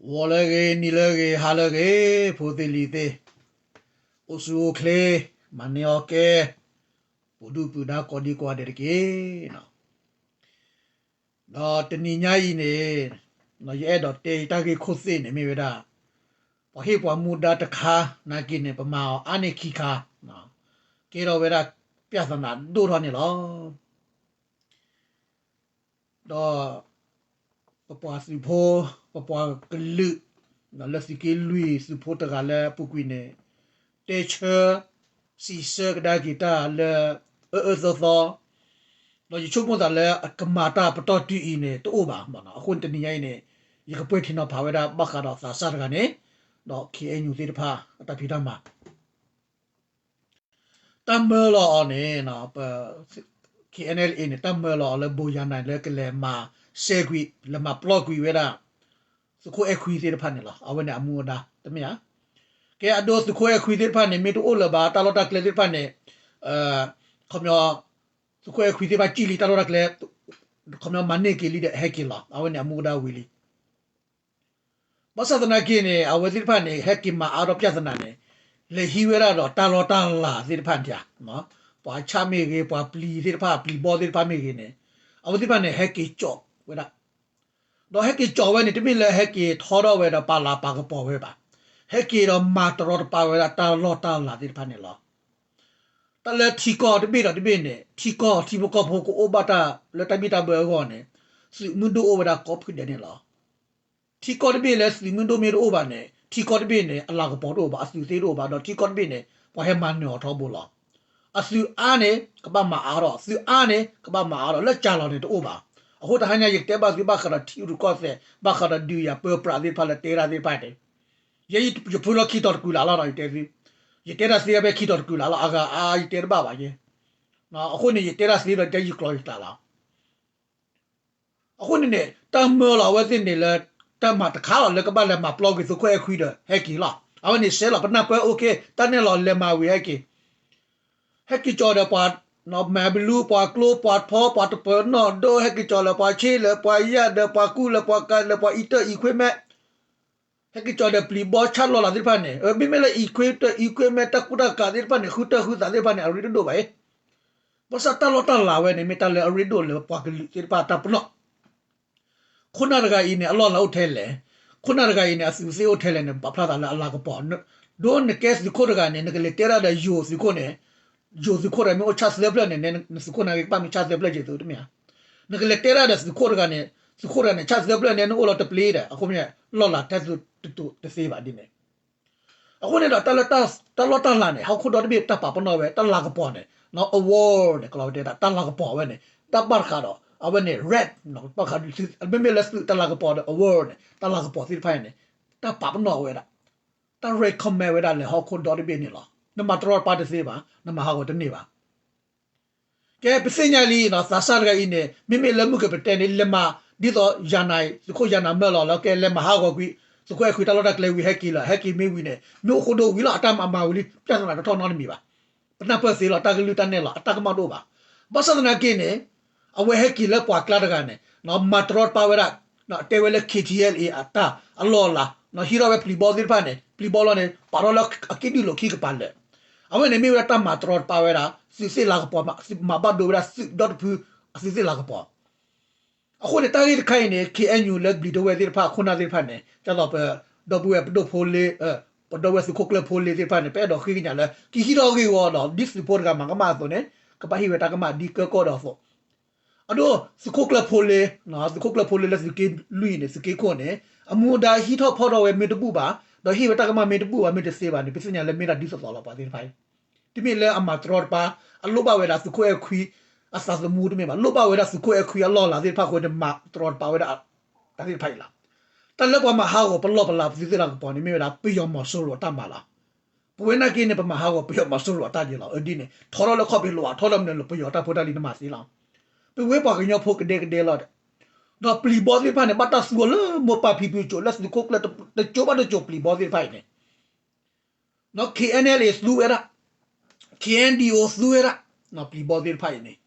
ဂီၤလၢအဂ့ၤ, နံၤလၢအဂ့ၤ, ဟါလၢအဂ့ၤ, ဖိသ့ၣ်လံၤသ့ၣ်, အိၣ်ဆူၣ်အိၣ်ချ့, မၤန့ၢ်အီၣ်ကဲ, ပူၤဒုၣ်ပူၤဒါကိးဒံကိးဂၤဒဲးတက့ၢ်. ဒီးတနံၤညါအံၤန့ၣ်, ယအဲၣ်ဒိးတဲယတၢ်ဂ့ၢ်ခိၣ်သ့ၣ်န့ၣ်မ့ၢ်ဝဲဒၣ်, ပှၤဟ့ၣ်ပှၤမူဒါတခါ, နာ်က့န့ၣ် ပမၤအီၤအါန့ၢ်ခံခါ, ကဲထီၣ်ဝဲဒၣ် ပြဿနာ ဒိၣ်ထီၣ်န့ၣ်လီၤ. ဒီး ပပှၤသုးဖိ, ပပှၤကလုာ်, လၢသုးက့လွံၢ်သုးဖိတဂၤလၢအပူၤကွံာ်န့ၣ်, တဲဆၢ, စံးဆၢကဒါက့ၤတၢ်လၢ အၢအၢသီသီ, ဒီးယဆိကမိၣ်သးလၢအကမၤတၢ်ပတီၢ်တုၤအံၤန့ၣ် တအိၣ်ဘၣ်. အဃိန့ၣ်တနံၤညါအံၤန့ၣ်, ယကပှဲၤထံနီၤဖးဝဲဒၣ်ဘၣ်ဃးဒီးသးစၢ်တဂၤန့ၣ်, ဒီး ခ့ၣ်အဲၣ်ယူၣ်သ့ၣ်တဖၣ် အတၢ်ဖံးတၢ်မၤ တၢ်မၢလီၤအီၤန့ၣ်, ပ ခ့ၣ်အဲၣ်ယူၣ် န့ၣ် တၢ်မၢလီၤအီၤလၢဘိယၤနၤလၢကလဲၤမၤစဲကွံာ်, လဲၤမၤပျီကွံာ်ဝဲဒၣ် သုးခိၣ်အဲၣ်ခွံသ့ၣ်တဖၣ်န့ၣ်လီၤ. အဝဲန့ၣ်အမူအဒါ တမ့ၢ်ဧါ. ကဲအဒိ သုးခိၣ်အဲၣ်ခွံသ့ၣ်တဖၣ်န့ၣ် မ့ၢ်တအိၣ်လၢၤဘၣ် တၢ်လီၢ်တၢ်ကျဲသ့ၣ်တဖၣ်န့ၣ်, ခီပညီ, သုးခိၣ်အဲၣ်ခွံသ့ၣ်တဖၣ်ကံၣ်လံတၢ်လီၢ်တၢ်ကျဲ, ခီပညီမၤန့ၢ်က့ၤလံဒီးဟဲက့ၤလီၤ. အဝဲန့ၣ်အမူအဒါဝံၤလံ. ဘၣ်ဆၣ်သနာ်က့န့ၣ် အဝဲသ့ၣ်တဖၣ်န့ၣ် ဟဲက့ၤမၤအါထီၣ်ပြဿနာန့ၣ်, လဲၤဟံးဝဲဒၣ်ဒီးတၢ်လီၢ်တၢ်လၤသ့ၣ်တဖၣ်န့ၣ်ဧါ, ပှၤဆၣ်မ့ၢ်ဂ့ၤ, ပှၤပျံၤသ့ၣ်တဖၣ်, ပျံၤဘီသ့ၣ်တဖၣ်မ့ၢ်ဂ့ၤန့ၣ်, အဝဲသ့ၣ်တဖၣ်န့ၣ် ဟဲက့ၤကၠီးဝဲဒၣ်. ဒီးဟဲက့ၤကၠီးဝဲန့ၣ် တမ့ၢ်လၢဟဲက့ၤထီထီၣ်ဝဲဒီးပာ်လၤပာ်ကပီၤဝဲဘၣ်. ဟဲက့ၤဒီးမၤတရီတပါဝဲဒၣ်တၢ်လီၢ်တၢ်လၤသ့ၣ်တဖၣ်န့ၣ်လီၤ. တၢ်လၢထံကီၢ်တဘ့ၣ်ဒီးတဘ့ၣ်န့ၣ်, ထံကီၢ်ထံဖိကီၢ်ဖိကအိၣ်ဘၣ်တၢ်လၢတၢ်ဘံၣ်တၢ်ဘၢအဂီၢ်န့ၣ်, သုးမုၢ်ဒိၣ်အိၣ်ဝဲဒၣ်ကိးဖုဒဲးန့ၣ်လီၤ. ထံကီၢ်တဘ့ၣ်လၢသုးမုၢ်ဒိၣ်မ့ၢ်တအိၣ်ဘၣ်န့ၣ်, ထံကီၢ်တဘ့ၣ်န့ၣ် အလၤကပီၤတအိၣ်ဘၣ်, အသုးသ့တအိၣ်ဘၣ်, ဒီးထံကီၢ်တဘ့ၣ်န့ၣ် ပှၤဟဲမၤနၢၤအီၤထီဘိလီၤ. အသုးအါန့ၣ် ကဘၣ်မၤအါထီၣ်, သုးအါန့ၣ် ကဘၣ်မၤအါထီၣ်, လၢကၢ်လီၤန့ၣ်တအိၣ်ဘၣ်. အဃိတဟါညါယကတဲဘၣ်သုဘၣ်ဃးဒီးထံရူၢ်ကီၢ်သဲး, ဘၣ်ဃးဒီးဒုးယၤပၢပြးသ့ၣ်တဖၣ်လၢတဲဒၣ်သ့ၣ်တဖၣ်န့ၣ်, ယဲယဖုလီၢ်ခံတီၤတကုာ်လၢ်လီၤဒီးယတဲသု, ယတဲတၢ်သ့ဖဲခံတီၤတကုာ်လၢ်လီၤ, အဂၤအါယတဲတဘၣ်ဘၣ်ယဲ. အဃိန့ၣ် ယတဲတၢ်သ့ဒီးယတဲယကျိၤယကျဲလီၤ. အဃိန့ၣ်န့ၣ် တၢ်မၢလီၤအဝဲသ့ၣ်န့ၣ်လၢ တၢ်မၤတခါလီၤလၢကဘၣ်လဲၤမၤပျီကွံာ်သုးခိၣ်အဲၣ်ခွံဒီးဟဲက့ၤလီၤ. အဝဲန့ၣ်စဲးလီၤ ပနၢ်ပၢၢ်အိၣ်က့ၤ တၢ်နဲၣ်လီၤလဲၤမၤဝံၤဟဲက့ၤ, ဟဲက့ၤကၠီဒီးပှၤ မဲာ်ဘလူး ပှၤကျိ ပှၤဖီ ပှၤတပၢၤနီၣ်ဒိ ဟဲက့ၤကၠီလၢပှၤဆ့လၢပှၤယၢ်ဒီးပှၤကူလၢပှၤကၤလၢပှၤအံၤတၢ်အံၤခွ့မဲ ဟဲက့ၤကၠီဒီးပျံၤဘီဆၣ်လီၤလးသ့ၣ်တဖၣ်န့ၣ်, မ့မ့ၢ်လၢအံၤခွ့တၢ်အံၤခွ့မဲ တၢ်ကူတၢ်ကၤသ့ၣ်တဖၣ်န့ၣ် ဃုတၢ်ဃုသးသ့ၣ်တဖၣ်န့ၣ် အရ့တဒိၣ်ဘၣ်အံၤ. ဘၣ်ဆၣ်တၢ်လီၢ်တၢ်လၤဝဲန့ၣ် မ့ၢ်တၢ်လၢအရ့ဒိၣ်လၢပှၤကလုာ်သ့ၣ်တဖၣ်တၢ်ပနီၣ် ခိၣ်နၢ်တဂၤအံၤန့ၣ် အလီၢ်လၤအိၣ်ထဲလဲၣ်, ခိၣ်နၢ်တဂၤအံၤန့ၣ် အသုးသ့ၣ်အိၣ်ထဲလဲၣ်န့ၣ် ပာ်ဖျါသးလၢအလၤကပီၤ, ဒိနကဲသုးခိၣ်တဂၤန့ၣ် နကလဲၤတဲဒၣ်ဒီးယိၤသုးခိၣ်န့ၣ်, ယိၤသုးခိၣ်တဂၤမ့ၢ်အိၣ်ဆၣ်သၢဖျၢၣ်န့ၣ် နသုးခိၣ်န့ၣ်ကဘၣ်မ့ၢ်ဆၣ်သၢဖျၢၣ်က့ၤသုးတမ့ၢ်ဧါ. နကလဲၤတဲဒၣ်ဒီးသုးခိၣ်တဂၤန့ၣ်, သုးခိၣ်တဂၤန့ၣ် ဆၣ်သၢဖျၢၣ်န့ၣ် နအိၣ်လီၤတပျ့ၤဒီး အဃိမ့ၢ် လီၢ်လၤထဲသုးတသ့ဘၣ်ဒ်န့ၣ် အဃိန့ၣ်ဒီး တၢ်လီၢ်တၢ်လၤန့ၣ် ဟီၣ်ခိၣ်ဒီတဘ့ၣ်တၢ်ပာ်ပနီၣ်ဝဲ တၢ်လၤကပီၤန့ၣ်, အဝီန့ၣ် ကလီၤဝဲတဲဒၣ် တၢ်လၤကပီၤဝဲန့ၣ် တၢ်ဘၣ်တဃးဒီး အဝဲန့ၣ် red, မ့မ့ၢ်လၢသုးတၢ်လၤကပီၤဒီး အဝီန့ၣ် တၢ်လၤကပီၤသ့ၣ်တဖၣ်န့ၣ် တၢ်ပာ်ပနီၣ်ဝဲဒၣ်, တၢ် recommend ဝဲဒၣ်လၢဟီၣ်ခိၣ်ဒီတဘ့ၣ်န့ၣ်လီၤ. နမၤတရီတပါတသ့ဘၣ်, နမၤဟးဂီၤတန့ၢ်ဘၣ်. ကဲ ပသ့ၣ်ညါလံ သးစၢ်တဂၤအံၤန့ၣ် မ့မ့ၢ်လၢမုၢ်ကပတဲန့ၣ် လဲၤမၤ ဒ်သိးယၤနၤ သုးခိၣ်ယၤနၤမၢလီၤလၢ ကဲ လဲၤမၤဟးဂီၤကွံာ် သုးခိၣ်အဲၣ်ခွံတၢ်လီၢ်တၢ်ကျဲဝံၤဟဲက့ၤလီၤ, ဟဲက့ၤမ့ၢ်ဝံၤန့ၣ် မ့ၢ်အိၣ်ဃိဒိဝံၤလီၤ, အတၢ်မၤမၤဝံၤလံ, ပြဿနာတထီၣ်နီတမံၤဘၣ်. ပနၢ်ပၢၢ်သ့လီၤ, တၢ်ကလုၢ်တၢ်နဲၣ်လီၤ, အတၢ်ကမၣ်တအိၣ်ဘၣ်. ဘၣ်ဆၣ်သနာ်က့န့ၣ် အဝဲဟဲက့ၤလၢပှၤကျါတဂၤန့ၣ် မၤတရီတပါဝဲဒၣ်, တဲဝဲလၢ KTLA အတၢ်အလီၢ်အလၤ, ဟံးထီၣ်ဝဲပျံၤဘီသ့ၣ်တဖၣ်န့ၣ် ပျံၤဘီလီၤန့ၣ် ပာ်ထီၣ်လၢအကံၣ်ဒုၣ်လိာ်ခံကပၤလၢာ်. အဝဲန့ၣ်မ့ၢ်ဝဲဒၣ်တၢ်မၤတရီတပါဝဲဒၣ် သုးသ့ၣ်လၤကပီၤ, မၤဘၣ်ဒိဝဲဒၣ်သုးဒီတဖု အသုးသ့ၣ်လၤကပီၤ. အဃိန့ၣ် တၢ်ဂ့ၢ်တခါအံၤန့ၣ် ခ့ၣ်အဲၣ်ယူၣ် လၢဘျံးဒဝဲၢ်သ့ၣ်တဖၣ် ခိၣ်နၢ်သ့ၣ်တဖၣ်န့ၣ် ဒ်သိးပဒီပုၢ်ဝဲၢ်ပဒိၣ်ဖိလ့, ပဒီပုၢ်ဝဲၢ်သုးခိၣ်ကျၢၢ်ဖိလ့သ့ၣ်တဖၣ်န့ၣ် ပအဲၣ်ဒိးဃ့ကညးလၢ ကဟံးထီၣ်ဂ့ၢ်ဝီဒီး ဒ်သုးဖိတဂၤမၤကမၣ်အသိးန့ၣ် ကဘၣ်ဟ့ၣ်ဝဲတၢ်ကမၣ်ဒ်ကၢကီၢ်ဒီးအသိး အဒိ သုးခိၣ်ကျၢၢ်ဖိလ့, သုးခိၣ်ကျၢၢ်ဖိလ့လၢသုးက့လွံၢ်န့ၣ် သုးက့ခိၣ်န့ၣ် အမူဒါဟံးထီၣ်ဖီၣ်ထီၣ်ဝဲမ့ၢ်တဘူၣ်ဘၣ်, ဒီးဟ့ၣ်ဝဲတၢ်ကမၣ်မ့ၢ်တဘူၣ်ဘၣ် မ့ၢ်တသ့ဘၣ်န့ၣ် ပသ့ၣ်ညါလၢမ့ၢ်ဒၣ်ဒ်သိးသိးလီၤ ပှၤသ့ၣ်တဖၣ်အံၤ. တမ့ၢ်လၢအမၤတရီတပါ, အလိၣ်ဘၣ်ဝဲဒၣ်သုးခိၣ်အဲၣ်ခွံ အသးသမူတမ့ၢ်ဘၣ်, လိၣ်ဘၣ်ဝဲဒၣ်သုးခိၣ်အဲၣ်ခွံအလီၢ်အလၤသ့ၣ်တဖၣ်အဃိန့ၣ် မၤတရီတပါဝဲဒၣ် တၢ်သ့ၣ်တဖၣ်အံၤလီၤ. တၢ်လၢပှၤမၤဟးဂီၤပလီၢ်ပလၤပသုးသ့ၣ်လၤကပီၤန့ၣ် မ့ၢ်ဝဲဒၣ်ပယီၤမီၤစိရိၤအတၢ်မၤလီၤ. ပဝဲနာ်က့န့ၣ် ပမၤဟးဂီၤပယီၤမီၤစိရိၤအတၢ်ဒ်လီၤ. အဒ်န့ၣ် ထီထီၣ်လၢခီၣ်ဖံးလိာ် ထီထီၣ်လၢမနုၤလၢပယီၤတၢ်ဖိတၢ်လံၤနမၤသ့လီၤ. ပဝဲပှၤကညီဖိကဒဲကဒဲလီၤဒီး ဒီးပျံၤဘီသ့ၣ်တဖၣ်န့ၣ် ဘၣ်တၢ်သူအီၤလၢမိၢ်ပၢ်ဖံဖုစိၤ လၢသုးခိၣ်ကျၢၢ်တစိၤဘၣ်တစိၤပျံၤဘီသ့ၣ်တဖၣ်အံၤန့ၣ် KNLA သူဝဲဒၣ်, KNDO သူဝဲဒၣ်, ပျံၤဘီသ့ၣ်တဖၣ်အံၤန့ၣ်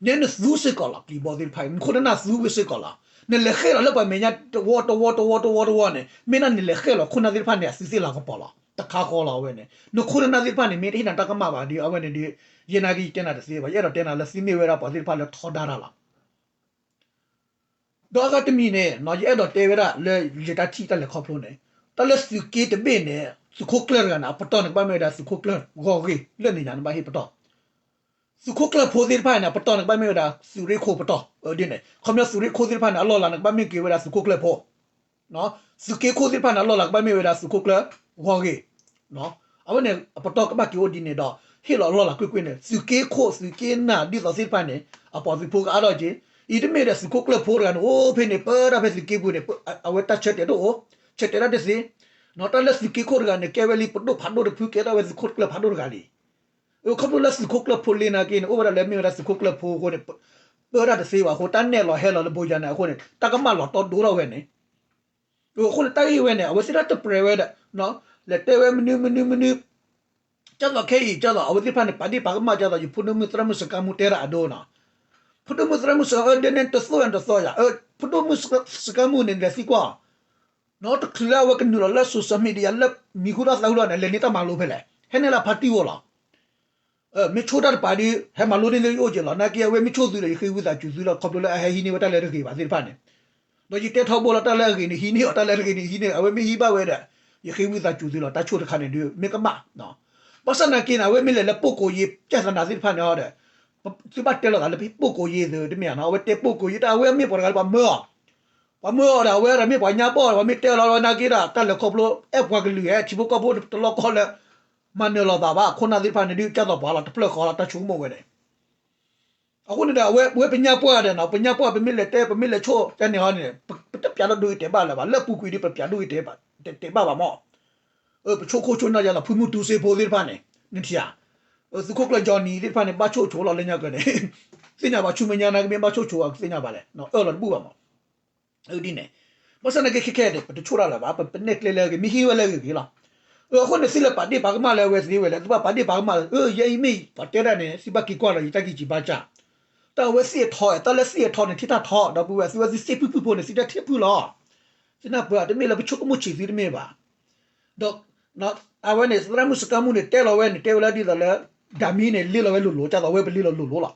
နဲနသူစ့ၢ်ကီးလီၤ ပျံၤဘီသ့ၣ်တဖၣ်အံၤ နခိၣ်နနၢ်သူဝဲစ့ၢ်ကီးလီၤ. နလဲၤဃဲလီၤလၢပှၤမဲာ်ညါတဝီတဝီတဝီတဝီတဝီန့ၣ် မ့ၢ်ဒၣ်နလဲၤဃဲလီၤခိၣ်နၢ်သ့ၣ်တဖၣ်န့ၣ် အသုသ့ၣ်လီၤကပီၤလီၤ. တခါဃီလီၤအဝဲန့ၣ် နခိၣ်နၢ်သ့ၣ်တဖၣ်န့ၣ် မ့ၢ်တဟ့ၣ်နၤတၢ်ကမၣ်ဘၣ်ဒီး အဝဲန့ၣ်ဒီး ယဲနာ်က့ယတဲနၤတသ့ဘၣ်. ယအဲၣ်ဒိးတဲနၤလၢသုမ့ၢ်ဝဲဒၣ်ပှၤသ့ၣ်တဖၣ်လၢထီဒါတၢ်လီၤ. ဒီးအဂၤတမံၤန့ၣ် ယအဲၣ်ဒိးတဲဝဲဒၣ်လၢယတၢ်ထံၣ်တၢ်လဲၤခီဖျိန့ၣ် တၢ်လၢသုးက့တဘ့ၣ်န့ၣ် သုးခိၣ်ကျၢၢ်တဂၤန့ၣ် အပတီၢ်န့ၣ် ကဘၣ်မ့ၢ်ဝဲဒၣ်သုးခိၣ်ကျၢၢ်ဂီၢ်ဂ့ၢ်လၢန့ၣ်ညါ နဘၣ်ဟ့ၣ်ပတီၢ် သုးခိၣ်ကျၢၢ်ဖိသ့ၣ်တဖၣ်န့ၣ် အပတီၢ်န့ၣ် ကဘၣ်မ့ၢ်ဝဲဒၣ်သုးရ့ၣ်ခိၣ်ပတီၢ် ဒ်န့ၣ် ခီပညီသုးရ့ၣ်ခိၣ်သ့ၣ်တဖၣ်န့ၣ် အလီၢ်လၤကဘၣ်မ့ၢ်က့ၤဝဲဒၣ်သုးခိၣ်ကျၢၢ်ဖိ သုးက့ခိၣ်သ့ၣ်တဖၣ်န့ၣ် အလီၢ်လၤကဘၣ်မ့ၢ်ဝဲဒၣ်သုးခိၣ်ကျၢၢ်ဂီၢ်ဂ့ၢ် အဝဲန့ၣ် အပတီၢ်ကဘၣ်က့ၤအိၣ်ဒ်န့ၣ်ဒီး ဟ့ၣ်လီၤအလီၢ်လၤကွ့ၢ်ကွ့ၢ်န့ၣ် သုးက့ခိၣ်သုးက့နၢ်ဒ်သိးသ့ၣ်တဖၣ်န့ၣ် အပှၤသုးဖိကအါထီၣ်က့ၤ အံၤတမ့ၢ်ဒီးသုးခိၣ်ကျၢၢ်ဖိတဂၤန့ၣ် အိၣ်ဖဲန့ၣ် ပၢတၢ်ဖဲသုးက့ပူၤန့ၣ် အဝဲတၢ်ဆၢတဲာ်တအိၣ် ဆၢတဲာ်တၢ်တသ့ တၢ်လၢသုးက့ခိၣ်တဂၤန့ၣ် ကဲဝဲလံပဒိၣ်ဖးဒိၣ်တဖု ကဲထီၣ်ဝဲသုးခိၣ်ကျၢၢ်ဖးဒိၣ်တဂၤလံ ခီဖျိလၢသုးခိၣ်ကျၢၢ်ဖိလ့နာ်က့န့ၣ် အိၣ်ဝဲဒၣ်လၢမ့ၢ်ဝဲဒၣ်သုးခိၣ်ကျၢၢ်ဖိအဃိန့ၣ် ပၢတၢ်တသ့ဘၣ်အဃိ တၢ်နဲၣ်လီၤဟဲလီၤလၢဘိယၤန့ၣ်အဃိန့ၣ် တၢ်ကမၣ်လီၤတီဒိထီၣ်ဝဲန့ၣ် အဃိန့ၣ်တၢ်ဂ့ၢ်ဝဲန့ၣ် အဝဲသ့ၣ်တၢ်တပြဲၤဝဲဒၣ် လဲၤတဲဝဲမနုၤမနုၤမနုၤ ကၢ်သိးခဲအံၤ ကၢ်သိး အဝဲသ့ၣ်တဖၣ်န့ၣ် ပာ်ဒ့ၣ်ပာ်ကမၣ်ကၢ်သိး ယဖိဒိၣ်မုၣ်သရၣ်မုၣ်စကါမူတဲတၢ်အဒိနီၤ ဖိဒိၣ်မုၣ်သရၣ်မုၣ်စကါ အၢ ဒ်န့ၣ်တသိၣ်ယၤတသိၣ်ယၤ ဖိဒိၣ်မုၣ်စကါမူန့ၣ် လဲၤသံကွၢ် နီတချုးလၢအဝဲကနုာ်လီၤလၢ social media လၢမံၤဟူထီၣ်သးဟူထီၣ်န့ၣ် လဲၤန့ၢ်တၢ်မၤလိဖဲလဲၣ် ဟဲန့ၢ်လၢဖါတံၢ်အိၣ်လီၤ မ့ၢ်ဆိၣ်တၢ်တပၤဒီး ဟဲမၤလိန့ၢ်လၢယအိၣ်က့ၤလီၤ နာ်က့အဝဲမ့ၢ်ဆိၣ်သုဒီး ယဃ့ဝံသးစူၤသုလီၤ ခီဖျိလၢအဟဲဟံးန့ၢ်ဝဲတၢ်လၢတဂ့ၤဘၣ်သ့ၣ်တဖၣ်န့ၣ် ဒီးယတဲထီဘိလီၤ တၢ်လၢအဂ့ၤန့ၣ်ဟံးန့ၢ်အီၤ တၢ်လၢတဂ့ၤန့ၣ်ဟံးန့ၢ် အဝဲမ့ၢ်ဟံးဘၣ်ဝဲဒီး ယဃ့ဝံသးစူၤသုလီၤ တၢ်ဆိၣ်တခါန့ၣ်ဒီး မ့ၢ်ကမၣ် ဘၣ်ဆၣ်နာ်က့န့ၣ် အဝဲမ့ၢ်လဲၤလၢ ပုဂ္ဂိုလ်ရေး ပြဿနာသ့ၣ်တဖၣ်န့ၣ်ဒီး သုဘၣ်တဲလိာ်သးလၢ ပုဂ္ဂိုလ်ရေး သုတမ့ၢ်ဧါနီၤ အဝဲတဲ ပုဂ္ဂိုလ်ရေး တၢ်အဝဲမ့ၢ်ပှၤတဂၤလၢပှၤမၢအီၤ ပှၤမၢအီၤဒီး အဝဲဒီးမ့ၢ်ပှၤညါပီၢ် ပှၤမ့ၢ်တဲလီၤလီၤနာ်က့ဒီး တၢ်လဲၤခီဖျိ အဲၣ်ပှၤကလုာ်ဟဲ ထံဖိကီၢ်ဖိတလီၢ်ကီၢ်လၢ မၤနၢၤလိာ်သးဘၣ် ခိၣ်နၢ်သ့ၣ်တဖၣ်န့ၣ်ဒုး ကၢ်သိးပှၤလီၤ တဖျၢၣ်ဃီလီၤ တၢ်ဆိကမိၣ်ဝဲန့ၣ် အဃိန့ၣ်ဒီး အဝဲ ပဝဲပညါပှၢ်ဒီးနီၤ ပညါပှၢ် ပမ့ၢ်လဲၤတဲ ပမ့ၢ်လဲၤဆိၣ်တၢ်န့ၣ်ဟီန့ၣ် ပတပျးထီၣ်ဒိဂ့ၤတဲာ်ဘၣ်လၢၤဘၣ် လၢအပူၤကွံာ်ဒီး ပပျးဒိဂ့ၤတဲာ်ဘၣ် တဲာ်ဘၣ်ဘၣ်မး ပဆိကမိၣ်ဆိကမိၣ်ဒ်သိး ဖုမုၢ်တူစ့ဖိသ့ၣ်တဖၣ်န့ၣ် နထံၣ်ဧါ သုးခိၣ်ကျၢၢ် Johnny သ့ၣ်တဖၣ်န့ၣ် ဘၣ်ဆိၣ်ဆိလီၤလၢညါကၢၤန့ၣ် သ့ၣ်ညါဘၣ်ဆူမဲာ်ညါနာ်က့ မ့ၢ်ဘၣ်ဆိၣ်ဆိအကသ့ၣ်ညါဘၣ်လဲၣ် အၢၣ်လီၤတဘူၣ်ဘၣ်မး ဒ်န့ၣ် ဘၣ်ဆၣ်နာ်က့ခဲခဲဒီး ပတဆိၣ်တၢ်လၢၤဘၣ် ပနဲၣ်ကျဲလၢအဂ့ၤ မ့ၢ်ဟံးဝဲလၢအဂ့ၤဂ့ၤလီၤ အဃိန့ၣ် သုလဲၤပာ်ဒ့ၣ်ပာ်ကမၣ်လၢအဝဲသ့ဝဲလဲၣ် သုဘၣ်ပာ်ဒ့ၣ်ပာ်ကမၣ်လၢ အၢ ယဲအံၤမ့ၢ်ပှၤတဲတၢ်န့ၣ် သုဘၣ်က့ၤကွၢ်လီၤ ယတၢ်ဂံၢ်စံးဘါစၢ် တၢ်အဝဲသ့ၣ်အထီ တၢ်လၢသ့ၣ်အထီန့ၣ် ထံၣ်တၢ်ထီ ဒီပုၢ်ဝဲၢ် သုဝဲသုသ့ၣ်ဖုၣ်ဖုၣ်ဖိန့ၣ် သုတၢ်ထံၣ်ဖုၣ်လီၤ သုနၢ်ပၢၢ် တမ့ၢ်လၢပဆိကမိၣ်ဆံးသုတမ့ၢ်ဘၣ် ဒီး အဝဲန့ၣ် သရၣ်မုၣ်စကါမူန့ၣ် တဲလီၤဝဲန့ၣ် တဲဝဲလၢဒ်သိးလၢ ဒၣ်မံန့ၣ် လ့လီၤဝဲလိၤလိၤ ကၢ်သိးဝဲပလ့လီၤလိၤလိၤလီၤ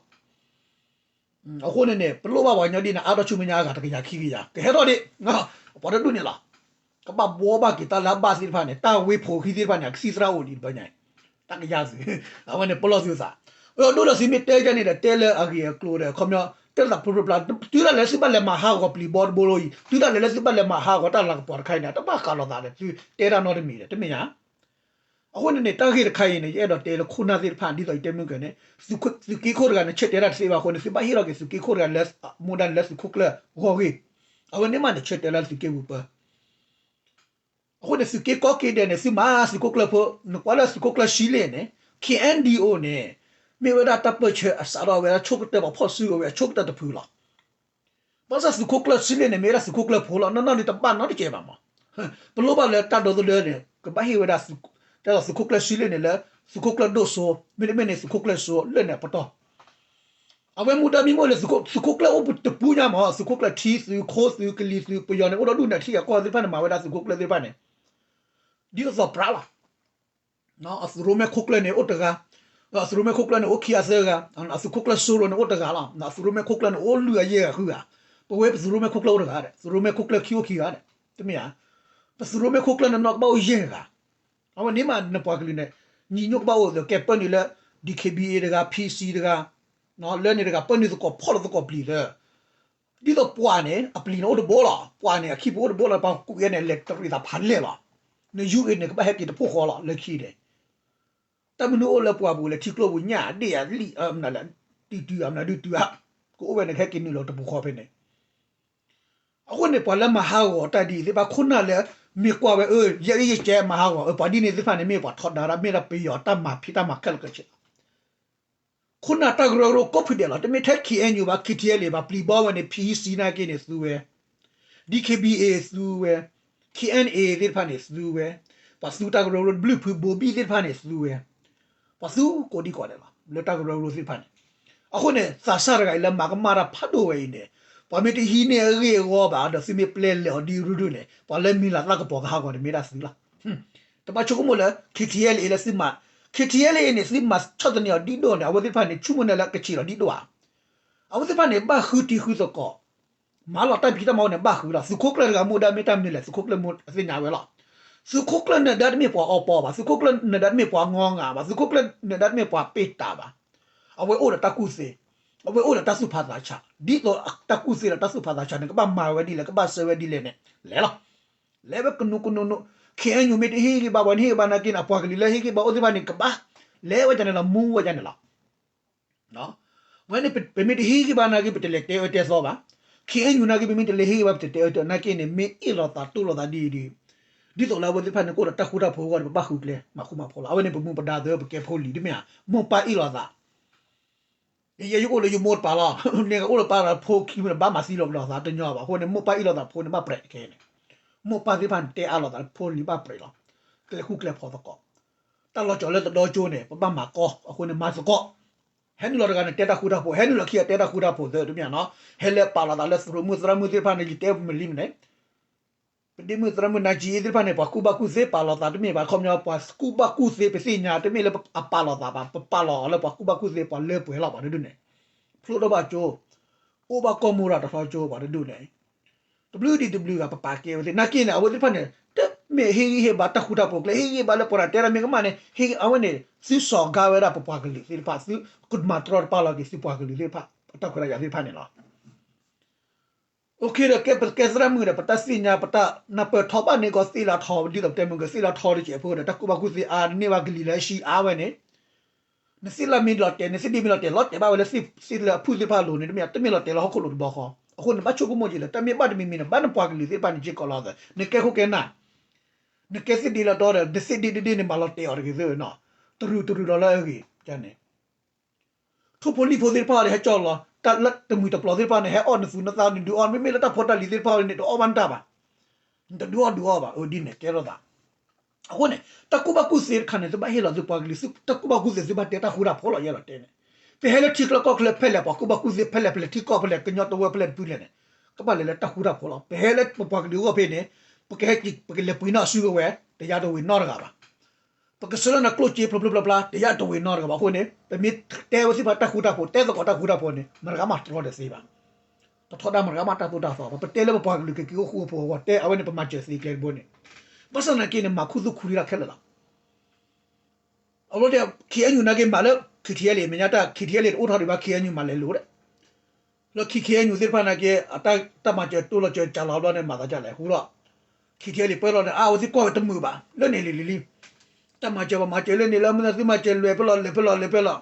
အဃိန့ၣ်န့ၣ် ပလိၣ်ဘၣ်ပှၤကညီဒ်န့ၣ် အါထီၣ်ဆူမဲာ်ညါအဂၤ တကယၤခံကယၤ ကဟဲထီၣ်ဒံး ပှၤတဒူၣ်န့ၣ်လီၤ ကဘၣ်ဘှီဘၣ်က့ၤတၢ်လၢအဘၣ်သ့ၣ်တဖၣ်န့ၣ် တၢ်ဝ့ၢ်ဖိခံသ့ၣ်တဖၣ်န့ၣ် အကသံၣ်သရၣ်အိၣ်ဒံးတဘျီညါ တၢ်ကယၤသု အဝဲန့ၣ်ပလီၢ်သုသး အဒိၣ်ဒီးသုမ့ၢ်တဲယါန့ၣ်ဒီး တဲလၢအဂ့ၢ်အကျိၤဒီး ခီပညီ တဲလၢသးဖျိဖျိဖျါ တုၤဒၣ်လဲာ်လၢသုဘၣ်လဲၤမၤဟးဂီၤပျံၤဘီတဘိလိအံၤ တုၤဒၣ်လဲာ်လၢသုဘၣ်လဲၤမၤဟးဂီၤတၢ်လၤကပီၤတခါအံၤန့ၣ် တဘၣ်ဃးလိာ်သးဒီးသုတဲတၢ်နီတမံၤဒီး တမ့ၢ်ညါ အဃိန့ၣ်န့ၣ် တၢ်ဂ့ၢ်တခါအံၤန့ၣ် ယအဲၣ်ဒိးတဲလၢခိၣ်နၢ်သ့ၣ်တဖၣ် ဒ်သိးယတဲမုၢ်ကၢန့ၣ် သုးက့ခိၣ်တဂၤန့ၣ် ဆၢတဲာ်တၢ်တသ့ဘၣ်အဃိန့ၣ် သုဘၣ်ဟ့ၣ်လီၤက့ၤသုးက့ခိၣ်တဂၤလၢ မူဒါန့ၣ်လၢသုးခိၣ်ကျၢၢ်ဂီၢ်ဂ့ၢ် အဝဲန့ၣ်မးန့ၣ် ဆၢတဲာ်လၢသုးက့ပူၤပၢ အဃိန့ၣ် သုးက့ကီၢ်က့ဒဲးန့ၣ် သုမၤသုးခိၣ်ကျၢၢ်ဖိ နကွၢ်လၢသုးခိၣ်ကျၢၢ်ဆံလ့ၣ်န့ၣ် K N D O န့ၣ် မ့ၢ်ဝဲဒၣ်တၢ်ပၢၢ်ဆၢအစးထီၣ်ဝဲဒၣ်ဆိကတၢၢ်ပှၤဖီၣ်စုကဝဲၤအဆိကတၢၢ်တဖုလီၤ. ဘၣ်ဆၣ်သုးခိၣ်ကျၢၢ်ဆံလ့ၣ်န့ၣ် မ့ၢ်ဝဲဒၣ်သုးခိၣ်ကျၢၢ်ဖိလီၤ. နီၢ်နီၢ်န့ၣ်တဘၣ်နီတကဲဘၣ်မး. ပလိၣ်ဘၣ်လၢတၢ်ဒီသဒၢန့ၣ် ကဘၣ်ဟ့ၣ်ဝဲဒၣ် တၢ်ဒီးသုးခိၣ်ကျၢၢ်ဆံလ့ၣ်န့ၣ်လၢ သုးခိၣ်ကျၢၢ်ဒိၣ်စိ မ့တမ့ၢ်န့ၣ်သုးခိၣ်ကျၢၢ်စိလၢာ်န့ၣ်အပတီၢ် အဝဲမူဒါမ့ၢ်အိၣ်လၢသုးခိၣ်ကျၢၢ်အိၣ်တပူၤညါမး သုးခိၣ်ကျၢၢ်ထံ သုးခိၣ် သုးကလံၤ သုးပယီၤန့ၣ် အိၣ်ဒီဒူၣ်န့ၣ် ထံဂၤကီၢ်ဂၤသ့ၣ်တဖၣ်န့ၣ် မၤဝဲဒၣ်သုးခိၣ်ကျၢၢ်သ့ၣ်တဖၣ်န့ၣ် ဒ်သိးပြးလီၤ. အသုးရိၣ်မဲခိၣ်ကျၢၢ်န့ၣ်အိၣ်တဂၤ, အသုးရိၣ်မဲခိၣ်ကျၢၢ်န့ၣ်အိၣ်ခံဂၤသၢဂၤ, အသုးခိၣ်ကျၢၢ်စိရိၤန့ၣ်အိၣ်တဂၤလီၤ. အသုးရိၣ်မဲခိၣ်ကျၢၢ်န့ၣ်အိၣ်လွံၢ်ဂၤယဲၢ်ဂၤဃုဂၤ, ပဝဲပသုးရိၣ်မဲခိၣ်ကျၢၢ်အိၣ်တဂၤဒီး သုးရိၣ်မဲခိၣ်ကျၢၢ်ခံအိၣ်ခံဂၤဒီး တမ့ၢ်ဧါ. ပသုးရိၣ်မဲခိၣ်ကျၢၢ်န့ၣ်နီၢ်ကဘၣ်အိၣ်ယဲၢ်ဂၤ အဝဲန့ၣ်မးနပှၤကလုာ်န့ၣ် ညီညွတ်ကဘၣ်အိၣ်သ့ ကဲပၢနုာ်လၢ D K B A တဂၤ P C တဂၤ, လၢန့ၣ်တဂၤ ပၢနုာ်သကိးဖီၣ်လီၤသကိးပျံၤသၢ ဒ်သိးပှၤန့ၣ် အပျံၤန့ၣ်အိၣ်တဘိလီၤ. ပှၤန့ၣ် အခံပူၤအိၣ်တဘိလီၤ. ပှၤကူးယဲၢ်န့ၣ် လဲၤတရံးသးဖးလဲၢ်လီၤ. နယူၢ်အ့ၣ်န့ၣ် ကဘၣ်ဟဲက့ၤတဖိဃီလီၤ လၢခံန့ၣ် တၢ်မနုၤအိၣ်လၢပှၤပူၤလဲၣ် ထံကျိပူၤညၣ်ဒ့ၣ်အလံၣ် မနုၤလဲၣ် တုၤတုၤအမနုၤဒုးတုၤဧါ, ကအိၣ်ဝဲန့ၣ် ကဟဲက့ၤနုာ်လီၤတပူၤဃီဖဲန့ၣ်. အဃိန့ၣ် ပှၤလၢမၤဟးဂီၤတၢ်ဒ်အံၤသ့ၣ်တဖၣ် ခိၣ်နၢ်လၢ မ့ၢ်ကွၢ်ဝဲ အၢ ယဲအံၤယကဲမၤဟးဂီၤ အၢ ပှၤဒ်န့ၣ်သ့ၣ်တဖၣ်န့ၣ် မ့ၢ်ပှၤထီဒါတၢ် မ့ၢ်ဒၣ်ပယီၤတၢ်မၤဖံးတၢ်မၤခဲလၢာ်ခဲဆ့လီၤ. ခိၣ်နၢ်တၢ်ကရၢကရိကိးဖုဒဲးလီၤ. တမ့ၢ်ထဲ K N U ဘၣ် K T L A ဘၣ် ပျံၤဘီဝဲန့ၣ် P E C နာ်က့န့ၣ် သူဝဲ, D K B A သူဝဲ, K N A သ့ၣ်တဖၣ်န့ၣ် သူဝဲ, ပှၤသူတၢ်ကရၢကရိတဘျုးဖု ဘိဘံၣ်သ့ၣ်တဖၣ်န့ၣ် သူဝဲ, ပှၤသူကိးဒံကိးဒဲးလီၤ လၢတၢ်ကရၢကရိသ့ၣ်တဖၣ်န့ၣ်. အဃိန့ၣ် သးစၢ်တဂၤအံၤလၢမၤကမၣ်တၢ်ဖးဒိၣ်ဝဲအံၤန့ၣ် ပှၤမ့ၢ်တဟံးန့ၢ်အဂ့ၢ်အဂီၢ်ဘၣ်ဒီး သုမ့ၢ်ပျဲလဲၤအီၤဒ်ရူၢ်ဒူၣ်န့ၣ် ပှၤလၢမံၤလၤသၣ်ကပီၤကဟးဂီၤန့ၣ်မ့ၢ်ဒၣ်သုလီၤ. တဘၣ်ဆိကမိၣ်လၢ K T L A လၢသုမၤ K T L A န့ၣ် သုမၤဆီၣ်သနံးအီၤဒ်ဒိၣ်န့ၣ် အဝဲသ့ၣ်တဖၣ်န့ၣ် ဆိကမိၣ်န့ၣ်လၢကဆံးလီၤဒ်ဒိၣ်ဧါ. အဝဲသ့ၣ်တဖၣ်န့ၣ် ဘၣ်ဃုတံၤဃုသကိး မၤလီၤတၢ်ဖံးတၢ်မၤဝဲန့ၣ် ဘၣ်ဃုလီၤ. သုးခိၣ်ကျၢၢ်တဂၤမ့ၢ်ဒၣ်မ့ၢ်တၢ်မနုၤလဲၣ် သုးခိၣ်ကျၢၢ်မ့ၢ်အသ့ၣ်ညါဝဲလီၤ. သုးခိၣ်ကျၢၢ်နၢၤဒါတမ့ၢ်ပှၤအီပီဘၣ်, သုးခိၣ်ကျၢၢ်နၢၤဒါတမ့ၢ်ပှၤငီငၤဘၣ်, သုးခိၣ်ကျၢၢ်နၢၤဒါတမ့ၢ်ပှၤပ့ၢ်တၢ်ဘၣ်. အဝဲအိၣ်ဒီးတၢ်ကူၣ်သ့, အဝဲအိၣ်ဒီးတၢ်သူၣ်ဖးသးဆး, ဒ်သိးတၢ်ကူၣ်သ့ဒီးတၢ်သူၣ်ဖးသးဆးန့ၣ် ကဘၣ်မၤဝဲဒ်လဲၣ် ကဘၣ်ဆၢဝဲဒ်လဲၣ်န့ၣ် လဲၤလီၤ. လဲၤဝဲကနူးကနူးနူး, K N U မ့ၢ်တဟ့ၣ်ဂံၢ်ဘါပှၤန့ၣ် ဟ့ၣ်ဂံၢ်ဘါနာ်က့န့ၣ် အပှၤကလုာ်လၢဟ့ၣ်ဂံၢ်ဘါအိၣ်သ့ၣ်တဖၣ်န့ၣ် ကဘၣ် လဲၤဝဲဒ်န့ၣ်လီၤ, မူဝဲဒ်န့ၣ်လီၤ. ဝဲန့ၣ် ပမ့ၢ်တဟ့ၣ်ဂံၢ်ဘါနာ်က့ ပတလဲၤတဲအၢတဲသီဘၣ်. K N U နာ်က့ ပမ့ၢ်တလဲၤဟ့ၣ်ဂံၢ်ဘါ ပတတဲအၢတဲနာ်က့န့ၣ် မ့ၢ်အ့ၣ်လိာ်သးတိၢ်လိာ်သးဒ်အံၤဒ်အံၤ, ဒ်သိးလၢအဝဲသ့ၣ်တဖၣ်န့ၣ် ကအိၣ်ဒီးတၢ်ဃူတၢ်ဖိးအဂီၢ်န့ၣ် ပဘၣ်ဃုကျဲမၤဃူမၤဖိးလီၤ. အဝဲန့ၣ် ပမူပဒါသၢ ပကဲဖိလံၤတမ့ၢ်ဧါ, မိၢ်ပၢ်အ့ၣ်လိာ်သး ယဲယအိၣ်လၢယမိၢ်တပၤလီၤ, န့ၣ်ကအိၣ်လၢပၢ်ဒီးဖိခံမ့ၢ်ဘၣ်မၤသံလိာ်ပဒီးသးတညီဘၣ်. အဃိန့ၣ် မိၢ်ပၢ်အ့ၣ်လိာ်သးဖိန့ၣ် ဘၣ်ပြဲးခဲအံၤန့ၣ်, မိၢ်ပၢ်သ့ၣ်တဖၣ်န့ၣ် တဲအါလိာ်သးဖိန့ၣ်ဘၣ်ပြဲးလီၤ. ကျဲဃူကျဲဖိးသကိး, တၢ်လီၤကၠီၤလၢသဒီကၠိန့ၣ် ပဘၣ်မၤကီ, အဃိန့ၣ် မၤသကိး, ဟဲနုာ်လီၤတဂၤန့ၣ် တဲတၢ်ဃူတၢ်ဖိး, ဟဲနုာ်လီၤခံဂၤတဲတၢ်ဃူတၢ်ဖိးသ့တမ့ၢ်ဧါနီၤ, ဟဲလၢပာ်လီၤသးလၢသရူးမုၣ်သရၣ်မုၣ်သ့ၣ်တဖၣ်န့ၣ် ယတဲမလံမနုၤန့ၣ် ပဒ့မုၣ်သရၣ်မုၣ် နာ်က့ သ့ၣ်တဖၣ်န့ၣ် ပှၤကူၣ်ဘၣ်ကူၣ်သ့ပာ်လီၤသးတမ့ၢ်ဘၣ်, ခီပညီ ပှၤကူၣ်ဘၣ်ကူၣ်သ့ ပသ့ၣ်ညါတမ့ၢ်လၢအပာ်လီၤသးဘၣ်, ပပာ်လီၤအီၤလၢပှၤကူၣ်ဘၣ်ကူၣ်သ့ ပှၤလၢပှဲၤလီၤပှၤတဒူၣ်န့ၣ်, ဖျိထီၣ်ဘၣ်ကၠိ, အိၣ်ဘၣ်ကီၢ်မိၢ်ရၤတထီကၠိပှၤတဒူၣ်န့ၣ်, တဘျုးဒံးတဘျုးဂၤ ပပာ်ကဲဝဲသ့ၣ် နာ်က့န့ၣ် အဝဲသ့ၣ်တဖၣ်န့ၣ် တမ့ၢ်ဟ့ၣ်ဂံၢ်ဟ့ၣ်ဘါတၢ်ဃူတၢ်ဖိးကျဲ ဟ့ၣ်ဂံၢ်ဟ့ၣ်ဘါလၢပှၤတၢ်တဲတၢ်မ့ၢ်ကမၣ်န့ၣ် ဟ့ၣ်ဂံၢ် အဝဲန့ၣ် သုစီၤကါဝဲဒၣ်ပပှၤကလုာ်သ့ၣ်တဖၣ်, သုကမၤတြီတပာ်လီၤက့ၤသုပှၤကလုာ်သ့ၣ်တဖၣ် အတၢ်ခွဲးတၢ်ယာ်သ့ၣ်တဖၣ်န့ၣ်လီၤ. အိၣ်ခ့ဒီး ကဲပကဲသရၣ်မုၣ်ဒီး ပတၢ်သ့ၣ်ညါ ပတၢ်နၢ်ပၢၢ်ထီဘၣ်န့ၣ်ကီး သ့ၣ်လၢထီ ဒ်သိးပတဲမုၢ်ကသ့ၣ်လၢထီတကဲးဖိဒီး တၢ်ကူၣ်ဘၣ်ကူၣ်သ့အါ နန့ၢ်ဘၣ်ကလံၤလၢအဟံၣ်အါဝဲန့ၣ်, နသ့ၣ်လၢမ့ၢ်လီၤတဲာ် နသ့ၣ်ဒ့မ့ၢ်လီၤတဲာ် လီၤတဲာ်ဘၣ်ဝဲလၢသ့ၣ်လၢအဖုၣ်သ့ၣ်တဖၣ်အလိၤန့ၣ် တမ့ၢ် တမ့ၢ်လီၤတဲာ်လၢဟီၣ်ခိၣ်လိၤတဘျီဃီ. အဃိန့ၣ် ဘၣ်ဆိကမိၣ်က့ၤလၢ တၢ်မ့ၢ်ဘၣ်တမံၤမံၤန့ၣ် ဘၣ်နပှၤကလုာ်သ့ၣ်တဖၣ်န့ၣ် က့ၤကိးလီၤသး နကဲခိၣ်ကဲနၢ် နကဲသ့ၣ်ဒ့လၢတီဒီး နသ့ၣ်ဒ့ဒ့ဒ့န့ၣ် မၤလီၤတဲာ်အီၤတဂ့ၤသ့ၣ်နီၤ, တရူးတရူးလီၤလၢအဂ့ၤ န့ၣ် ထိၣ်ဖိလံၣ်ဖိသ့ၣ်တဖၣ်ဒီး ဟဲကၠီလီၤ တၢ်လၢတမှံၤတပျီၤသ့ၣ်တဖၣ်န့ၣ် ဟဲအီၣ်နသူၣ်နသး နဒုးအီၣ် မ့မ့ၢ်လၢတၢ်ဖိတၢ်လံၤသ့ၣ်တဖၣ်န့ၣ် တအီၣ်ဘၣ်နတၢ်ဘၣ်, နတဒုးအီၣ်ဒုးအီၣ်ဘၣ် အဒ်န့ၣ် ကဲထီၣ်သး အဃိန့ၣ် တၢ်ကူၣ်ဘၣ်ကူၣ်သ့တခါန့ၣ် သုဘၣ်ဟ့ၣ်လီၤသုပှၤကလုာ် တၢ်ကူၣ်ဘၣ်ကူၣ်သ့ သုဘၣ်တဲတၢ်ဃူတၢ်ဖိးလီၤ ယအဲၣ်ဒိးတဲန့ၣ်, ပဟဲလၢထံချၢကီၢ်ချၢဖဲလဲၣ် ပှၤကူၣ်ဘၣ်ကူၣ်သ့ဖဲလဲၣ် ဖဲလဲၣ်ထံကီၢ်ဖဲလဲၣ် ကညီတဝၢဖဲလဲၣ်တဖုလဲၣ်န့ၣ်, ကဘၣ်လဲၤလၢတၢ်ဃူတၢ်ဖိးလီၤ. ပဟဲလၢပပှၤကလုာ်အဂီၢ်ဖဲန့ၣ် ပကဟဲက့ၤ ပကလဲၤပှ့ၤနီၣ်အစုကဝဲၤ တယါတဝ့ၤနီတဂၤဘၣ် ပကဆှၢလီၤနၤကျိၣ်စ့ဖျိဖျိဖျါဖျါ တယါတဝ့ၤနီတဂၤဘၣ်. အဃိန့ၣ် ပမ့ၢ်တဲဝဲသ့ၣ်တဖၣ်တၢ်ဃူတၢ်ဖိး တဲသကိးတၢ်ဃူတၢ်ဖိးန့ၣ် မတၤဂၤမးတြီဒီးသ့ဘၣ်. တထီဒါမတၤဂၤမးတၢ်သိၣ်တၢ်သီဘၣ်. ပတဲလၢပပှၤကလုာ်ကက့ၤအိၣ်ဃူအိၣ်ဖိးအဂီၢ် တဲအဝဲန့ၣ် ပမၤစၢၤသ့ကျဲတဘိန့ၣ်, ဘၣ်ဆၣ်သနာ်က့န့ၣ် မၤခူသူၣ်ခူသံတၢ်ခဲလၢာ်လီၤ. အဝဲတဲ K N U နာ်က့မၤလၢ K T L A အမဲာ်ညါတၢ် K T L A တအိၣ်ထီၣ်ဒံးဘၣ် K N U မၤလဲၤလိာ်ဒီး လၢခံ K N U သ့ၣ်တဖၣ်နာ်က့ အတၢ်မၤစၢၤတိၢ်လီၤစၢၤကၢ်လီၤဘျီန့ၣ် မၤသးဒ်လဲၣ် ဟူလီၤ. K T L A ပၢလီၤန့ၣ် အါ အဝဲသ့ၣ်ကွၢ်ဝဲတမုာ်ဘၣ် လၢန့ၣ်လံလံလံ. တၢ်မၤစၢၤပှၤမၤစၢၤလၢန့ၣ်လၢမ့ၢ်သုမၤစၢၤလဲၤဖဲလဲၣ် လဲၤဖဲလဲၣ် လဲၤဖဲလဲၣ်.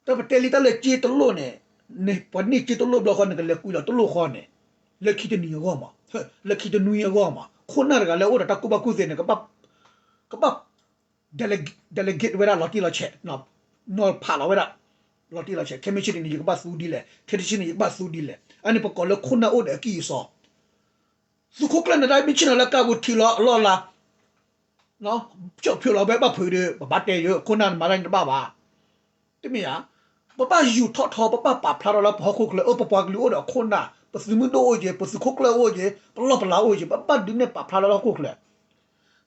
တၢ်ပတဲလံတၢ်လၢစ့တလိၣ်န့ၣ် ပှၤန့ၢ်စ့တလိၣ်ဘျီဃီန့ၣ် ကလဲၤကွံာ်လီၤတလိၣ်ဃီန့ၣ် လၢခံတနွံအဂီၢ်မး လၢခံတနွံအဂီၢ်မး ခိၣ်နၢ်တဂၤလၢအိၣ်ဒီးတၢ်ကူၣ်ဘၣ်ကူၣ်သ့န့ၣ် ကဘၣ် delegate ဝဲဒၣ်လီၤတံၢ်လီၤဆဲး နီၤဖးလီၤဝဲဒၣ် လီၤတံၢ်လီၤဆဲး ခဲမုၢ်ဆ့ၣ်တနံၤ ယကဘၣ်သူဒ်လဲၣ် ခဲတဆ့ၣ်န့ၣ် ယကဘၣ်သူဒ်လဲၣ်. အန့ၣ်ပကိးလၢခိၣ်နၢ်အိၣ်ဒီးအကံၢ်အစီ သုးခိၣ်ကျၢၢ်နၢၤဒါမ့ၢ်ဆ့ၣ်နီၤလၢကါပူၤထံးလီၤအလီၢ်အလၤ ကၠီၣ်ဖၠိလီၤဝဲဘၣ်ဖုးဒီး ပဘၣ်တဲယိၤ ခိၣ်နၢ်နမၤတၢ်န့ၣ်တဘၣ်ဘၣ်. တမ့ၢ်ဧါ. ပဘၣ်ယူာ်ထီၣ်ထီ ပဘၣ်ပာ်ဖျါထီၣ်လၢပဟီၣ်ခိၣ်ချၢ အၢ ပပှၤကလုာ်အိၣ်ဒီးအခိၣ်နၢ် ပသုးမုၢ်ဒိၣ်အိၣ်က့ၤ ပသုးခိၣ်ကျၢၢ်အိၣ်က့ၤ ပလီၢ်ပလၤအိၣ်က့ၤ ပဘၣ်ဒုးနဲၣ်ပာ်ဖျါထီၣ်လၢဟီၣ်ခိၣ်ချၢ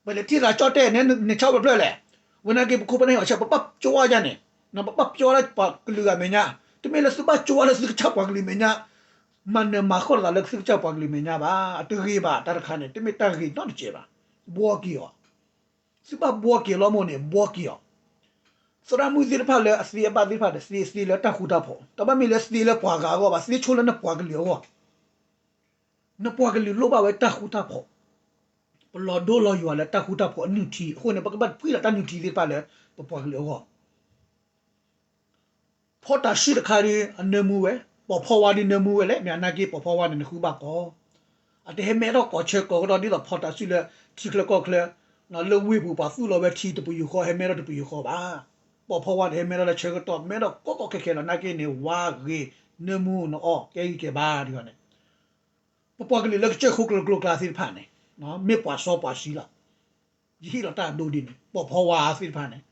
ပလဲၤထံၣ်သးကၠီၣ်တဲၣ်န့ၣ် နဆၢပျၢၢ်လဲၣ်. ဝဲနာ်က့ ပခိၣ်ပနၢ်ဟံၣ်အဆၢ ပဘၣ်ကၠီဝါယါန့ၣ် ပဘၣ်ကၠီဝါလၢပှၤကလုာ်ဂၤမဲာ်ညါ တမ့ၢ်လၢသုဘၣ်ကၠီဝါလၢသုကစၢ်ပှၤကလုာ်မဲာ်ညါ မၤနၢၤမၤဃီၣ်လိာ်သးလၢသုကစၢ်ပှၤကလုာ်မဲာ်ညါဘၣ်. တဂ့ၤဘၣ် တၢ်တခါန့ၣ် တမ့ၢ်တၢ်ဂ့ၤနီတစဲးဘၣ်. ဘှီက့ၤအီၤ သုဘၣ်ဘှီက့ၤလီၤမိၢ်န့ၣ် ဘှီက့ၤအီၤ သရၣ်မုၣ်သ့ၣ်တဖၣ်လၢအသ့အဘၣ်သ့ၣ်တဖၣ်ဒီး သ့သ့လၢတၢ်ဃူတၢ်ဖိး တဘၣ်မ့ၢ်လၢသ့လၢပှၤဂၤအဂီၢ်ဘၣ် သ့ဆိလၢနပှၤကလုာ်အဂီၢ် နပှၤကလုာ်လိၣ်ဘၣ်ဝဲတၢ်ဃူတၢ်ဖိး ပလီၤဒိလီၤယွၤလၢတၢ်ဃူတၢ်ဖိးအနုၢ်ထံ အဃိန့ၣ် ပကဘၣ်ပှံၢ်လီၤတၢ်နုၢ်ထံသ့ၣ်တဖၣ်လၢပပှၤကလုာ်အဂီၢ် ဖီတၢ်စုတခါဒီး အနၢမူဝဲ ပိာ်ဖီဝါဒီးနၢမူဝဲလဲၣ် မ့ၢ်အနာ်က့ပိာ်ဖီဝါန့ၣ် နဃုဘၣ်ကီး အတဟဲမဲထီၣ်ကိးဆၢကိးကတီၢ်ဒ်သိးဖီတၢ်စုလၢထံချၢကီၢ်ချၢ လၢဝ့ၢ်ပူၤပှၤသူၣ်လီၤဝဲထံတပယူာ်ဃီ ဟဲမဲထီၣ်တပယူာ်ဃီဘၣ်. ပိာ်ဖီဝါန့ၣ် ဟဲမဲထီၣ်လၢဆၢကတီၢ် မဲထီၣ်ကိးကိးခဲခဲလီၤ နာ်က့န့ၣ် ဝါဂ့ၤ နၢမူနအီၣ် ကဲဂံၢ်ကဲဘါဒ်န့ၣ် ပပှၤကလုာ်လၢကစၢၢ်ခိၣ်ကျၢကျိၤကျါသ့ၣ်တဖၣ်န့ၣ် မ့ၢ်ပှၤစီပှၤဆှံလီၤ. ယဟ့ၣ်လီၤတၢ်အဒိဒ်န့ၣ် ပိာ်ဖီဝါသ့ၣ်တဖၣ်န့ၣ်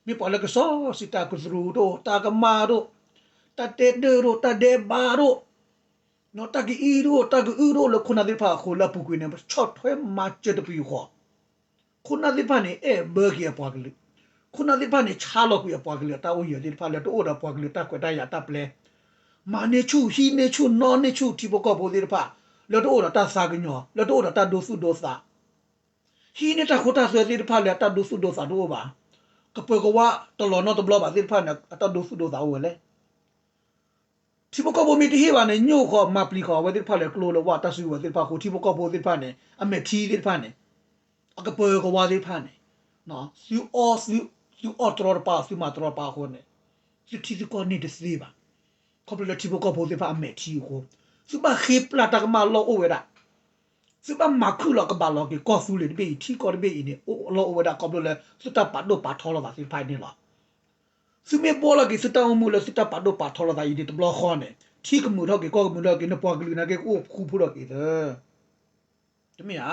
မ့ၢ်ပှၤလၢကစီၤစံးတၢ်ကတြူၢ်ဒိၣ် တၢ်ကမၣ်ဒိၣ် တၢ်တဲဒၢဒိၣ် တၢ်ဒဲဘါဒိၣ် တၢ်ကအံၣ်တအိၣ် တၢ်ကအုတအိၣ်လၢခိၣ်နၢ်သ့ၣ်တဖၣ်အဃိ လၢအပူၤကွံာ်န့ၣ် ဆီၣ်ထွဲမၤစၢၤတပယူာ်ဃီ, ခိၣ်နၢ်သ့ၣ်တဖၣ်န့ၣ် အဲၣ်ဘၢက့ၤအပှၤကလုာ်, ခိၣ်နၢ်သ့ၣ်တဖၣ်န့ၣ် ဆါလီၤကွံာ်အပှၤကလုာ်အတၢ်အိၣ်ယၢၤသ့ၣ်တဖၣ် လၢတအိၣ်ဒီးပှၤကလုာ်တၢ်ခွဲးတၢ်ယာ်တၢ်ပျဲ, မၤန့ၢ်ဆူၣ် ဟံးန့ၢ်ဆူၣ် နီၣ်န့ၢ်ဆူၣ် ထံဖိကီၢ်ဖိသ့ၣ်တဖၣ် လၢတအိၣ်ဒီးတၢ်သးကညီၤ လၢတအိၣ်ဒီးတၢ်ဒိသူၣ်ဒိသး ဟံးန့ၢ်တၢ်ခိတၢ်သွဲသ့ၣ်တဖၣ်လၢအတၢ်ဒိသူၣ်ဒိသးတအိၣ်ဘၣ်, ကပၢၤကဝါတလီၤနီတဘျီဘၣ်သ့ၣ်တဖၣ်န့ၣ် အတၢ်ဒိသူၣ်ဒိသးအိၣ်ဝဲလဲၣ်. ထံဖိကီၢ်ဖိမ့ၢ်တဟ့ၣ်ဘၣ်န့ၣ် ညိၣ်ဃီၤမၤပျံၤဃီၤအဝဲသ့ၣ်တဖၣ်လၢကျိလၢဝၣ်တၢ်စုကဝဲၤသ့ၣ်တဖၣ်အဃိ ထံဖိကီၢ်ဖိသ့ၣ်တဖၣ်န့ၣ် အမဲာ်ထံသ့ၣ်တဖၣ်န့ၣ် အကပၢၤကဝါသ့ၣ်တဖၣ်န့ၣ် သုအီၣ် သုအီၣ်တြီတပါ သုမၤတြီတပါအဃိန့ၣ် သုထံသုကီၢ်န့ၢ်တသ့ဘၣ်. ခီဖျိလၢထံဖိကီၢ်ဖိသ့ၣ်တဖၣ်အမဲာ်ထံအဃိ သုဘၣ်ဃ့ပျၢ်တၢ်ကမၣ်လီၢ်အိၣ်ဝဲဒၣ် သုဘၣ်မၤခုၣ်လီၤကဘၣ်လီၤက့ၤကီၢ်သူလ့ၤတဘ့ၣ်အံၤ ထံကီၢ်တဘ့ၣ်အံၤန့ၣ် အိၣ်လီၢ်အိၣ်ဝဲဒၣ်ခီဖျိလၢသုတၢ်ပာ်ဒိၣ်ပာ်ထီလီၤသးသ့ၣ်တဖၣ်အံၤန့ၣ်လီၤ. သုမ့ၢ်ဘှီလီၤက့ၤသုတၢ်အိၣ်မူလၢသုတၢ်ပာ်ဒိၣ်ပာ်ထီလီၤသးအံၤန့ၣ်တဘျီဃီန့ၣ် ထံကမုာ်ထီၣ်က့ၤကီၢ်ကမုာ်ထီၣ်က့ၤ နပှၤကလုာ်နာ်က့ကအိၣ်ဃူဖိးထီၣ်က့ၤသၢ တမ့ၢ်ဧါ,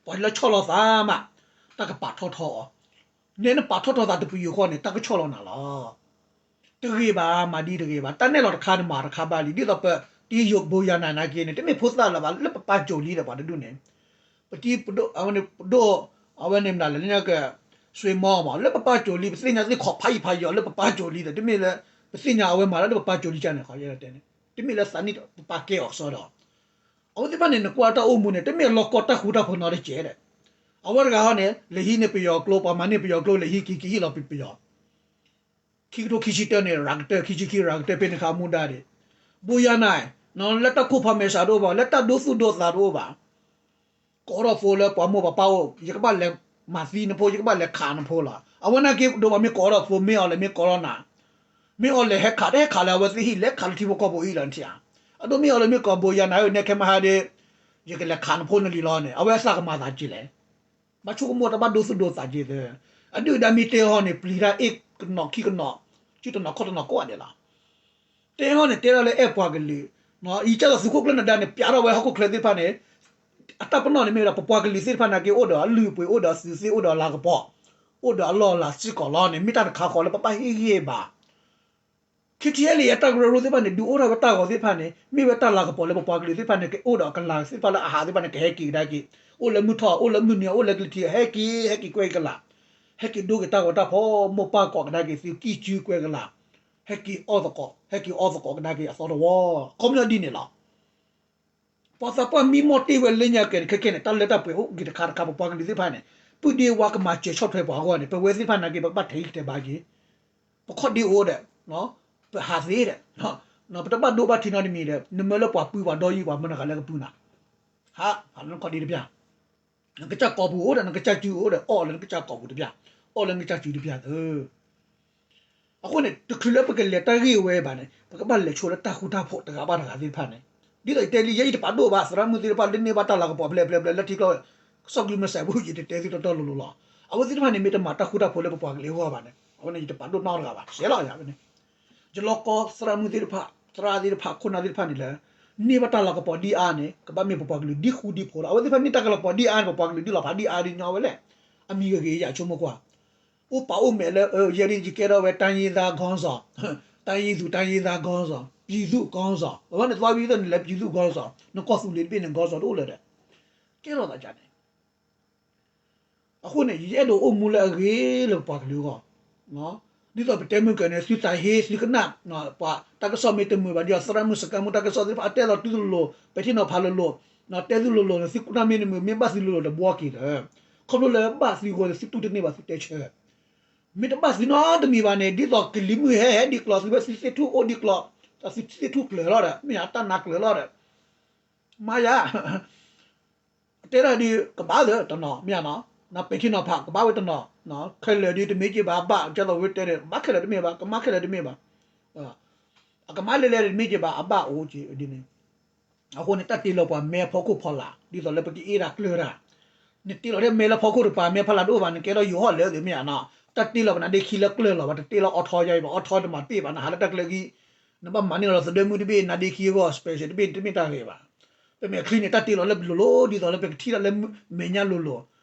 ပှၤလၢဆီၣ်လီၤသးမး တၢ်ကပာ်ထီၣ်ထီအီၤ, နဲနပာ်ထီၣ်ထီသးတပယူာ်ဃီန့ၣ် တၢ်ကဆီၣ်လီၤနၤလီၤ. တဂ့ၤဘၣ် မၤဒ်တဂ့ၤဘၣ် တၢ်နဲၣ်လီၤတခါန့ၣ်မၤတခါဘၣ်လံ ဒ်သိးပတံၤယိာ်ဘိယၤနၤနာ်က့န့ၣ် တမ့ၢ်ဖိသၣ်လၢၤဘၣ် လၢပပၢ်ကၠိၤလံဒီးပှၤတဒူၣ်န့ၣ် ပတံၤပဒိၣ် အဝဲန့ၣ် ပဒိၣ် အဝဲန့ၣ်မနုၤလဲၣ် လၢညါက စွ့မီမး လၢပပၢ်ကၠိၤလံ ပသ့ၣ်ညါသ့ၣ်ခီၣ်ဖးယံာ်ဖးယီၤလၢပပၢ်ကၠိၤလံဒီး တမ့ၢ်လၢ ပသ့ၣ်ညါအဝဲမၤလၢပပၢ်ကၠိၤလံကန့ၣ် ခီယဲတဲန့ၣ် တမ့ၢ်လၢသးနံၣ်ပပၢ်ကဲအီၤကစီဒီး အဝဲသ့ၣ်တဖၣ်န့ၣ် နကွၢ်တၢ်အိၣ်မူန့ၣ် တမ့ၢ်အလီၢ်ကီတၢ်ဃူတၢ်ဖိးနီတစဲးဒီး အဝဲတဂၤဟီန့ၣ် လဲၤဟံးန့ၢ်ပယီၤကျိ ပှၤမၤန့ၢ်ပယီၤကျိ လဲၤဟံးက့ၤက့ၤဟံၣ်လီၤပယီၤ ခံကထိခံဆံတၢန့ၣ် ရၤကတၢၢ် ခံဆံခံ ရၤကတၢၢ် ဖဲန့ၣ်ခါမူဒါဒံး ဘိယၤနၤ လၢတၢ်ခိၣ်ဖးမဲာ်ဆှးတအိၣ်ဘၣ် လၢတၢ်ဒိသူၣ်ဒိသးတအိၣ်ဘၣ် ကိးထီၣ်ဖိလၢပှၤမိၢ်ပှၤပၢ်အိၣ် ယကဘၣ်လဲၤမၤသံနဖိ ယကဘၣ်လဲၤခးနဖိလီၤ. အဝဲနာ်က့ဒိးဘၣ်မ့ၢ်ကိးထီၣ်ဖိ မ့ၢ်အီၤလဲၤမ့ၢ်ကိးထီၣ်နၤ မ့ၢ်အီၤလဲၤဟဲခး တဟဲခးလၢအဝဲသ့ၣ်ဟံၣ် လဲၤခးလၢထံဖိကီၢ်ဖိအံၤလီၤနထံၣ်ဧါ. အဒိမ့ၢ်အီၤလဲၤမ့ၢ်ကိးဘိယၤနၤဧၢ နဲခဲမဟါဒီး ယကလဲၤခးနဖိနလံၤလီၤန့ၣ် အဝဲသးကမၤသးက့လဲၣ် ဘၣ်ဆိကမိၣ်တၢ်ဘၣ်ဒိသူၣ်ဒိသးက့သၢ အဒုၣ်ဒါမ့ၢ်တဲဟီန့ၣ် ပျံၤတၢ်အ့ၣ်ကနီၤခံကနီၤ စုတနီၤခီၣ်တနီၤကိးဂၤဒဲးလီၤ. တဲဟီန့ၣ် တဲဒၣ်လၢအဲၣ်ပှၤကလုာ်, ယကဲသိးသုးခိၣ်ကျၢၢ်နဒါန့ၣ် ပျးထီၣ်ဝဲဟီၣ်ခိၣ်ချၢသ့ၣ်တဖၣ်န့ၣ် အတၢ်ပနီၣ်န့ၣ်မ့ၢ်ဝဲဒၣ် ပပှၤကလုာ်သ့ၣ်တဖၣ်နာ်က့ အိၣ်ဒီးအလုၢ်အပှ့ၤ အိၣ်ဒီးအသုးသ့ၣ် အိၣ်ဒီးအလၤကပီၤ အိၣ်ဒီးအလီၢ်အလၤစ့ၢ်ကီးလီၤန့ၣ် မ့ၢ်တၢ်တခါဃီလၢပဘၣ်ဟ့ၣ်ဂံၢ်ဘါ ခံထံအဲလံ အတၢ်ကရၢကရိသ့ၣ်တဖၣ်န့ၣ် ဒုးအိၣ်ထီၣ်ဝဲတၢ်ဂီၤသ့ၣ်တဖၣ်န့ၣ် မ့ၢ်ဝဲတၢ်လၤကပီၤလၢပပှၤကလုာ်သ့ၣ်တဖၣ်န့ၣ် ကအိၣ်ဒီးအကလၤသ့ၣ်တဖၣ်လၢအဟးသ့ၣ်တဖၣ်န့ၣ် ကဟဲက့ၤကဒါက့ၤ အိၣ်လၢမုၢ်ထီၣ် အိၣ်လၢမုၢ်နံၤ အိၣ်လၢကလံၤထံး ဟဲက့ၤ ဟဲက့ၤကွဲကလၤ ဟဲက့ၤဒိက့ၤတၢ်ဂီၤတၢ်ဖီ မိၢ်ပၢ်ကိးကဒါက့ၤ သုကံၢ်စုကွဲကလၤ ဟဲက့ၤအီၣ်သကိး ဟဲက့ၤအီသကိးကဒါက့ၤအသီတဝီ ခီပညီဒ်န့ၣ်လီၤ. ပှၤသးပှၢ်မံမီၢ်တ့ၢ်ဝဲလၢညါကဲန့ၣ် ခဲကဲန့ၣ် တၢ်လၢတၢ်ပှဲၤအိၣ်က့ၤတခါတခါ ပပှၤကလုာ်သ့ၣ်တဖၣ်န့ၣ် ပုၢ်ဒ့ဝါကမၤစၢၤဆီၣ်ထွဲပှၤအဂီၢ်န့ၣ် ပဝဲသ့ၣ်တဖၣ်နာ်က့ ပကဘၣ်ထဲးဂံၢ်ထဲးဘါက့ၤ ပခီၣ်ဒ့အိၣ်ဒီး ပဟးသ့ဒီး ပတဘၣ်ဒိဘၣ်ထံးနီတမံၤဒီး နမၢလၢပှၤပုၢ်ပှၤဒီယုၢ်ပှၤမၢနဂၤလၢကပုၢ်နၤ ဟး ဟးလၢနခီၣ်ဒ့တပျၢ် နကစၢ်ကိာ်ပူၤအိၣ်ဒီး နကစၢ်စုအိၣ်ဒီး အီၣ်လၢနကစၢ်ကိာ်ပူၤတပျၢ် အီၣ်လၢနကစၢ်စုတပျၢ်သၢ အဃိန့ၣ် တချုးလၢပကလဲၤတၢ်ဂ့ၢ်ဝဲဘၣ်န့ၣ် ပကဘၣ်လဲၤဆိလၢတၢ်ဃူတၢ်ဖိးတဂၤဘၣ်တဂၤသ့ၣ်တဖၣ်န့ၣ် ဒ်သိးယတဲလံ ယဲယတပာ်ဒိၣ်ဘၣ် သရၣ်မုၣ်သ့ၣ်တဖၣ်လၢန့ၢ်ဘၣ်တၢ်လၤကပီၤဖျဲးဖျဲးဖျဲးလၢထံကျိ ကစီၣ်ကလုၢ်မစဲးဘၣ် ယတတဲသုတီတီလိၤလိၤလီၤ. အဝဲသ့ၣ်တဖၣ်န့ၣ် မ့ၢ်တမၤတၢ်ဃူတၢ်ဖိးလၢပပှၤကလုာ်အဂီၢ်ဘၣ်န့ၣ် အဝဲန့ၣ်ယတပာ်ဒိၣ်နီတဂၤဘၣ် စဲးလီၤယၤဝဲန့ၣ် ယလီၤကီသရၣ်မုၣ်သ့ၣ်တဖၣ် သရၣ်သ့ၣ်တဖၣ် ခိၣ်နၢ်သ့ၣ်တဖၣ်န့ၣ်လၢ န့ၢ်ဘၣ်တၢ်လၤကပီၤဒ်အါန့ၣ် ကဘၣ်မ့ၢ်ပပှၤကလုာ်ဒ်ဃူဒ်ဖိးလီၤ. အဝဲသ့ၣ်တဖၣ်န့ၢ်တၢ်လၤကပီၤဒ်အါန့ၣ် ပပှၤကလုာ်ဒ်လီၤဖးဒ်အါဒ်ညီဝဲလဲၣ်. အမံၤဂ့ၤဂ့ၤ ယဆိကမိၣ်ကွၢ် အိၣ်ပာ်အိၣ်မဲာ်လၢ ယဲဒ်ယကဲထီၣ်ဝဲ တိုင်းရင်းသားခေါင်းဆောင် တိုင်းရင်းသူ တိုင်းရင်းသားခေါင်းဆောင် ပြည်သူ့ခေါင်းဆောင် အဝဲန့ၣ် သွားပြီးတော့ နလဲၤ ပြည်သူ့ခေါင်းဆောင် နကီၢ်သူလ့ၤတဘ့ၣ်န့ၣ် ခေါင်းဆောင် တအိၣ်လၢၤဒီး ကဲထီၣ်သးဒ်န့ၣ် အဃိန့ၣ် ယအဲၣ်ဒိးအိၣ်မူလၢအဂ့ၤလၢပပှၤကလုာ်အဂီၢ် ဒ်သိးပတဲမုၢ်ကၢၤန့ၣ် သုသးဟ့ သုကနၣ် ပှၤတၢ်ကစီၣ်မ့ၢ်တမုာ်ဘၣ်ဒီး သရၣ်မုၣ်စကဲမုၣ်တၢ်ကစီၣ်သ့ၣ်တဖၣ် အတဲလီၤသုလိၤလိၤ ပဲာ်ထံနီၤဖးလိၤလိၤ တဲသုလိၤလိၤန့ၣ် သုကနၣ်မ့ၢ်တမုာ် မ့ၢ်ဘၣ်သုလိၤလိၤဒီးဘှီက့ၤဒီး ခီဖျိလၢဘၣ်သုအဃိန့ၣ် သုတူၢ်တန့ၢ်ဘၣ်သုတဲဆၢ မ့ၢ်တဘၣ်သုနီတမံၤဘၣ်န့ၣ် ဒ်သိးကလံၤမုၢ်ဟဲဟဲဒ်ကျီၢ် သုဝဲသုသ့ၣ်ထူၣ်အိၣ်ဒ်ကျီၢ် သုသ့ၣ်ထူၣ်ကျၢၤလီၤဒီး မ့ၢ်ဧါ တၢ်နါကျၢၤလီၤဒီး မၤယၤ တဲဒၣ်ဒ်ကဘၣ်သၢတနီၤ မ့ၢ်ဧါနီၤ နပဲာ်ထံနီၤဖးကဘၣ်ဝဲတနီၤ ခဲလၢာ်ဒ်တမ့ၢ်က့ၤဘၣ် အဘၣ် ကဲသိးဝဲတဲန့ၣ် ကမါခဲလၢာ်တမ့ၢ်ဘၣ် ကမါခဲလၢာ်တမ့ၢ်ဘၣ် အကမါလဲၤလဲၤတမ့ၢ်က့ၤဘၣ် အဘၣ်အိၣ်က့ၤဒ်န့ၣ် အဃိန့ၣ် တၢ်တ့လီၤပှၤမဲအဖီခိၣ်ဖီလာ် ဒ်သိးလၢပကအ့ၣ်ဒၣ်ကျၢၢ်တၢ် နတ့လီၤထဲမဲလၢဖီခိၣ်တပၤ မဲဖီလာ်တအိၣ်ဘၣ် နကဲထီၣ်ယိၤဟီၣ်လၢာ်သ့ၣ်မ့ၢ်ဧါနီၤ တၢ်တ့လီၤပနါဒ့ခံလၢကျၢၢ်လီၤဘၣ် တတ့လီၤအီထီယါအံၤဘၣ် အီထီတမၤတ့ၢ်ဘၣ် နဟးလၢတၢ်ကျၢၢ်ဂံၢ် နဘၣ်မၤန့ၢ်လီၤသဒၢမုၣ်တဘ့ၣ် နါဒ့ခံအဂီၢ် special တဘ့ၣ် တမ့ၢ်တၢ်ဂ့ၤဘၣ် ပမဲာ်ချံန့ၣ် တၢ်တ့လီၤလၢလိၤလိၤ ဒ်သိးလၢပကထံၣ်တၢ်လၢမဲာ်ညါလိၤလိၤ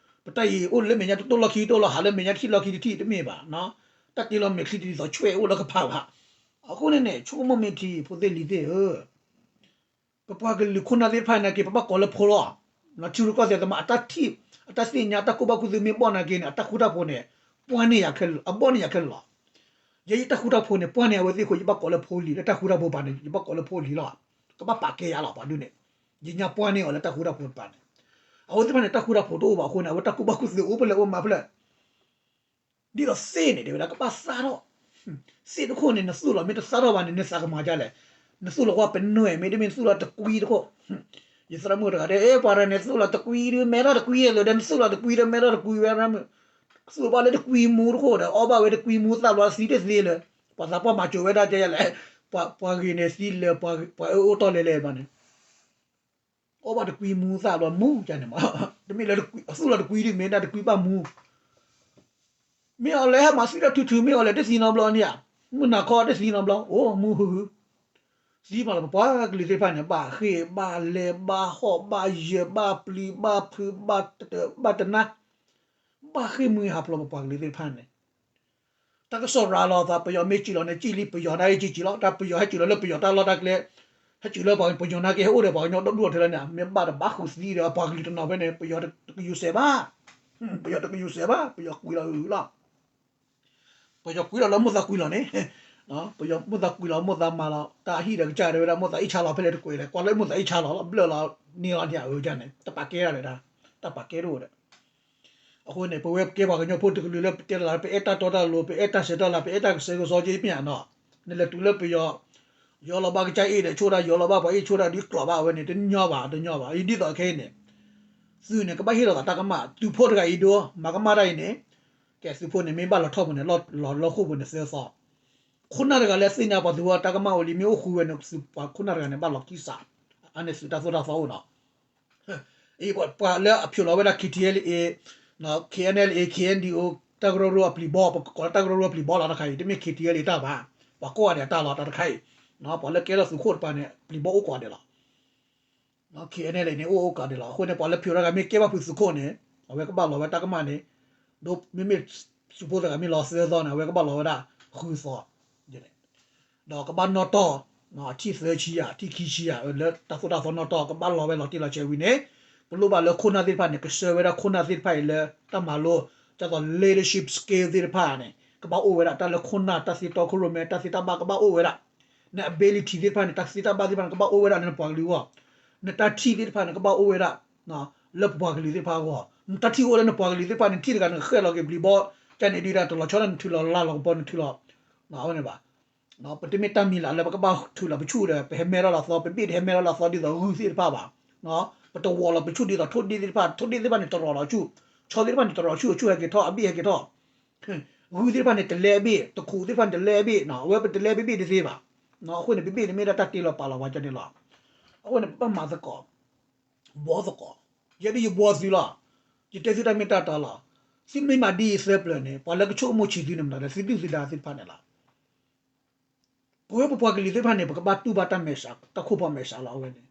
ပတၢ်အံၤအိၣ်လၢမဲာ်ညါတတိၢ်လီၢ်ခံတတိၢ်လီၢ် ဟးလၢမဲာ်ညါတထံၣ်လီၢ်ခံတထံၣ် တမ့ၢ်ဘၣ် တၢ်တ့လီၤမဲာ်ချံတဒ်သိးဆွဲအိၣ်လၢကပၤဘၣ် အဃိန့ၣ်န့ၣ် ဆိကမိၣ်မ့ၢ်ထံ ဖိသ့ၣ်လံၤသ့ၣ်ဧၢ ပပှၤကလုာ်ခိၣ်နၢ်သ့ၣ်တဖၣ်နာ်က့ ပဘၣ်ကိးလၢဖိလီၤ. ထံရူၢ်ကီၢ်သဲးသမား အတၢ်ထံၣ် အတၢ်သ့ၣ်ညါ တၢ်ကူၣ်ဘၣ်ကူၣ်သ့မ့ၢ်ဘီၣ်နာ်က့န့ၣ် အတၢ်ဃူတၢ်ဖိးန့ၣ် ပှၢ်န့ၢ်ယၤခဲလၢာ် အဘီၣ်န့ၢ်ယၤခဲလၢာ်လီၤ. ယဲယတၢ်ဃူတၢ်ဖိးန့ၣ် ပှၢ်န့ၢ်အဝဲသ့ၣ်အဃိ ယဘၣ်ကိးလၢဖိလံ လၢတၢ်ဃူတၢ်ဖိးပၤန့ၣ် ယဘၣ်ကိးလၢဖိလံလီၤ. ကဘၣ်ပာ်ကဲယၤလီၤ ပှၤဒုန့ၣ် ယညါပှၢ်န့ၢ်အီၤလၢတၢ်ဃူတၢ်ဖိးတပၤန့ၣ် အဝဲသ့ၣ်တဖၣ်န့ၣ် တၢ်ဃူတၢ်ဖိးတအိၣ်ဘၣ်အဃိန့ၣ် အဝဲတၢ်ကူၣ်ဘၣ်ကူၣ်သ့အိၣ်ဖဲလဲၣ်အိၣ်မးဖဲလဲၣ် ဒ်သိးသ့ၣ်န့ၣ် တဲဝဲဒၣ် ကဘၣ်သၣ်ထီၣ်, သ့ၣ်တခိၣ်န့ၣ် နသူၣ်လီၤမ့ၢ်တသၣ်ထီၣ်ဘၣ်န့ၣ် နသးကမၤဒ်လဲၣ်. နသူၣ်လီၤကွၢ်ပနွဲၣ်မ့ၢ် တမ့ၢ်နသူၣ်လီၤတကွံတခိၣ်, ယသရၣ်မုၣ်တဂၤတဲ အဲ ပှၤတဂၤန့ၣ် သူၣ်လီၤတကွံဒုး မဲထီၣ်တကွံလၢၤဒီး နသူၣ်လီၤတကွံဒီး မဲထီၣ်တကွံဝဲရၣ်မုၣ်, သူၣ်ဘၣ်လၢတကွံမူတခိၣ်ဒီး အီၣ်ဘၣ်ဝဲတကွံမူသၣ်ဘျီသံတသ့လၢၤ, ပှၤသးပှၢ်မၤစိာ်ဝဲဒၣ်ကဲယလဲၣ်, ပှၤဂ့ၤန့ၣ်သံလၢၤ ပှၤအၢအိၣ်တီၢ်လဲၤလဲၤဘျီန့ၣ် အီၣ်ဘၣ်တကွံမူသၣ်ဘျီမူကန့ၣ်မး, တမ့ၢ်လၢ သူၣ်လီၤတကွံဒုး မ့ၢ်ဒၣ်တကွံဘၣ်မူ, မ့ၢ်အီၤလဲၤဟဲမၤသံတၢ်ထုထု မ့ၢ်အီၤလဲၤတသံနီတဘျီန့ၣ်ဧါ, မုၢ်နၤခီတသံနီတဘျီ အိၣ်မူဟုဟု, သံမးလီၤ ပပှၤကလုာ်သ့ၣ်တဖၣ်န့ၣ် ဘၣ်ဃ့ၢ်ဘၣ်လဲၤဘၣ်ဟီၣ်ဘၣ်ယၢၤဘၣ်ပျံၤဘၣ်ဖုးဘၣ်တၢၢ်ဘၣ်တနါ, ဘၣ်ဃ့ၢ်မှံဟးဖျိးပပှၤကလုာ်သ့ၣ်တဖၣ်န့ၣ် တၢ်ကစီၣ်ရၤလီၤသး ပယီၤမ့ၢ်စံၣ်လီၤန့ၣ် စံၣ်လံပယီၤနာ်က့ စံၣ်စံၣ်လီၤ တၢ်ပယီၤဟဲစံၣ်လီၤလၢပယီၤတၢ်လီၢ်တၢ်ကျဲ, ဟဲစံၣ်လၢပှၤကညီနာ်က့ ဟဲအိၣ်ဒီးပှၤကညီဒီဒူၣ်အီၤထဲလၢန့ၣ် မ့ၢ်ဘၣ်တဘၣ်ဃုာ်သံဒီး ပှၤကလုာ်တနီၤဖဲန့ၣ် ပယီၤတကယူၤစဲးဘၣ်, ပယီၤတကယူၤစဲးဘၣ် ပယီၤကွံာ်လီၤဟုလီၤ ပယီၤကွံာ်လီၤလၢမိၢ်သးကွံာ်လီၤန့ၣ်, ပယီၤမိၢ်သးကွံာ်လီၤ မိၢ်သးမၤလီၤ တၢ်ဟံၣ်ဒီးကစၢ်တဲဝဲဒၣ် မိၢ်သးအ့ၣ်ဆါလီၤဖဲလဲၣ်တကွဲးလဲၣ် ကွၢ်လၢမိၢ်သးအ့ၣ်ဆါလီၤလီၤ ဘျၢၣ်လီၤန့ၢ်လီၤန့ၣ် အဝဲန့ၣ် တၢ်ပာ်ကဲဒၣ်ဒီး တၢ်ပာ်ကဲဒၣ်ဒီး အဃိန့ၣ် ပဝဲကဲပှၤကညီဖိတကလုာ်လၢပတဲလီၤ ပအဲၣ်တၢ်တီတၢ်လိၤ ပအဲၣ်တၢ်ဆဲးတၢ်လၤ ပအဲၣ်တၢ်ကစဲးကစီက့ပညါနီၤ, နလဲၤတုၤလၢပယီၤ ယီၤလီၤဘၣ်ကစၢ်အ့ၣ်ဒီးဆိဒၣ် ယီၤလီၤဘၣ်ပှၤအ့ၣ်ဆိဒၣ်ဒ်ကျိးဘၣ်ဝဲန့ၣ် တညီဘၣ် တညီဘၣ် ဒ်သိးခဲအံၤန့ၣ် သုးန့ၣ် ကဘၣ်ဟ့ၣ်လီၤသးတၢ်ကမၣ် သုးဖိတဂၤအံၤဒိ မၤကမၣ်တၢ်အံၤန့ၣ် ကဲသုးဖိန့ၣ် မ့ၢ်ဘၣ်လီၤထီၣ်ပူၤန့ၣ် လီၤလၢဃိာ်ပူၤန့ၣ်သၢသီ ခိၣ်နၢ်တဂၤလၢသ့ၣ်ညါပှၤသုးဖိတၢ်ကမၣ်ဝဲလံ မ့ၢ်အိၣ်ဃုဝဲန့ၣ် သုးပှၤခိၣ်နၢ်တဂၤန့ၣ် ဘၣ်လီၤကံၢ်စး, အန့ၣ်သုးတၢ်သိၣ်တၢ်သီအိၣ်နီၤ အံၤပှၤလၢအဖျိးလီၤဝဲဒၣ် K T L A, K N L A, K N D O တၢ်ကရၢကရိအပျံၤဘီ ပကိးလၢတၢ်ကရၢကရိအပျံၤဘီလီၤတခါအံၤ တမ့ၢ် K T L A တၢ်ဘၣ်, ပှၤကိးဂၤဒဲးအတၢ်လီၤတၢ်တခါအံၤ, ပှၤလၢကဲထီၣ်သုးခိၣ်တပၤန့ၣ် ပျံၤဘီအိၣ်ကိးဂၤဒဲးလီၤ K N L A န့ၣ် အိၣ်အိၣ်ကိးဂၤဒဲးလီၤ. အဃိန့ၣ် ပှၤလၢဖျိးတၢ်တဂၤမ့ၢ်ကဲဘၣ်ဖုးသုးခိၣ်န့ၣ် အဝဲကဘၣ်လီၤဝဲတၢ်ကမၣ်န့ၣ်, ဒီးမ့မ့ၢ်သုးဖိတဂၤမ့ၢ်လီၤသၢသီန့ၣ် အဝဲကဘၣ်လီၤဝဲဒၣ်ဃုသီ ဒီးကဘၣ်နီၣ်တီၢ် အထံၣ်သၢဆံယၤ အထံၣ်ခံဆံယၤ လၢတၢ်သိၣ်တၢ်သီနီၣ်တီၢ် ကဘၣ်လီၤဝဲလီၤတံၢ်လီၤဆဲးဝံၤန့ၣ်, ပလိၣ်ဘၣ်လၢခိၣ်နၢ်သ့ၣ်တဖၣ်န့ၣ် ကဆှၢဝဲဒၣ်ခိၣ်နၢ်သ့ၣ်တဖၣ်အံၤလၢတၢ်မၤလိ, ဒ်သိး leadership skill သ့ၣ်တဖၣ်န့ၣ် ကဘၣ်အိၣ်ဝဲဒၣ်တၢ်လၢခိၣ်နၢ်တၢ်သ့တီခိၣ်ရိၣ်မဲ တၢ်သ့တၢ်ဘၣ်ကဘၣ်အိၣ်ဝဲဒၣ်, န ability သ့ၣ်တဖၣ်န့ၣ် တၢ်သ့တၢ်ဘၣ်သ့ၣ်တဖၣ်န့ၣ် ကဘၣ်အိၣ်ဝဲဒၣ်လၢနပှၤကလုာ်အဂီၢ်, နတၢ်ထံၣ်သ့ၣ်တဖၣ်န့ၣ် ကဘၣ်အိၣ်ဝဲဒၣ် လၢပပှၤကလုာ်သ့ၣ်တဖၣ်အဂီၢ်, နတၢ်ထံၣ်အိၣ်လၢနပှၤကလုာ်သ့ၣ်တဖၣ်န့ၣ် ထံၣ်တဂၤနဃဲၣ်လီၤက့ၤပျံၤဘီ, ကန့ၣ်ဒုးတၢ်တလီၤဆီဒၣ်နထုးလီၤလၢလီၤကပီၤနထုးလီၤ, အဝဲန့ၣ်ဘၣ် ပတမ့ၢ်တၢ်မံၤလၢ်လၢပကဘၣ်ထုးလီၤပဆူၣ်ဒီး ပဟဲမဲထီၣ်လီၤသီ ပဘ့ၣ်တဟဲမဲထီၣ်လီၤသီဒ်သိးဂုၢ်သ့ၣ်တဖၣ်ဘၣ်, ပတဝီၤလီၤပဆူၣ်ဒ်သိးထိၣ်ဒ့ၣ်သ့ၣ်တဖၣ်, ထိၣ်ဒ့ၣ်သ့ၣ်တဖၣ်န့ၣ် တရီၤလီၤဆူၣ်, ဆီသ့ၣ်တဖၣ်န့ၣ် တရီၤဆူၣ် အဆူၣ်ဟဲက့ၤထီၣ် အဘ့ၣ်ဟဲက့ၤထီၣ်, ဂုၢ်သ့ၣ်တဖၣ်န့ၣ် တလဲအဘ့ၣ်, တခူးသ့ၣ်တဖၣ်န့ၣ် တလဲအဘ့ၣ်, အဝဲပတလဲဘ့ၣ်ဘ့ၣ်တသ့ဘၣ်, အဃိန့ၣ် ပဘ့ၣ်န့ၣ်မ့ၢ်ဒၣ်တၢ်တ့လီၤပာ်လီၤပှၤကန့ၣ်လီၤ, အဃိန့ၣ် ပဘၣ်မၤသကိး ဘှီသကိး, ယဲဒ်ယဘှီသုလီၤ, ယတဲသုတၢ်မ့ၢ်တၢ်တီလီၤ, သုမ့ၢ်မၤဒ်အံၤသၢပျၢၤန့ၣ် ပှၤလၢကဆိကမိၣ်ဆံးသုန့ၣ်မတၤလဲၣ် သုဒုၣ်သုဒါသ့ၣ်တဖၣ်န့ၣ်လီၤ, ပဝဲပပှၤကလုာ်သ့ၣ်တဖၣ်န့ၣ် ပကဘၣ်တူၢ်ဘၣ်တၢ်မဲာ်ဆှး တၢ်ခိၣ်ဖီမဲာ်ဆှးလီၤအဝဲန့ၣ်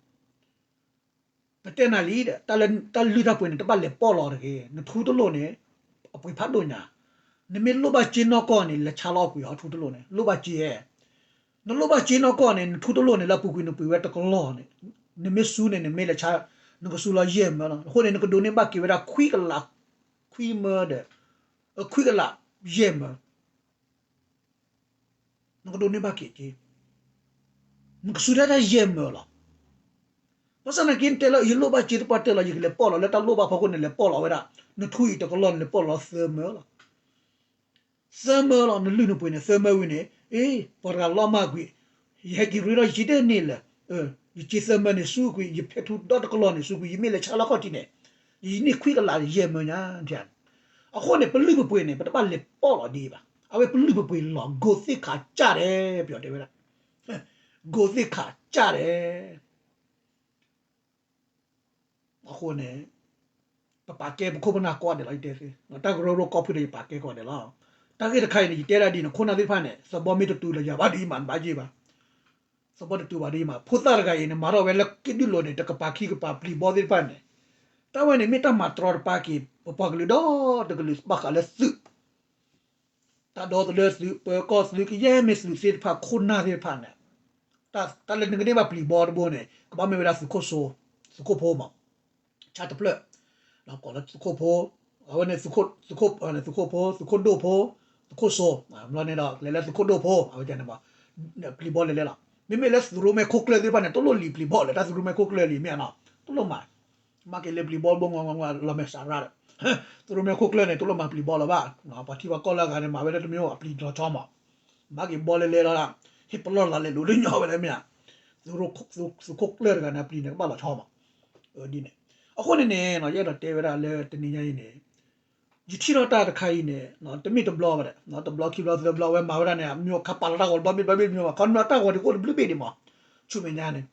ပတဲနၤလံဒီး တၢ်လုၢ်တၢ်ပှ့ၤန့ၣ် တဘၣ်လဲၤပီၣ်လီၤတဂ့ၤ, နထူတလိၣ်န့ၣ် အပှ့ၤဖးဒိၣ်ညါ, နမ့ၢ်လိၣ်ဘၣ်စ့နီၢ်ကီၢ်န့ၣ် လဲၤဆါလီၤအပှ့ၤအီၤ ထူတလိၣ်န့ၣ် လိၣ်ဘၣ်စ့, နလိၣ်ဘၣ်စ့နီၢ်ကီၢ်န့ၣ် နထူတလိၣ်န့ၣ် လၢအပူၤကွံာ်နပှ့ၤဝဲတကလီၢ်န့ၣ်, နမ့ၢ်ဆူန့ၣ် နမ့ၢ်လဲၤဆါ, နကဆူလီၤယဲၢ်မၢလီၤ, အဃိန့ၣ် နကဒိးန့ၢ်ဘၣ်က့ၤဝဲဒၣ်ခွံကလး, ခွံမၢဒီး, ခွံကလးယဲၢ်မၢ နကဒိးန့ၢ်ဘၣ်က့ၤက့ၤ, နကဆူတၢ်တၢ်ယဲၢ်မၢလီၤ. ဘၣ်ဆၣ်သနာ်က့ နတဲလၢယလိၣ်ဘၣ်စ့သပှၢ်တၢၢ်လီၤ ယကလဲၤပီၣ်လီၤလၢတၢ်လိၣ်ဘၣ်ဖီခိၣ်န့ၣ် လဲၤပီၣ်လီၤဝဲဒၣ်, နထူအံၤတကလီၢ်န့ၣ် လဲၤပီၣ်လီၤသၢမၢလီၤ. သၢမၢလီၤ နလုၢ်နပှ့ၤန့ၣ် သၢမၢဝံၤန့ၣ်, အ့ ပှၤတဂၤလီၤမၢ်ကွံာ်, ယဟဲက့ၤရ့ဒီးယစ့တန့ၢ်လၢၤ, ယစ့သၢမၢန့ၣ်ဆူကွံာ် ယဖဲထူဒီတကလီၢ်န့ၣ်ဆူကွံာ် ယမ့ၢ်လဲၤဆါလီၤခီၣ်ထံးန့ၣ်, ယန့ၢ်ခွံကလးယဲၢ်မၢညါ, အဃိန့ၣ် ပလုၢ်ပပှ့ၤန့ၣ် ပတဘၣ်လဲၤပီၣ်လီၤဒ်အံၤဘၣ်. အဝဲပလုၢ်ပပှ့ၤလီၤ ဂိၤသ့ၣ်ခးကၢ်ဒဲး ပယီၤတဲဝဲဒၣ်, ဂိၤသ့ၣ်ခးကၢ်ဒဲး အဃိန့ၣ် ပပာ်ကဲပခိၣ်ပနၢ်ကိးဂၤဒဲးလီၤ ယတဲသ့, တၢ်ကရၢကရိကိးဖုဒီး ယပာ်ကဲကိးဂၤဒဲးလီၤ. တၢ်ဂ့ၢ်တခါအံၤန့ၣ် ယတဲဒၣ်ဒ်န့ၣ် ခိၣ်နၢ်သ့ၣ်တဖၣ်န့ၣ် သဘီမ့ၢ်တတူၤလၢယၤဘၣ်ဒ်အံၤမး နဘၣ်ယံာ်ဘၣ်, သဘီတတူၤဘၣ်ဒ်အံၤမး ဖိသၣ်တဂၤအံၤန့ၣ် မၤထီၣ်ဝဲလၢက့ဒုၣ်လိာ်န့ၣ် တကပၤခံကပၤပျံၤဘီသ့ၣ်တဖၣ်န့ၣ်, တၢ်ဝဲန့ၣ်မ့ၢ်တၢ်မၤတြီတပာ်က့ၤ ပပှၤကလုာ်ဒီတကလုာ်ဘၣ်ဃးလၢသုး တၢ်ဒီသဒၢသုး ပၢၤကီၢ်သုး ကယဲၢ်မ့ၢ်သုးသ့ၣ်တဖၣ် ခိၣ်နၢ်သ့ၣ်တဖၣ်န့ၣ်, တၢ်လၢနကန့ၢ်ဘၣ်ပျံၤဘီတဘိန့ၣ် ကဘၣ်မ့ၢ်ဝဲဒၣ်သုးခိၣ်စိ, သုးခိၣ်ဖိမး, ဆၣ်တဖျၢၣ်, ကိးလၢသုးခိၣ်ဖိ, အဝဲန့ၣ် သုးခိၣ်ဖိ, သုးခိၣ်ဒိၣ်ဖိ, သုးခိၣ်စိ, ဘျီန့ၣ်ဒီး လဲၤလၢသုးခိၣ်ဒိၣ်ဖိ အဝဲန့ၣ် ပျံၤဘီလဲၤလဲၤလီၤ. မ့မ့ၢ်လၢသုးရိၣ်မဲခိၣ်ကျၢၢ်သ့ၣ်တဖၣ်န့ၣ် တလိၣ်လံၤပျံၤဘီလၢၤ တၢ်သုးရိၣ်မဲခိၣ်ကျၢၢ်လံၤမ့ၢ်နီၤ, တလိၣ်မၤ မၤက့ၤလၢပျံၤဘီဘိ လီၤမဲာ်စးရၣ်ဒီး သုးရိၣ်မဲခိၣ်ကျၢၢ်န့ၣ် တလိၣ်မၤပျံၤဘီလၢၤဘၣ်, ပှၤထံပှၤကီၢ်လၢအဂၤန့ၣ် မၤဝဲဒၣ်တမံၤ အပျံၤလီၤဆီမး, မၤက့ၤဘီလဲၤလဲၤလီၤဒၣ်, ဟ့ၣ်ပလီၢ်လၤလဲၤလိာ်လၢညီဝဲလဲၣ်မ့ၢ်ဧါ, သုးခိၣ်ကျၢၢ်တဂၤန့ၣ် အပျံၤန့ၣ် ကဘၣ်လီၤဆီမး, ဒ်န့ၣ်, အဃိန့ၣ်န့ၣ် ယအဲၣ်ဒိးတဲဝဲဒၣ်လၢတနံၤညါအံၤန့ၣ် ယထံၣ်ထီၣ်တၢ်တခါအံၤန့ၣ် တမ့ၢ်တဘျီဘၣ်ဒီး တဘျီခံဘျီသၢဘျီ အဝဲမၤဝဲဒၣ်န့ၣ် မ့ၢ်ခါပာ်လီၤတၢ်ဂီၤတဘျီဘ့ၣ်တဘျီဘ့ၣ်မ့ၢ်ဘၣ် ခီမ့ၢ်တၢ်ဂီၤဒ်ကအိၣ်တဘျုးဘ့ၣ်ဒံးမး, ဆူမဲာ်ညါန့ၣ်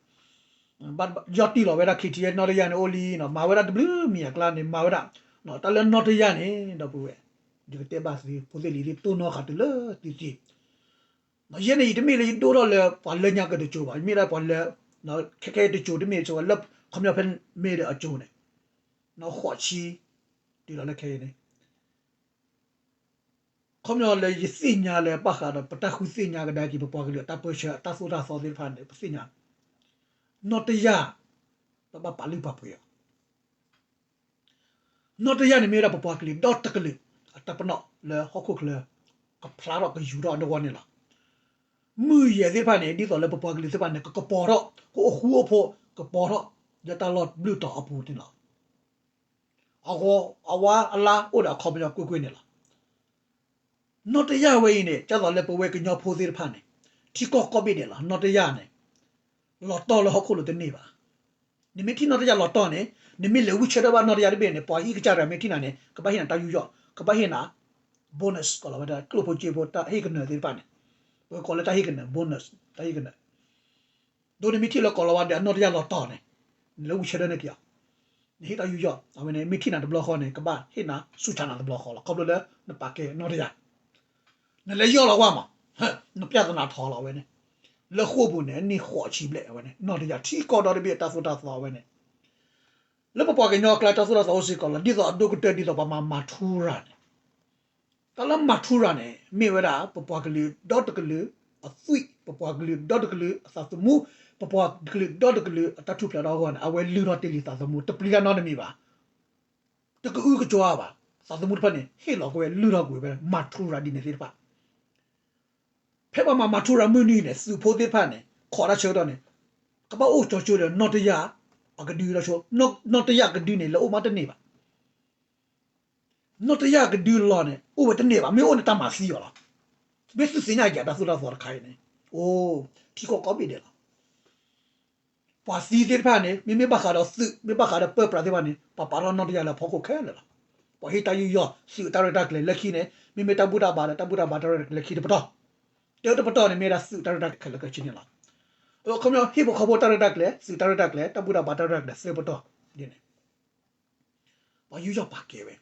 ဘၣ်ယီၢ်တံၢ်လီၤဝဲဒၣ် ခ့ထံယဲ နီၢ်တယၢ်န့ၣ် အိၣ်လံနီၤ မၤဝဲဒၣ်တဘျုးမံၤအကျါန့ၣ် မၤဝဲဒၣ် တၢ်လၢနီၢ်တယၢ်န့ၣ် ဒီပုၢ်ဝဲၢ် ယကတဲဘၣ်သု ဖိသ့ၣ်လံၤသ့ၣ် တိၢ်နီၣ်ဃာ်တုၤလၢသုသ့ ယဲန့ၣ်အံၤ တမ့ၢ်လၢယဒိၣ်ထီၣ်လၢပှၤလၢညါကတစိၤဘၣ် ယမ့ၢ်ဒၣ်ပှၤလၢ ခဲခဲတစိၤတမ့ၢ်လၢ ခီပညီဖဲမ့ၢ်ဒီးအစိၤန့ၣ် နီၢ်ဃိးဆံ တုၤလီၤလၢခဲအံၤန့ၣ် ခီပညီလၢယသ့ၣ်ညါလၢဘၣ်ဃးဒီးပတၢ်ဃုသ့ၣ်ညါကဒါက့ၤ ပပှၤကလုာ်အတၢ်ပၢဆှၢအတၢ်သိၣ်တၢ်သီသ့ၣ်တဖၣ်န့ၣ် ပသ့ၣ်ညါ နီၢ်တယၢ် ပဘၣ်ပာ်လုၢ်ပာ်ပှ့ၤအီၤ နီၢ်တယၢ်န့ၣ်မ့ၢ်ဝဲဒၣ်ပပှၤကလုာ်ဒီတကလုာ် အတၢ်ပနီၣ်လၢဟီၣ်ခိၣ်ချၢ ကဖျါထီၣ်ကယူၤထီၣ်အဒိဂီၢ်န့ၣ်လီၤ. မုၢ်ယဲၢ်သ့ၣ်တဖၣ်န့ၣ် ဒ်သိးလၢပပှၤကလုာ်သ့ၣ်တဖၣ်န့ၣ် ကကပီၤထီၣ် ကအိၣ်ဃူအိၣ်ဖိး ကပီၤထီၣ် လၢတၢ်လီၢ်ဘျုးတီၤအပူၤန့ၣ်လီၤ. အဂီၤအဝါအလါအိၣ်ဒီးအခီပညီကွ့ၢ်ကွ့ၢ်န့ၣ်လီၤ. နီၢ်တယၢ်ဝဲအံၤန့ၣ် ဒ်သိးလၢပဝဲကညီဖိသ့ၣ်တဖၣ်န့ၣ် ထံကီၢ်ကိးဘ့ၣ်ဒဲးလီၤ. နီၢ်တယၢ်န့ၣ် လီၤတီၢ်လၢဟီၣ်ခိၣ်လိၤတန့ၢ်ဘၣ်. နမ့ၢ်ထံၣ်နီၢ်တယၢ်လီၤတီၢ်န့ၣ် နမ့ၢ်လဲၤဝံဆၢထၢၣ်ဘၣ်နီၢ်တယၢ်တဘ့ၣ်န့ၣ် ပှၤဟံၣ်ကစၢ်တဂၤမ့ၢ်ထံၣ်နၤန့ၣ် ကဘၣ်ဟ့ၣ်နၤတၢ်ယူးယီၣ် ကဘၣ်ဟ့ၣ်နၤ bonus ကိးလီၤဝဲဒၣ် ကျိၣ်ဖိစ့ဖိတၢ်ဟ့ၣ်ကနၢၤသ့ၣ်တဖၣ်န့ၣ် ပကကိးလၢတၢ်ဟ့ၣ်ကနၢၤ bonus တၢ်ဟ့ၣ်ကနၢၤ ဒီးနမ့ၢ်ထံၣ်လၢကိးလီၤဝဲဒီးအနီၢ်တယၢ်လီၤတီၢ်န့ၣ် နလဲၤဝံဆၢထၢၣ်န့ၢ်က့ၤအီၤ နဟ့ၣ်တၢ်ယူးယီၣ် အဝဲန့ၣ် မ့ၢ်ထံၣ်နၤတဘျီဃီန့ၣ် ကဘၣ်ဟ့ၣ်နၤဆူၣ်ဆါနၤတဘျီဃီလီၤ. ခီဖျိလၢနပာ်ကဲနီၢ်တယၢ် နလဲၤယီၢ်လီၤဝဲမး နပျၢ်သနာ်ထီလီၤဝဲန့ၣ် လၢဃိာ်ပူၤန့ၣ် အနံၣ်ဃိးဆံဘျဲၣ်ဝဲန့ၣ် နီၢ်တယၢ်ထံကီၢ်ဒီတဘ့ၣ်အတၢ်သိၣ်တၢ်သီဝဲန့ၣ် လၢပပှၤကညီအကျါတၢ်သိၣ်တၢ်သီအိၣ်စ့ၢ်ကီးလီၤ. ဒ်သိးအဒိၣ်ကတၢၢ်ဒ်သိးပှၤမၤမၤထူရၤန့ၣ် တၢ်လၢမၤထူရၤန့ၣ် မ့ၢ်ဝဲဒၣ် ပပှၤကလုာ်ဒီတကလုာ်အသွံၣ် ပပှၤကလုာ်ဒီတကလုာ်အသးသမူ ပပှၤကလုာ်ဒီတကလုာ်အတၢ်ထူၣ်ဖျဲးထီၣ်အဂီၢ်န့ၣ် အဝဲလုၢ်ထီၣ်တ့ၢ်လံသးသမူ တပျံၤတၢ်နီတမံၤဘၣ် တကအုကကီဘၣ် သးသမူတဖၣ်န့ၣ် ဟ့ၣ်လီၤကွံာ်ဝဲ လုၢ်ထီၣ်ကွံာ်ဝဲ မၤထူရၤဒ်န့ၣ်သ့ၣ်တဖၣ် ဖဲပှၤမၤမၤထူရၤမုၢ်နံၤန့ၣ် သုးဖိသ့ၣ်တဖၣ်န့ၣ် ခိးတၢ်ဆၢကတီၢ်န့ၣ် ကဘၣ်အိၣ်ကၠီကၠိဒီးနီၢ်တယၢ်အကဒုလီၤဆိ နီၢ်တယၢ်အကဒုန့ၣ် လဲၤအိၣ်မးတန့ၢ်ဘၣ် နီၢ်တယၢ်အကဒုလီၤန့ၣ် အိၣ်ဝဲတန့ၢ်ဘၣ် မ့ၢ်အိၣ်န့ၣ်တၢ်မၤသံအီၤလီၤ. မ့ၢ်သုသ့ၣ်ညါယၤတၢ်သိၣ်တၢ်သီတခါအံၤန့ၣ် အိ ထံကီၢ်ကိးဘ့ၣ်ဒဲးလီၤ. ပှၤသံသ့ၣ်တဖၣ်န့ၣ် မ့မ့ၢ်ဘၣ်ဃးဒီးသုး မ့ၢ်ဘၣ်ဃးဒီးပၢပြးသ့ၣ်တဖၣ်န့ၣ် ပှၤပာ်ထီၣ်နီၢ်တယၢ်လၢအဖီခိၣ်ခဲလၢာ်လီၤ. ပှၤဟ့ၣ်တၢ်ယူးယီၣ် သုးအတၢ်ရဲၣ်တၢ်ကျဲၤလၢခံန့ၣ် မ့မ့ၢ်တၢ်ဘူၣ်တၢ်ဘါလၢတၢ်ဘူၣ်တၢ်ဘါတၢ်ရဲၣ်တၢ်ကျဲၤလၢခံတပတီၢ် တၢတပတီၢ်န့ၣ် မ့ၢ်ဒၣ်သုးတၢ်ရဲၣ်တၢ်ကျဲၤခဲလၢာ်ခဲဆ့န့ၣ်လီၤ. အခီပညီ ဟံၣ်ဖိဃီဖိတၢ်ရဲၣ်တၢ်ကျဲၤ သုးတၢ်ရဲၣ်တၢ်ကျဲၤ တၢ်ဘူၣ်တၢ်ဘါတၢ်ရဲၣ်တၢ်ကျဲၤသၢပတီၢ်ဒ်န့ၣ် ပှၤယူးယီၣ်ပာ်ကဲဝဲ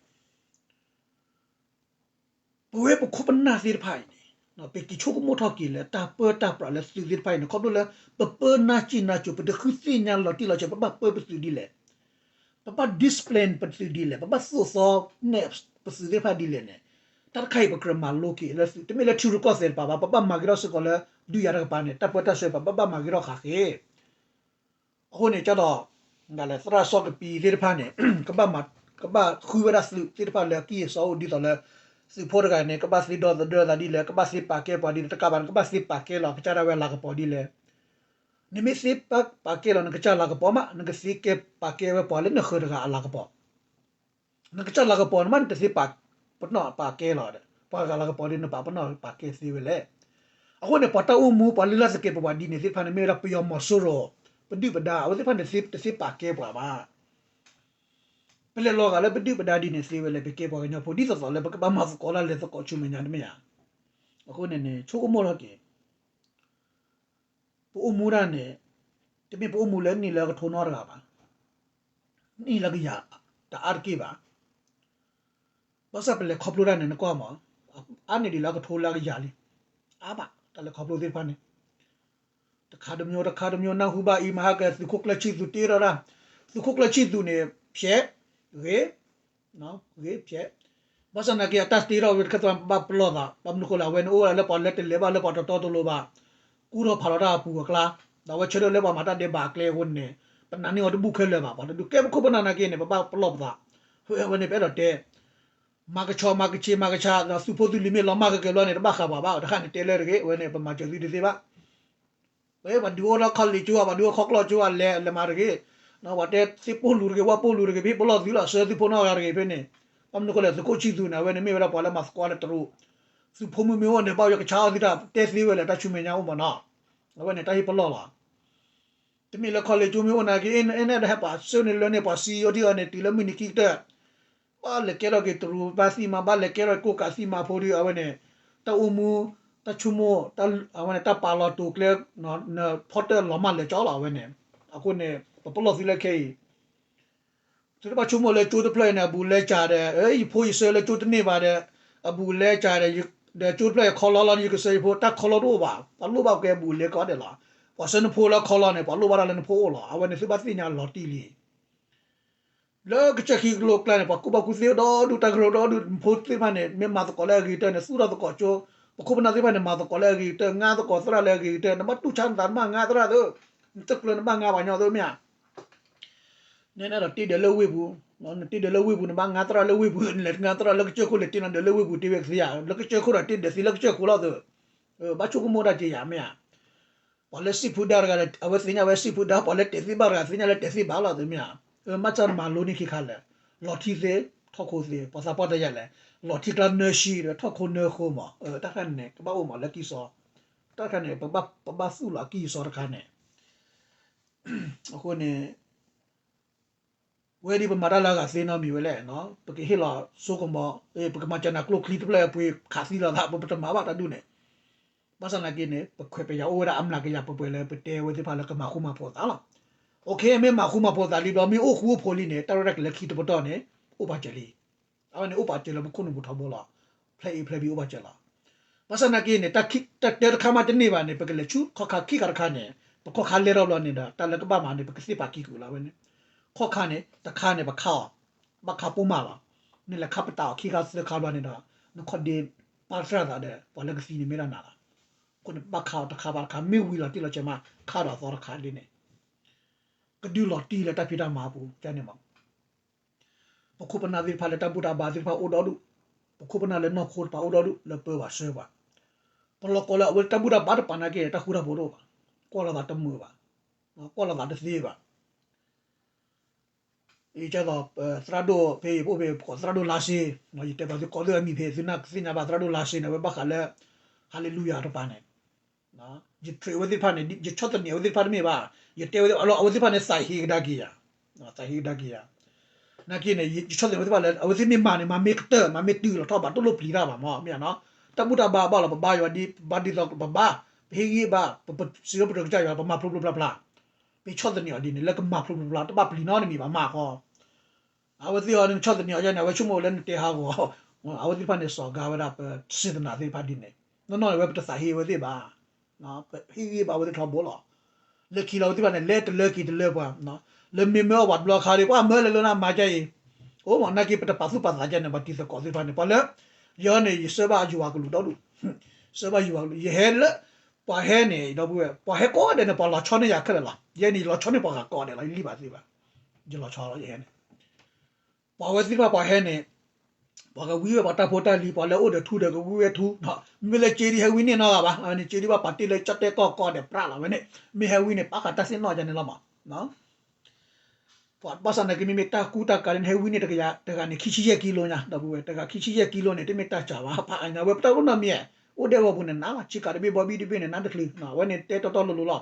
ပဝဲပခိၣ်ပနၢ်သ့ၣ်တဖၣ်အံၤန့ၣ် ပက့ၤဆိကမိၣ်ထီၣ်က့ၤလၢတၢ်ပၢတၢ်ပြးလၢသုးသ့ၣ်တဖၣ်အံၤန့ၣ် ခီဖျိလၢ ပပၢနၢ်စံၣ်နၢ်စိၤ ပတဃုသ့ၣ်ညါလီၤတံၢ်လီၤဆဲး ပဘၣ်ပၢပသုးဒ်လဲၣ် ပဘၣ် discipline ပသုးဒ်လဲၣ် ပဘၣ်သိၣ်သီနဲၣ်ပသုးသ့ၣ်တဖၣ်ဒ်လဲၣ်န့ၣ် တၢ်တခါအံၤပကြၢးမၤလိက့ၤလၢသုး တမ့ၢ်လၢထံရူၢ်ကီၢ်သဲးတပၤဘၣ် ပဘၣ်မၤက့ၤထီၣ်စ့ၢ်ကီးလၢ ဒုးယၤတကပၤန့ၣ် တၢ်ပၢတၢ်ဆှၢပှၤ ပဘၣ်မၤက့ၤထီၣ်ဃာ်ဃ့ အဃိန့ၣ် ကၠီဒီး ဒ်လဲၣ်သရၣ်စီကပံၤသ့ၣ်တဖၣ်န့ၣ် ကဘၣ်မၤ ကဘၣ်ဃုဝဲဒၣ်သုးသ့ၣ်တဖၣ်လၢအကံၢ်အစီအိၣ်ဒ်သိးလၢ သုးဖိတဂၤန့ၣ် ကဘၣ်သ့ဒီသဒၢသးဒ်လဲၣ် ကဘၣ်သ့ပာ်ကဲပှၤဒ်လဲၣ် တကးဘၣ်န့ၣ် ကဘၣ်သ့ပာ်ကဲလီၤ ကစၢ်ဒၣ်ဝဲအလၤကပီၤဒ်လဲၣ် နမ့ၢ်သ့ပာ်ကဲလီၤ နကစၢ်လၤကပီၤမး နကသ့ကဲပာ်ကဲဝဲပှၤလၢနဃၢၤတဂၤအလၤကပီၤ နကစၢ်လၤကပီၤန့ၣ်မး နတသ့ပာ် ပနီၣ်ပာ်ကဲလီၤဒီး ပှၤဂၤလၤကပီၤဒ်နပာ်ပနီၣ်ပာ်ကဲသ့ဝဲလဲၣ်. အဃိန့ၣ် ပှၤတၢ်အိၣ်မူ ပှၤလုၢ်လၢ်သကဲးပဝးဒ်န့ၣ်သ့ၣ်တဖၣ်န့ၣ် မ့ၢ်ဝဲဒၣ်ပယီၤမီၤစိရိၤ ပဒုၣ်ပဒါ အဝဲသ့ၣ်တဖၣ်န့ၣ် တသ့ပာ်ကဲပှၤဘၣ်. ပလဲၤလီၤဂာ်လၢပဒုၣ်ပဒါဒ်န့ၣ်သ့ဝဲလဲၣ် ပကဲပှၤကညီဖိ ဒ်သိးသိးလၢပကဘၣ်မၤသကိးတၢ်လဲၤသကိးဆူမဲာ်ညါတမ့ၢ်ဧါ. အဃိန့ၣ်န့ၣ် ဆိကမိၣ်ထီၣ်က့ၤ ပအိၣ်မူဒၣ်န့ၣ် တမ့ၢ်ပအိၣ်မူလၢနံၣ်လၢကထိနီတဂၤဘၣ်. နံၣ်လၢကယၤ တအါတက့ၢ်ဘၣ်. ဘၣ်ဆၣ်ပလဲၤခီဖျိတၢ်န့ၣ် နကွၢ်မး အါန့ၢ်ဒံးလၢအကထိလၢအကယၤလံ. အါဘၣ် တၢ်လဲၤခီဖျိသ့ၣ်တဖၣ်န့ၣ် တခါတမျိုး တခါတမျိုး နၢ်ဟူဘၣ်အံၤ မဟါက သုးခိၣ်ကျၢၢ်ဆံၣ်သူးတ့ထီၣ်ဒၣ် သုးခိၣ်ကျၢၢ်ဆံၣ်သူးန့ၣ် ဖျဲး ဂ့ၤ ဂ့ၤဖျဲး ဘၣ်ဆၣ်သနာ်က့ အတၢ်တ့ထီၣ်ဝဲတခါသ့ၣ်တဖၣ် ဘၣ်ပလီၢ်သး ဘၣ်မနုၤဃိလဲၣ် အဝဲန့ၣ်အိၣ်ဝဲဒၣ်လၢပှၤလၢတလဲၤဘၣ်လၢပှၤတတီတလိၤဘၣ် ကူၣ်ထီၣ်ဖးလီၤတၢ်အပူၤအကျါ ဒီးအဝဲဆၢထၢၣ်လၢပှၤမၤတၢ်ဒဲးဘးအကျဲအဃိန့ၣ် ပနာ်န့ၢ်အီၤတဘူၣ်ခဲလၢာ်ဘၣ်. ပှၤတဒုးကဲပခိၣ်ပနၢ်နာ်က့န့ၣ် ပဘၣ်ပလီၢ်ပသး, အဝဲန့ၣ် ပအဲၣ်ဒိးတဲ မၤကဆှီမၤကဆ့မၤကဆါ ဒီးသုးဖိသုးလံၤမ့ၢ်လီၤမၢ်ကကဲၤဘျီန့ၣ် တဘၣ်ဃးပှၤဘၣ်. တခါန့ၣ်တဲလၢတဂ့ၤ, အဝဲန့ၣ် ပမၤစၢၤသုတသ့ဘၣ်. ပှၤဒုးအိၣ်ထီၣ်ခီလ့ၣ်ကၠိ ပှၤဒုးအိၣ်ခီကျီၢ်ကၠိ လဲၤလဲၤမၤတဂ့ၤ, ပှၤတဲသ့ၣ်ပိၢ်လူၤတဂ့ၤ ဝၣ်ပိၢ်လူၤတဂ့ၤ ဖဲပလီၢ်သုလီၤ ဆှၢသုးဖိနီၢ်ဂၤတဂ့ၤဖဲန့ၣ်. ဘၣ်မနုၤဃိလဲၣ် သုးခိၣ်ဆံသူးန့ၣ် အဝဲန့ၣ်မ့ၢ်ဝဲဒၣ်ပှၤလၢမၤသကိးလၢတရူး, သုးဖိမုၣ်မ့ၢ်အိၣ်န့ၣ် ဘၣ်ယွၤကဆါအီၣ်သုတၢ်တဲသ့ဝဲလဲၣ် တၢ်ဆူမဲာ်ညါအိၣ်မးနီၤ. အဝဲန့ၣ်တၢ်ဟ့ၣ်ပလီၢ်လီၤ. တမ့ၢ်လၢခီလ့ၣ်ကၠိမ့ၢ်အိၣ်နာ်က့ အဲၣ်ဒိးဟဲပာ်ဆှၢန့ၢ်လၢန့ၣ် ပှၤစံယိထံအီၤန့ၣ် တုၤလၢမုၢ်နံၤခံကတၢၢ် ဘၣ်လဲၤကဲထီၣ်က့ၤတရူးဘၣ်သံမး ဘၣ်လဲၤကဲထီၣ်ကိၣ်ကးသံမးဖိဒီး အဝဲန့ၣ် တၢ်အိၣ်မူ တၢ်ဆိကမိၣ် အဝဲန့ၣ် တၢ်ပာ်လီၤတိာ်ကျဲ နဖီတၢၣ်လီၤမၢ်လဲၤကၠီလီၤ အဝဲန့ၣ်. အဃိန့ၣ် ပပလီၢ်သုလၢခဲအံၤ သုတဘၣ်ဆိကမိၣ်လၢကၠိတဖျၢၣ်အံၤန့ၣ် အဘူးလဲကၢ်ဒီး ယဖိယဆှၢလၢကၠိတန့ၢ်ဘၣ်ဒီး အဘူးလဲကၢ်ဒီး ဒီးကၠိတဖျၢၣ်အံၤခီလီလီၤ ယကဆှၢယဖိ တၢ်ခီလီတအိၣ်ဘၣ်. ပှၤလိၣ်ဘၣ်ကဲအဘူးလဲကီးဒဲးလီၤ. ပှၤဆှၢနဖိလၢခီလီန့ၣ် ပှၤလိၣ်ဘၣ်တၢ်လၢနဖိအိၣ်လီၤ. အဝဲန့ၣ်သုဘၣ်သ့ၣ်ညါလီၤတံၢ်လံ လၢကစၢၢ်ခံကလိကျါန့ၣ် ပှၤကူၣ်ဘၣ်ကူၣ်သ့ဒီဒူၣ် တၢ်ကရၢဒီဒူၣ် နဖိသ့ၣ်တဖၣ်န့ၣ် မ့ၢ်မၤသကိးလၢအဂ့ၤကတၢၢ်န့ၣ် သူၣ်ထီၣ်သကိးကၠိ, ပခိၣ်ပနၢ်သ့ၣ်တဖၣ်န့ၣ် မၤသကိးလၢအဂ့ၤကတၢၢ် ငါသကိးသရၣ်လၢအဂ့ၤကတၢၢ် နဘၣ်တူၢ်ဆါနသး နဘၣ်ငါသရၣ်သ့ၣ်, နတကျၢၤနဘၣ်ငါပှၤညီသ့ၣ်မ့ၢ်ဧါ. နအဲၣ်ဒိးတ့ဒၢးလၢဝ့ၢ်ပူၤ, နတ့ဒၢးလၢဝ့ၢ်ပူၤ နဘၣ်ငါသရၣ်လၢဝ့ၢ်ပူၤ နလဲၤငါသရၣ်လၢကစၢၢ်ခိၣ် လဲၤတ့နၤဒၢးလၢဝ့ၢ်ပူၤ တ့ဝဲကသ့ဧါ, လၢကစၢၢ်ခိၣ်ဒီးတ့ဒၢးသ့လၢကစၢၢ်ခိၣ်လီၤသ့ၣ်. ဘၣ်ဆိကမိၣ်တၢ်က့ၤယၤမ့ၢ်ဧါ. ပှၤလၢစံၣ်ဖုဒါတဂၤဒီး အဝဲသ့ၣ်ညါဝဲစံၣ်ဖုဒါ ပှၤလၢတဲာ်သ့ၣ်ဘၣ်တဂၤ သ့ၣ်ညါလၢတဲာ်သ့ၣ်ဘၣ်လီၤသ့ၣ်မ့ၢ်ဧါ. မ့ၢ်တၢ်မၤလိန့ၢ်ခံခါလဲၣ်, လီၤထံသ့, ထီၣ်ခိသ့, ပှၤသးပှၢ်တယၤလဲၣ်, လီၤထံကျါနၢဆံဒီး ထီၣ်ခိနၢဃိမး, တၢ်တခါန့ၣ် ကဘၣ်အိၣ်မးလၢကံၢ်စီ, တၢ်တခါန့ၣ် ပဘၣ်သူၣ်လီၤအကံၢ်အစီတခါန့ၣ် အဃိန့ၣ် ဝဲဒ်ပမၤတၢ်လၢအဂၤသ့နီတမံၤဝဲလဲၣ်, ပကဟ့ၣ်လီၤစိကမီၤ, ပကမၤစၢၤနၤကျိချံတဖျၢၣ်ပှ့ၤခးသံလီၤသး ပတမၤဘၣ်တၢ်ဒူၣ်န့ၣ်, ဘၣ်ဆၣ်နာ်က့န့ၣ် ပခွဲးပယာ်အိၣ်ဝဲဒၣ်အမျးကယၤပှဲၤပှဲၤလၢပတဲအဝဲသ့ၣ်တဖၣ်လၢကမၤဃူမၤဖိးသးလီၤ. အိၣ်ခ့ မ့ၢ်မၤဃူမၤဖိးသးလံဘျီ မ့ၢ်အိၣ်ဃူအိၣ်ဖိးလံန့ၣ် တၢ်ရဲၣ်တၢ်ကျဲၤလၢခံတပတီၢ်န့ၣ် အိၣ်ပာ်စၢၤလံ. အဝဲန့ၣ်အိၣ်ပာ်စၢၤလၢပခိၣ်နူာ်ပူၤထီဘိလီၤ. ဖျဲးအံၤဖျဲးဘံအိၣ်ပာ်စၢၤလီၤ. ဘၣ်ဆၣ်နာ်က့န့ၣ် တၢ်တၢတခါမးတန့ၢ်ဘၣ်န့ၣ် ပကလဲၤဆူခီၣ်ခါခံခါတခါန့ၣ် ပခီၣ်ခါလဲၢ်ထီၣ်ဘျီန့ၣ်ဒီး တၢ်လၢကဘၣ်မၤန့ၣ် ပကသ့ၣ်ပာ်ကံကုာ်လီၤဝဲန့ၣ်. ခီၣ်ခါန့ၣ် တခါန့ၣ် ပခါအီၤ, ဘၣ်ခါပိာ်မးလီၤ. နလဲၤခါပတာ်အီၤခံခါသၢခါဘျီန့ၣ်ဒီး နခီၣ်ဒ့ပာ်စၢ်သးဒီး ပှၤလၢကသံန့ၣ်မ့ၢ်တၢ်နးလီၤ. အဃိန့ၣ် ပဘၣ်ခါအီၤတခါဘၣ်တခါ မ့ၢ်ဝံၤလီၤတံၢ်လီၤဆဲးမး ခါဒီးအသီတခါဒ်န့ၣ် ကဒုးလီၤတံၢ်လၢတၢ်ဖံးတၢ်မၤအပူၤန့ၣ်မး. ပခိၣ်ပနၢ်သ့ၣ်တဖၣ်လၢတၢ်ဘူၣ်တၢ်ဘါသ့ၣ်တဖၣ်အိၣ်ဒီဒူၣ်, ပခိၣ်ပနၢ်လၢနီၢ်ခိတဖၣ်အိၣ်ဒီဒူၣ်လၢပၢၤဘၣ်ဆှၢဘၣ်. ပလီၢ်ကီၢ်လၢအဝဲတၢ်ဘူၣ်တၢ်ဘါတပာ်နာ်က့ တၢ်ဃူတၢ်ဖိးတအိၣ်ဘၣ်, ကွၢ်လီၤသးတမုာ်ဘၣ်, ကွၢ်လီၤသးတသ့ဘၣ်. ယကဲသိး သရၣ်ဒိၣ်ဖဲအံၤ ပအိၣ်ဖဲပကိးသရၣ်ဒိၣ်လါစ့, ယတဲပှၤသုကိးသ့ၣ်အမံၤဖဲ သုနၢ်သ့ၣ်ညါဘၣ်သရၣ်ဒိၣ်လါစ့န့ၣ် အဝဲဘၣ်ဃးလၢ ဟးလ့လူယၤတပၤန့ၣ် ယ treat အဝဲသ့ၣ်တဖၣ်န့ၣ် ယဆီၣ်သနံးအဝဲသ့ၣ်တဖၣ်တမ့ၢ်ဘၣ်, ယတဲဝဲသ့ၣ် အဝဲသ့ၣ်တဖၣ်န့ၣ် သးဟ့ကဒါက့ၤယၤ, သးဟ့ကဒါက့ၤယၤ. နာ်က့န့ၣ် ယဆီၣ်သနံးအဝဲသ့ၣ်တဖၣ်လၢ အဝဲသ့ၣ်မ့ၢ်မၤန့ၣ် မၤမ့ၢ်ကတၢၢ် မၤမ့ၢ်တုၤလီၤထီၣ်ဘၣ် တလိၣ်ပျံၤတၢ်ဘၣ်မ့ၢ် မ့ၢ်နီၤ, တၢ်ဘူၣ်တၢ်ဘါဘၣ်လီၤ ပဘါယွၤဒ် ပဘါဒ်သိးပဘါ, ပဟ့ၣ်ဂံၢ်ဘါ, ပစံးပတြၢၤကစၢ်ယွၤ ပမၤဖျိဖျိဖျါဖျါ, ပဆီၣ်သနံးအီၤဒ်န့ၣ် လၢကမၤဖျိဖျိဖျါ တဘၣ်ပျံၤနီတမံၤဘၣ် မၤဃီ အဝဲသ့ၣ်အီၤန့ၣ် ဆီၣ်သနံးအီၤယါန့ၣ် အဝဲဆိကမိၣ်လၢနတဲဟးဂီၤ, အဝဲသ့ၣ်တဖၣ်န့ၣ် စီၤကၤဝဲဒၣ်ပစံးသနာ်သ့ၣ်တဖၣ်ဒ်န့ၣ်, နီၢ်နီၢ်န့ၣ် ဝဲပတသးဟ့အဝဲသ့ၣ်ဘၣ်, ပဟ့ၣ်ဂံၢ်ဘါအဝဲသ့ၣ်ထီဘိလီၤ. လၢခံလီၤအဝဲသ့ၣ်တဖၣ်န့ၣ် လဲၤတလၢက့ၤတလၢပှၤ, လၢမ့ၢ်မၢအီၣ်ပှၤတဘျီခါဒီး ပှၤမၢလဲၤလၢနမၤကါအံၤ, အိၣ်မးနာ်က့ ပတပာ်သူၣ်ပာ်သးကါန့ၣ် ပှၤတံၤသကိးသ့ၣ်တဖၣ်န့ၣ် ပှၤလၢ, ယၤန့ၣ် ယဆှၢဘၣ်ယွၤကလူးဒီဒူၣ်, ဆှၢဘၣ်ယွၤကလူး ယဟဲလၢ, ပှၤဟဲန့ၣ် ဒီပုၢ်ဝဲၢ် ပှၤဟဲကိးဂၤဒဲးန့ၣ် ပှၤလီၤဆီန့ၢ်ယၤခဲလၢာ်လီၤ. ယဲန့ၣ် ယလီၤဆီန့ၢ်ပှၤဂၤကိးဂၤဒဲးလီၤ ယလံၣ်ဘၣ်သ့ဘၣ်, ယလီၤဆီလီၤ ယဟဲန့ၣ် ပှၤဝဲသ့ၣ်တဖၣ်ပှၤဟဲန့ၣ်, ပှၤကဝံဝဲပှၤတၢ်ဖိတၢ်လံၤ ပှၤလၢအိၣ်ဒီးထူဒီးကဝံဝဲထူ, မ့ၢ်လၢစ့ဒ်ဟဲဝံန့ၣ်နီတဂၤဘၣ်, အဝဲန့ၣ်စ့ဒ်ဘၣ်ပာ်တ့ၢ်လၢကၠီၣ်တဲၣ်ကီၢ်ကီၢ်ဒီးပြးလီၤဝဲန့ၣ်, မ့ၢ်ဟဲဝံန့ၣ် ပာ်ဃာ်တၢ်သ့ၣ်နီၣ်ယါန့ၣ်လီၤမး ပှၤဘၣ်ဆၣ်နာ်က့ မ့မ့ၢ်တၢ်ကူတၢ်ကၤလၢနဟဲဝံန့ၣ် တဂၤန့ၣ် ခံဆံယဲၢ်ကံလိညါ ဒီပုၢ်ဝဲၢ် တဂၤခံဆံယဲၢ်ကံလိန့ၣ် တမ့ၢ်တၢ်စှၤဘၣ် ပာ်အါညါဝဲပတၢ်အိၣ်နီတမံၤ, အိၣ်ဒဲးဝဲပူၤန့ၣ် နးလီၤ ဆံးကၤတဘ့ၣ်ဘီဘံၣ်တဘ့ၣ်န့ၣ် နးတချုး, အဝဲန့ၣ်တဲတီတီလိၤလိၤလီၤ.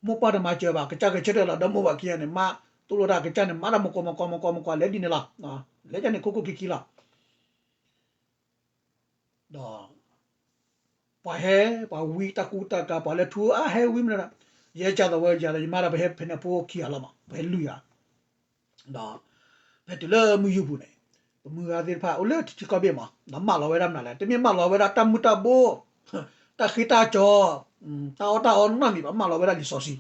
မိၢ်ပၢ်တမၤစၢၤဘၣ် ကစၢ်ကဆၢထၢၣ်လီၤ ဒီမိၢ်ဝၤခံဂၤန့ၣ် မါတိၢ်လိာ်တၢ် ကစၢ်န့ၣ် မၤတၢ်မကိးမကိးမကိးမကိးလဲၤဒ်န့ၣ်လီၤ. လဲၤကန့ၣ် ခိခိၣ်ခံခံလီၤ. ဒီး ပှၤဟဲ ပှၤဝံတၢ်ကူတၢ်ကၤ ပှၤလၢထူအါဟဲဝံမနုၤ, ယဲကၢ်သိးဝဲယၤဒီး ယမါဒီးပဟဲဖဲန့ၣ်ဖိခံဂၤလီၤမး ပဟဲလွံၢ်ဂၤ, ဒီး ဖဲတုၤလၢမုၢ်ယူာ်ပူၤန့ၣ် ပမုၢ်ဂၤသ့ၣ်တဖၣ် အိၣ်လၢထံကီၢ်ဘ့ၣ်မး ဒီးမၢလီၤဝဲဒၣ်မနုၤလဲၣ် တမ့ၢ်မၢလီၤဝဲဒၣ်တၢ်မုၢ်တၢ်ဘိ တၢ်ဃ့တၢ်ကၠီ တၢ်အီၣ်တၢ်အီနီတမံၤဘၣ် မၢလီၤဝဲဒၣ်လံာ်စီဆှံ,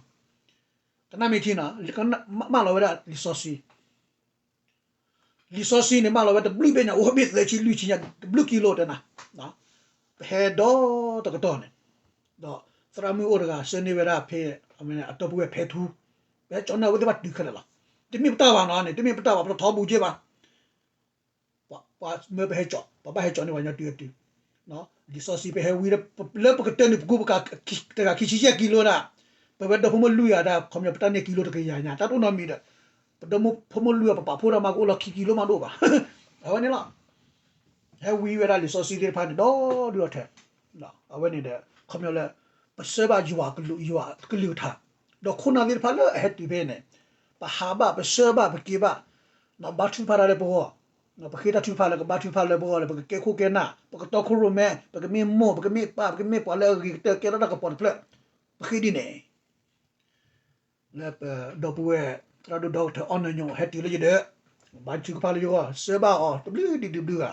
ကနၣ်မ့ၢ်ထံနီၤ မၢလီၤဝဲဒၣ်လံာ်စီဆှံ လံာ်စီဆှံန့ၣ် မၢလီၤဝဲတဘျုးဘ့ၣ်ညါ အိၣ်ဘ့ၣ်သၢဆံလွံၢ်ဆံညါ တဘျုးကံလိတဲနၤ, ပဟဲဒီတကတီၢ်န့ၣ်, ဒီးသရၣ်မုၣ်အိၣ်တဂၤ ဆှၢန့ၢ်ဝဲဒၣ်ဖဲ အတီၢ်ပူၤဝဲဖဲထူ, ပဟဲကၠီန့ၢ်အဝဲသ့ၣ်တဖၣ်တုၤခဲလၢာ်လီၤ. တမ့ၢ်ပတၢ်ဘၣ်နီၤန့ၣ် တမ့ၢ်ပတၢ်ဘၣ် ပတထီဘူၣ်က့ဘၣ်. ပှၤမၢပဟဲကၠီ, ပှၤဘၣ်ဟဲကၠီန့ၢ်ပှၤညီတုၤအတုၤ, လံာ်စီဆှံပဟဲဝံၤ လၢပကတၢၢ်န့ၣ် ပကူပကတဂၤခံဆံယဲၢ်ကံလိဒၣ်, ပဝဲဒီဖိမိၢ်လွံၢ်ဂၤဒၣ် ခီပညီပတၢ်န့ၢ်ကံလိတကယၤညါ တၢ်တအိၣ်နီတမံၤဒီး, ပဒီဖိမိၢ်လွံၢ်ဂၤ ပပာ်ဖှိၣ်တၢ်မးကအိၣ်လီၤခံကံလိမးတအိၣ်ဘၣ်. အဝဲန့ၣ်လီၤ. ဟဲဝံၤဝဲဒၣ်လံာ်စီဆှံသ့ၣ်တဖၣ်န့ၣ် ဒီဒူၣ်ဒီထၢ, အဝဲန့ၣ်ဒီး ခီပညီလၢ ပဆၢဘၣ်ယွၤကလုၢ် ယွၤကလုၢ်ကထါ, ဒီးခိၣ်နၢ်သ့ၣ်တဖၣ်လၢအဟဲတုၤဖဲန့ၣ်, ပဟးဘၣ် ပဆၢဘၣ် ပက့ၤဘၣ်, ဘါထုကဖၣ်တၢ်လၢပဂီၢ်, ပဃ့တၢ်ထုကဖၣ်လၢကဘါထုကဖၣ်လၢပဂီၢ်လၢ ပကကဲခိၣ်ကဲနၢ် ပကတီခိၣ်ရိၣ်မဲ ပကမ့ၢ်မိၢ် ပကမ့ၢ်ပၢ် ပကမ့ၢ်ပှၤလၢအဂ့ၤကတၢၢ် ကဲထီၣ်တၢ်ကပီၤတဖျၢၣ်, ပဃ့ဒ်န့ၣ် လၢပဒီပုၢ်ဝဲၢ် သရၣ်ဒိၣ်ဒီကထၢၣ်အီၣ်နၢညိၣ် ဟဲတုၤလၢယဒၢး, ဘါထုကဖၣ်လၢယဂီၢ် ဆှၢဘၣ်အီၤ တဘျုးဒံးဒံးဘျုးဂၤ,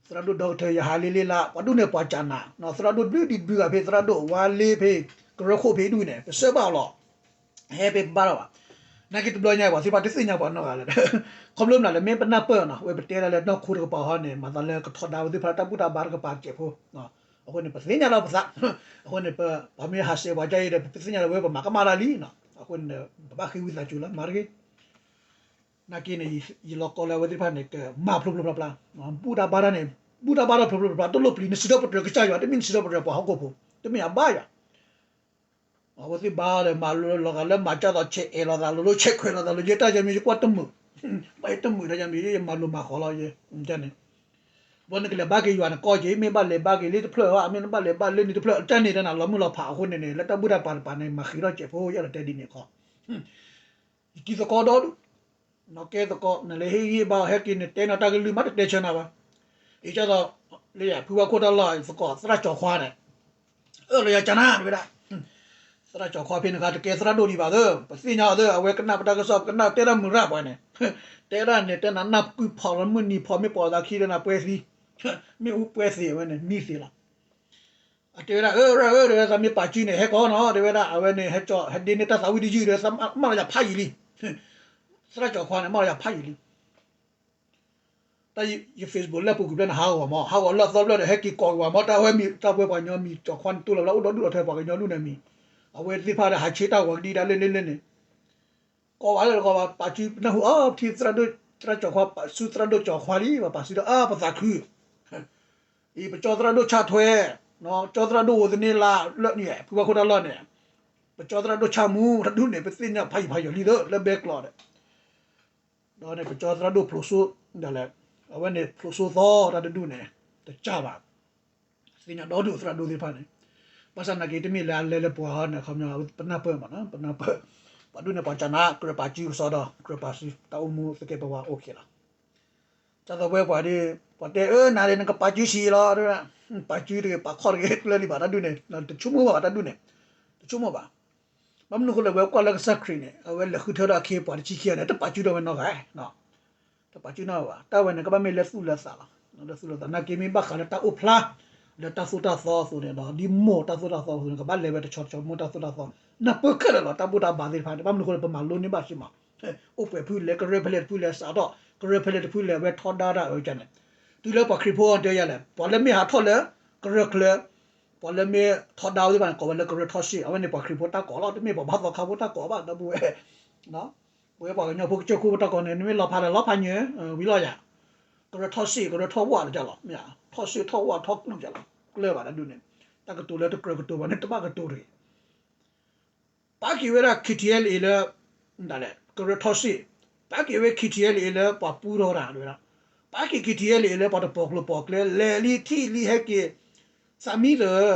သရၣ်ဒိၣ်ဒီကထၢၣ် ယဟးလ့လ့လး ပှၤဒူၣ်န့ၣ်ပှၤကနး, သရၣ်ဒိၣ်တဘျုးဒံးဒံးဘျုးဂၤဖဲ သရၣ်ဒိၣ်ဝါလ့ဖဲ ကရၢခိၣ်ဖဲဒူၣ်န့ၣ် ပဆှၢဘၣ်အီၤလီၤ. ဟဲဖဲပဘါထီၣ်ဘၣ်, နာ်က့တဘျီညါ ပှၤသ့ၣ်တဖၣ်တသ့ၣ်ညါပှၤနီတဂၤလၢၤ, ခီဖျိမနုၤလဲၣ် မ့ၢ်ပနၢ်ပၢၢ်နီၤ ဝဲပတဲဒၣ်လၢနီၢ်ခိတကပၤဟီန့ၣ် မၤသးလၢကထီဒါဝဲသ့ၣ်တဖၣ်တၢ်ဘူၣ်တၢ်ဘါတကပၤတစဲးဖိ, အဃိန့ၣ် ပသ့ၣ်ညါလီၤပသး, အဃိန့ၣ် ပှၤမ့ၢ်ဟးဆှဲးပှၤကါအံၤဒီး ပသ့ၣ်ညါလီၤဝဲပမၤကမၣ်တၢ်လံ, အဃိန့ၣ် ပဘၣ်ဃ့ဝံသးစူၤလီၤ မၤတဂ့ၤ နာ်က့န့ၣ် ယလီၤကီလၢအဝဲသ့ၣ်တဖၣ်န့ၣ် ကမၤဖျိဖျိဖျါဖျါ, ဘူၣ်တၢ်ဘါတၢ်န့ၣ် ဘူၣ်တၢ်ဘါတၢ်ဖျိဖျိဖျါဖျါ တလိၣ်ပျံၤ နစံးထီၣ်ပတြၢၤကစၢ်ယွၤ တမ့ၢ်နစံးထီၣ်ပတြၢၤပှၤဟီၣ်ခိၣ်ဖိ, တမ့ၢ်အဘါယွၤ, အဝဲသ့ၣ်ဘါဒီးမၤလိလီၤဂာ်လၢမၤကၢ်သိး ဆဲးအဲးလိာ်သးလိၤလိၤ ဆဲးခွဲးလိာ်သးလိၤ ယဲတၢ်ယမံၤ ယကွၢ်တမုာ်, ဘၣ်ယတမုာ်တၢ်ယမံၤ ယမၤလိၤမၤဃီလီၤ ယန့ၣ်, ဘီနကလဲၤဘါက့ၤယွၤန့ၣ်ကီၢ်က့ၤ မ့ၢ်ဘၣ်လဲၤဘါက့ၤလၢတဖျၢၣ်အီၤ မ့ၢ်ဘၣ်လဲၤဘၣ်လၢန့ၣ်တဖျၢၣ် တၢ်န့ၣ်တၢ်နၤလီၤမုၢ်လီၤဖးအဃိန့ၣ်န့ၣ် လၢတၢ်ဘူၣ်တၢ်ဘါတကပၤန့ၣ် မၤဃံးထီၣ်စဲးဖိ ယအဲၣ်ဒိးတဲဒ်န့ၣ်ခီ ယတံၤသကိးဒီဒူၣ်, နီၢ်ကဲသကိး နလဲၤဟ့ၣ်ဂံၢ်ဘါအီၤ ဟဲက့ၤန့ၣ် တဲနီၤတၢ်ကလုၢ်မး တတဲဆၢနၤဘၣ်. အံၤကၢ်သိး လၢယဖုဝါခိၣ်တၢ်လီၢ်သကိး သရၣ်ကၠီၤခွါန့ၣ် အၢၣ်လီၤယၤကနၤ တဲဝဲဒၣ်, သရၣ်ကၠီၤခွါဖဲန့ၣ်ခါ တကဲသရၣ်ဒိၣ်ဒံးဘၣ်သၢ, ပသ့ၣ်ညါအီၤသၢ အဝဲကနၣ်ပတၢ်ကစီၣ် ကနၣ်တဲတၢ်မုာ်ရၣ်ပှၤန့ၣ်, တဲဒၣ်န့ၣ် တဲနၤနၢ်ကုၢ်ဖီၣ်လီၤမုၢ်နံၤဖီၣ် မ့ၢ်ပိာ်သးခံလၢနၤပှဲၤသံ, မ့ၣ်အူပှဲၤသ့ၣ်ဝဲန့ၣ် မံသ့ၣ်လီၤ. အတဲဝဲဒၣ် အၢ ရၣ်ဧၢ တဲဝဲ သးမ့ၢ်ပာ်စုန့ၣ် ဟဲကိးနီၤ တဲဝဲဒၣ် အဝဲန့ၣ် ဟဲကၠီ ဟဲဒ့န့ၢ်တၢ်သးဝံၣ်တယုၢ်ဒီး သးမၢလီၤယၤဖးယံာ်လံ, သရၣ်ကၠီၤခွါန့ၣ် မၢလီၤယၤဖးယံာ်လံ. တၢ်ယ Facebook လၢပူၤကွံာ်ဖျၢၣ်န့ၣ် ဟးဂီၤမး ဟးဂီၤလၢအသီဖျၢၣ်ဒီး ဟဲက့ၤကိးက့ၤဝဲမး တၢ်ဝဲမံၤ တၢ်ဝဲပှၤကညီမံၤ ကၠီၤခွါန့ၣ် တိၢ်လီၤလၢအိၣ်ဒီဒူၣ်ဒီထၢ ပှၤကညီဒူၣ်န့ၣ်မံၤ, အဝဲသ့ၣ်တဖၣ်ဒီး ဟးဆှဲးတၢ်ဂီၤကဒံဒၣ်လၢလၢလၢန့ၣ် ကိးဝဲလၢကိးဝဲ ပာ်စု နၢ်ဟူအီၤ ပထံၣ်သရၣ်ဒိၣ် သရၣ်ကၠီၤခွါ ပာ်စုသရၣ်ဒိၣ်ကၠီၤခွါလံ ပှၤပာ်စုဒီး အါ ပသးခု အံၤ ပကၠီသရၣ်ဒိၣ်ဆၣ်ထွဲ ကၠီသရၣ်ဒိၣ်ဧိၤသန့လၢ လၢန့ၣ် ဖုဝါခိၣ်တၢ်လီၢ်န့ၣ် ပကၠီသရၣ်ဒိၣ်ဆၣ်မူ တၢ်ဒုးန့ၣ် ပသ့ၣ်ညါဖးယံာ်ဖးယီၤလံသၢ လၢဘဲကျိးဒီး ဒီးန့ၣ် ပကၠီသရၣ်ဒိၣ်ဖျိးစိ ဒ်လဲၣ် အဝဲန့ၣ် ဖျိးစိသီတၢ်တဒုးန့ၣ် တကၢ်ဘၣ် သ့ၣ်ညါဒီဒူၣ်သရၣ်ဒိၣ်သ့ၣ်တဖၣ်န့ၣ် ဘၣ်ဆၣ်နာ်က့ တမ့ၢ်လၢအလဲၤလၢပှၤဟီန့ၣ် အခီပညီပနၢ်ပၢၢ်မးနီၤ ပနၢ်ပၢၢ် ပှၤဒူၣ်န့ၣ် ပှၤကနၣ် ကြၢးပာ်စုကစီဒီ ကြၢးပာ်စု တၢ်အိၣ်မူသကဲးပဝးအိၣ်က့ၤလီၤ. ကၢ်သိးဝဲပှၤဒ် ပှၤတဲအၢ နၤဒ်နကပာ်စုဆံးလီၤ ပာ်စုတဂ့ၤ ပာ်ခီၣ်တဂ့ၤ ကျၢၤလံဘၣ်တၢ်ဒူၣ်န့ၣ် တဆိကမိၣ်ဘၣ်တၢ်ဒူၣ်န့ၣ် တဆိကမိၣ်ဘၣ် ဘၣ်မနုၤအဃိလဲၣ် ဝဲကွၢ်လၢကစၢ်ခရံာ်န့ၣ် အဝဲလဲၤဃုထၢဒီးအခ့အပှၤတဆံခံဂၤန့ၣ် တပာ်စုထီၣ်ဝဲနီတဂၤ တပာ်စုနီတဂၤဘၣ် တၢ်ဝဲန့ၣ် ကဘၣ်မ့ၢ်လၢသူၣ်လၢသးလီၤ လၢသူၣ်လၢသး နာ်က့မ့ၢ်ဘၣ်ဃးလၢတၢ်အိၣ်ဖျါ လၢတၢ်သိၣ်တၢ်သီအသိးန့ၣ်ဒီး ဒ်မိၢ်တၢ်သိၣ်တၢ်သီအသိးန့ၣ် ကဘၣ်လဲၤဝဲတဆီတဆီ မိၢ်တၢ်သိၣ်တၢ်သီ နၢ်ပၢၢ်ခဲလၢာ်လီၤ တၢ်ဘူၣ်တၢ်ဘါသ့ၣ်တဖၣ်န့ၣ် ဘၣ်မနုၤအဃိလဲၣ် ပမၤလိန့ၢ်ဘၣ်စ့ၢ်မး အိၣ်ပှဲၤဖုလဲၣ် ကရၢဖဲလဲၣ်တဖုလဲၣ် စးထီၣ် ကရၢဖဲလဲၣ်တဖုလဲၣ် အဝဲထီဒါတၢ်အၢကန့ၣ် တုၤလၢပှၤခရံာ်ဖိအီၤတဲယၤလဲၣ် ပှၤလၢမ့ၢ်ဟးထီၣ်လၢ ကရၢချၢ ပှၤလၢမ့ၢ်ထီဒါဝဲသ့ၣ်တဖၣ်န့ၣ် ကိးဝဲလၢကရၢထီၣ်စ့ၣ် အဝဲန့ၣ်ပှၤခရံာ်ဖိတၢ်ကိးလီၤ တမ့ၢ်ပှၤဘါသီခါဖိတၢ်ကိးဘၣ် ဒီပုၢ်ဝဲၢ် ပဝဲပှၤကညီဖိကစၢၢ်ခိၣ်ဖိတၢ်ကိးန့ၣ် နမ့ၢ်လီၤဖးဒီးလီၤဖးညါ ဝံၤလီၤယၤ ကရၢထီၣ်စ့ၣ် ကရၢထီၣ်ဝၣ်လၢကလီၤ မ့ၢ်ဧါ ထီၣ်စ့ၣ်ထီၣ်ဝၣ်ထီၣ်ကျူၣ်ကလီၤ ကျၢၤဘၣ်တၢ်ဒုးန့ၣ် တၢ်ကတိၤလၢတကြၢးကတိၤဘၣ်န့ၣ် တဘၣ်ကတိၤတဂ့ၤ ပာ်က့ၤဝဲဒၣ် KTLA လၢ ဒ်လဲၣ် ကရၢထီၣ်စ့ၣ် ပာ်က့ၤဝဲ KTLA လၢပှၤပူထီၣ်တၢ်ဝဲဒၣ် ပာ်က့ၤ KTLA လၢပှၤတပိာ်ကျိၤပိာ်ကျဲ လဲၤလံထံၣ်လံဟဲက့ၤ သးမံလၢ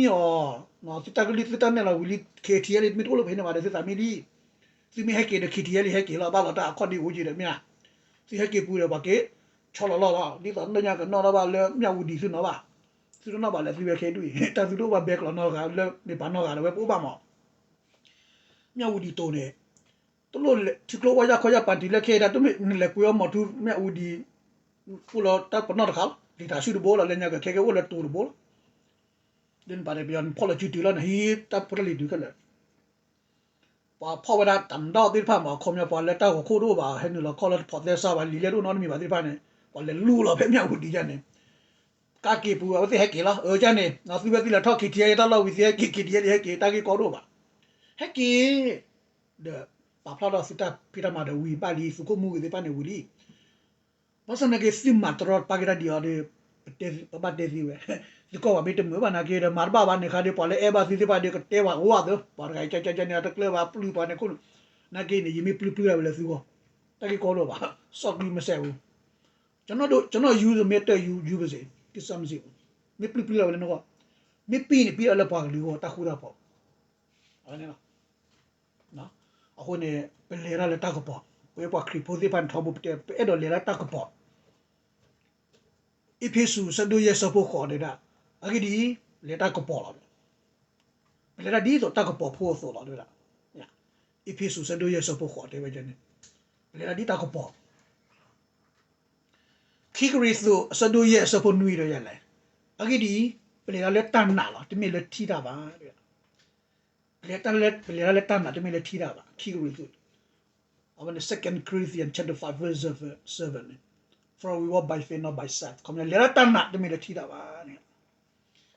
သးမံအီၤ သုတၢ်ကလုၢ်သုတၢ်နဲၣ်လီၤဝံၤလံ KTLA မ့ၢ်တအိၣ်လၢပဟဲန့ၣ်ဘၣ်ဒီး သုသးမံလံ သုမ့ၢ်ဟဲက့ၤဒီး KTLA ဟဲက့ၤလီၤ ဘၣ်လီၤတၢ်အခီၣ်ဒ့အိၣ်က့ၤဒီးမ့ၢ်ဧါ သုဟဲက့ၤပူၤဒီးပှၤက့ၤ ဆီလီၤလီၢ်လီၤ ဒ်သိးလၢညါကနီၣ်ထီၣ်ဘၣ်လၢမၠၣ်ဝူၤဒံးသုနီၤဘၣ် သုတနီၣ်ဘၣ်လၢသုဝဲခဲဒူၣ်အံၤ တၢ်သုတအိၣ်ဘၣ်ဘဲကျိးနီတဂၤလၢမ့ၢ်ပာ်နီတဂၤဒီး ဝဲပအိၣ်ဘၣ်မး မၠၣ်ဝူၤဒံးတိၤန့ၣ် တလိၣ်လဲၤထံကျိဝဲယၢ်ခီယၢ်ပၤတံၤလၢခဲအံၤဒၣ် တမ့ၢ်နလဲၤကွံာ်အီၣ်မီၤထူ မၠၣ်ဝူၤဒံး အိၣ်လီၤတၢ်ပနီၣ်တခါလီၤ လံာ်တၢ်စုတဘိလီၤ လၢညါကခဲကဲအိၣ်လၢတိၤတဘိလီၤ ဒ်န့ၣ်ဘၣ်ဒီး ပယီၤဖီၣ်လီၤစုတုၤလီၤန့ၣ် ဟံးတၢ်ဖိတၢ်လံၤတုၤခဲလၢာ် ပှၤဖီၣ်ဝဲဒၣ်တၢ်နဒီသ့ၣ်တဖၣ်မး အခီပညီပှၤလၢတၢ်ဂီၤခိၣ်တအိၣ်ဘၣ် ဟဲနုာ်လီၤခီလၢတဖိးသဲစးဘၣ် လံာ်လဲၢ်တအိၣ်နီတမံၤဘၣ်သ့ၣ်တဖၣ်န့ၣ် ပှၤလဲၤလူလီၤဖဲမၠၣ်ဝူၤဒံးယါန့ၣ် ကးက့ၤပူၤ အဝဲသ့ၣ်ဟဲက့ၤလီၤ. အၢ ကန့ၣ် သုဝဲသ့ၣ်လဲၤထီၣ် ခံထံၣ် တၢ်လီၢ်ဝံၤ သုဟဲက့ၤ ခံထံၣ် ဟဲက့ၤ တၢ်ဂ့ၢ်ကီဒိၣ်ဘၣ်. ဟဲက့ၤ ဒီး ပာ်ဖျါထီၣ်သုတၢ်ဖံးတၢ်မၤဒီးဝံၤ ဘၣ်လံ သုးခိၣ်မူဂ့ၤသ့ၣ်တဖၣ်န့ၣ်ဝံၤလံ. ဘၣ်ဆၣ်နာ်က့ သုမၤတရီတပါက့ၤတၢ်ဒ်အံၤဒီး ပဘၣ်တဲသုဝဲ, သုကီၢ်ပှၤမ့ၢ်တမုာ်ဘၣ်နာ်က့ဒီး မၤတဘၣ်ဘၣ်န့ၣ်ခါဒီး ပှၤလၢအဲၣ်ဘၣ်သုသ့ၣ်တဖၣ်ဒီး ကတဲပှၤအိၣ်အသိး ပှၤတဂၤအံၤ ကကန့ၣ် အတကျၢၤဘၣ် ပျုၢ်ပှၤန့ၣ်ခိၣ်, နာ်က့န့ၣ် ယမ့ၢ်ပျုၢ်ပျုၢ်ဒၣ်ဝဲလၢသုဂီၢ်, တၢ်ဂ့ၢ်ကီဒိၣ်ဘၣ်, စီၣ်ကွံမစဲးပူၤ, ကျွန်တော်တို့ ကျွန်တော်ယူသမျှ တက်ယူ ယူပါစေ, ကိစ္စမရှိဘူး, မ့ၢ်ပျုၢ်ပျုၢ်ဒၣ်ဝဲလၢနဂီၢ်, မ့ၢ်ပံၢ်န့ၣ် ပံၢ်ဒၣ်လၢပှၤကလုာ်အဂီၢ် တၢ်ဃူတၢ်ဖိး, အဝဲန့ၣ်လီၤ. အဃိန့ၣ် ပလဲၤတၢ်လၢတၢ်ကပီၤ, ပဝဲပှၤခရံာ်ဖိသ့ၣ်တဖၣ်န့ၣ် ထီဘိပတဲ ပအဲၣ်ဒိးလဲၤလၢတၢ်ကပီၤ, အ့းဖ့းစူး ဆၢဒိၣ်ယဲၢ် ဆၢဖိဃိးတဲဒၣ်, အဂ့ၢ်ဒ်အံၤ, လဲၤတၢ်ကပီၤလီၤ. ပလဲၤတၢ်ဒ်သိးတၢ်ကပီၤဖိအသိးလီၤတဲဝဲဒၣ်, အ့းဖ့းစူး ဆၢဒိၣ်ယဲၢ် ဆၢဖိဃိးတဲဝဲဒ်န့ၣ်, ပလဲၤတၢ်ဒ်တၢ်ကပီၤ ခံကရံၣ်သူး အဆၢဒိၣ်ယဲၢ် အဆၢဖိနွံဒီးယဲၢ်လဲၣ်, အဂ့ၢ်ဒ်အံၤ, ပလဲၤတၢ်လၢတၢ်နာ်လီၤ, တမ့ၢ်လၢထံတၢ်ဘၣ်. ပလဲၤတၢ်လၢတᢢ်နာ် တမ့ၢ်လၢထံတၢ်ဘၣ်, ခံကရံၣ်သူး, အဝဲန့ၣ် Second Corinthians chapter five verse seven, for we walk by faith, not by sight. ခီပညီ လဲၤတၢ်လၢတၢ်နာ် တမ့ၢ်လၢထံတၢ်ဘၣ်န့ၣ်,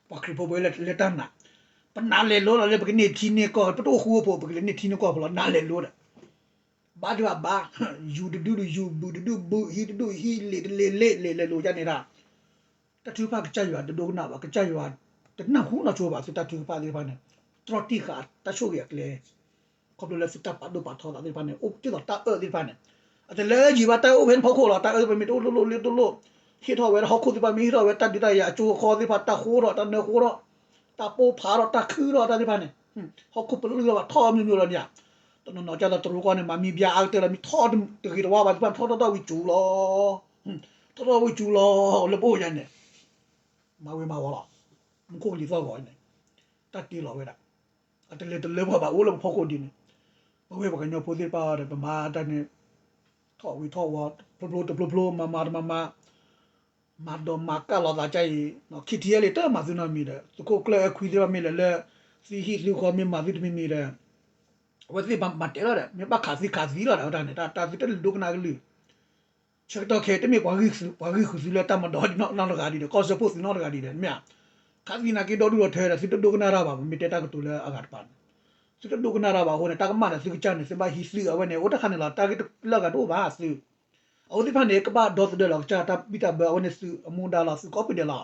ပှၤခရံာ်ဖိပဝဲလၢတၢ်နာ်, ပနာ်လဲၤလိလီၤလၢပကန့ၢ်ထံန့ၢ်ကီၢ်, ပတအိၣ်ဃူအိၣ်ဖိး ပကလဲၤန့ၢ်ထံန့ၢ်ကီၢ်ဖိလီၤ, နာ်လဲၤလိဒီး ဘါတဘၣ်ဘါ, ယူၤတဒုဒုယူၤ, ဘုးတဒုဘုး, ဟံးတဒုဟံး, လံာ်တလံာ်လံာ်, လဲၤလဲၤလိၤဒ်န့ၣ်ဒၣ်, တၢ်ထုကဖၣ်ကစၢ်ယွၤတဒိကနၣ်ဘၣ်, ကစၢ်ယွၤတနၢ်ဟူနီၢ်ဆိဘၣ်, သုတၢ်ထုကဖၣ်သ့ၣ်တဖၣ်န့ၣ်, တြီတံၢ်ဃာ်တၢ်ဆိၣ်ဂ့ၤအကျဲ, ခီဖျိလၢသုတၢ်ပာ်ဒိၣ်ပာ်ထီသးသ့ၣ်တဖၣ်န့ၣ် အိၣ်ဒ်သိးတၢ်အၢၣ်သ့ၣ်တဖၣ်န့ၣ်, အတလၢယံၤဘၣ်, တၢ်အၢၣ်အိၣ်ဖဲနဖီခိၣ်လီၤ, တၢ်အၢၣ်သ့ၣ်တဖၣ်မ့ၢ်တအိၣ်လိၣ်လိၣ်လ့တလိၣ်, ဟ့ၣ်ထီၣ်ဝဲဒၣ်ဟီၣ်ခိၣ်သ့ၣ်တဖၣ်မ့ၢ်ဟ့ၣ်ထီၣ်ဝဲတၢ်ဒုးတၢ်ယၤအကၠိအဃီသ့ၣ်တဖၣ်, တၢ်ဃိထီၣ်တၢ်နၢဃိထီၣ်, တၢ်ပိၢ်ဖးထီၣ်တၢ်ခုထီၣ်တၢ်သ့ၣ်တဖၣ်န့ၣ်, ဟီၣ်ခိၣ်ပလုၢ်ထီၣ်ဘၣ်ထီၣ်မ့ၢ်မ့ၢ်လီၤန့ၣ်ဧါ, တနီၤနီၤကၢ်လီၤတရူးကီၢ်န့ၣ် မၤမံဘျါအါကတၢၢ်လီၤ, မ့ၢ်ထီၣ်တဂ့ၤတဝါဘၣ်သ့ၣ်တဖၣ် ထီၣ်ထီၣ်ထီၣ်ဝံၤစူၤလီၤ, ထီၣ်ထီၣ်ဝံၤစူၤလီၤ, လၢပအိၣ်ယါန့ၣ်, မၤဝံၤမၤဝီၤလီၤ, မူခိၣ်ကလံၤသီၣ်ဂီၤန့ၣ်, တၢ်တ့လီၤဝဲဒၣ်, အတလဲၤတလၢပှၤဘၣ်အိၣ်လၢပဖီခိၣ်ဒ်န့ၣ်, ပဝဲပှၤကညီဖိသ့ၣ်တဖၣ်ဒီး ပမၤတၢ်န့ၣ်, ထီၣ်ဝံၤထီၣ်ဝီၤ, ဖျိဖျိတဖျိဖျိ, မၤမၤတမၤမၤ, မၤဒိးမၤကၢ်လီၤသးကါအံၤ, ခံထံၣ်လံ တမၤသုနီတမံၤဒီး သုးခိၣ်ကျၢၢ်အဲခွံသ့ၣ်တဖၣ်မ့ၢ်လဲၤလၢ သုဟံၣ်သုဃီမ့ၢ်မၤသုတမံၤမံၤဒီး အဝဲသ့ၣ်မၤတဲလီၤဒီး မ့ၢ်ဘၣ်ခးသံခးသံလီၤဒီး အဝဲတၢ်န့ၣ် တၢ်သုတလဲၤဒိကနၣ်ကလုၢ်, ဆၢကတီၢ်ခဲအံၤ တမ့ၢ်ပှၤဂံၢ်ဃုာ်သုလၢတၢ်မၤဒီးနီတဂၤဒ်ဒီး ကီၢ်စၢဖှိၣ်သုနီတဂၤဒ်ဒီး မ့ၢ်ဧါ, ခးသံနာ်က့ဒီဒူၣ်ဒီထၢဒီး သုတဒိကနၣ်တၢ်ဘၣ်, ပမ့ၢ်တဲတၢ်ကတိၤလၢအဂၤတပၤန့ၣ်, သုတဒိကနၣ်တၢ်ဘၣ်အဃိန့ၣ် တၢ်ကမၣ်ဒီးသုကစၢ်န့ၣ် သုဘၣ်ဟံးသုးအဝဲန့ၣ် အိၣ်တၢ်ခါန့ၣ်လီၤ, တၢ်ဂ့ၢ်လၢအဂၤတအိၣ်ဘၣ်သုး အဝဲသ့ၣ်တဖၣ်န့ၣ် ကဘၣ်ဒီသဒၢလီၤကစၢ်တၢ်ဘံၣ်တၢ်ဘၢ အဝဲန့ၣ်သုးအမူဒါလီၤ, သုးကိးပူၤဒဲးလီၤ,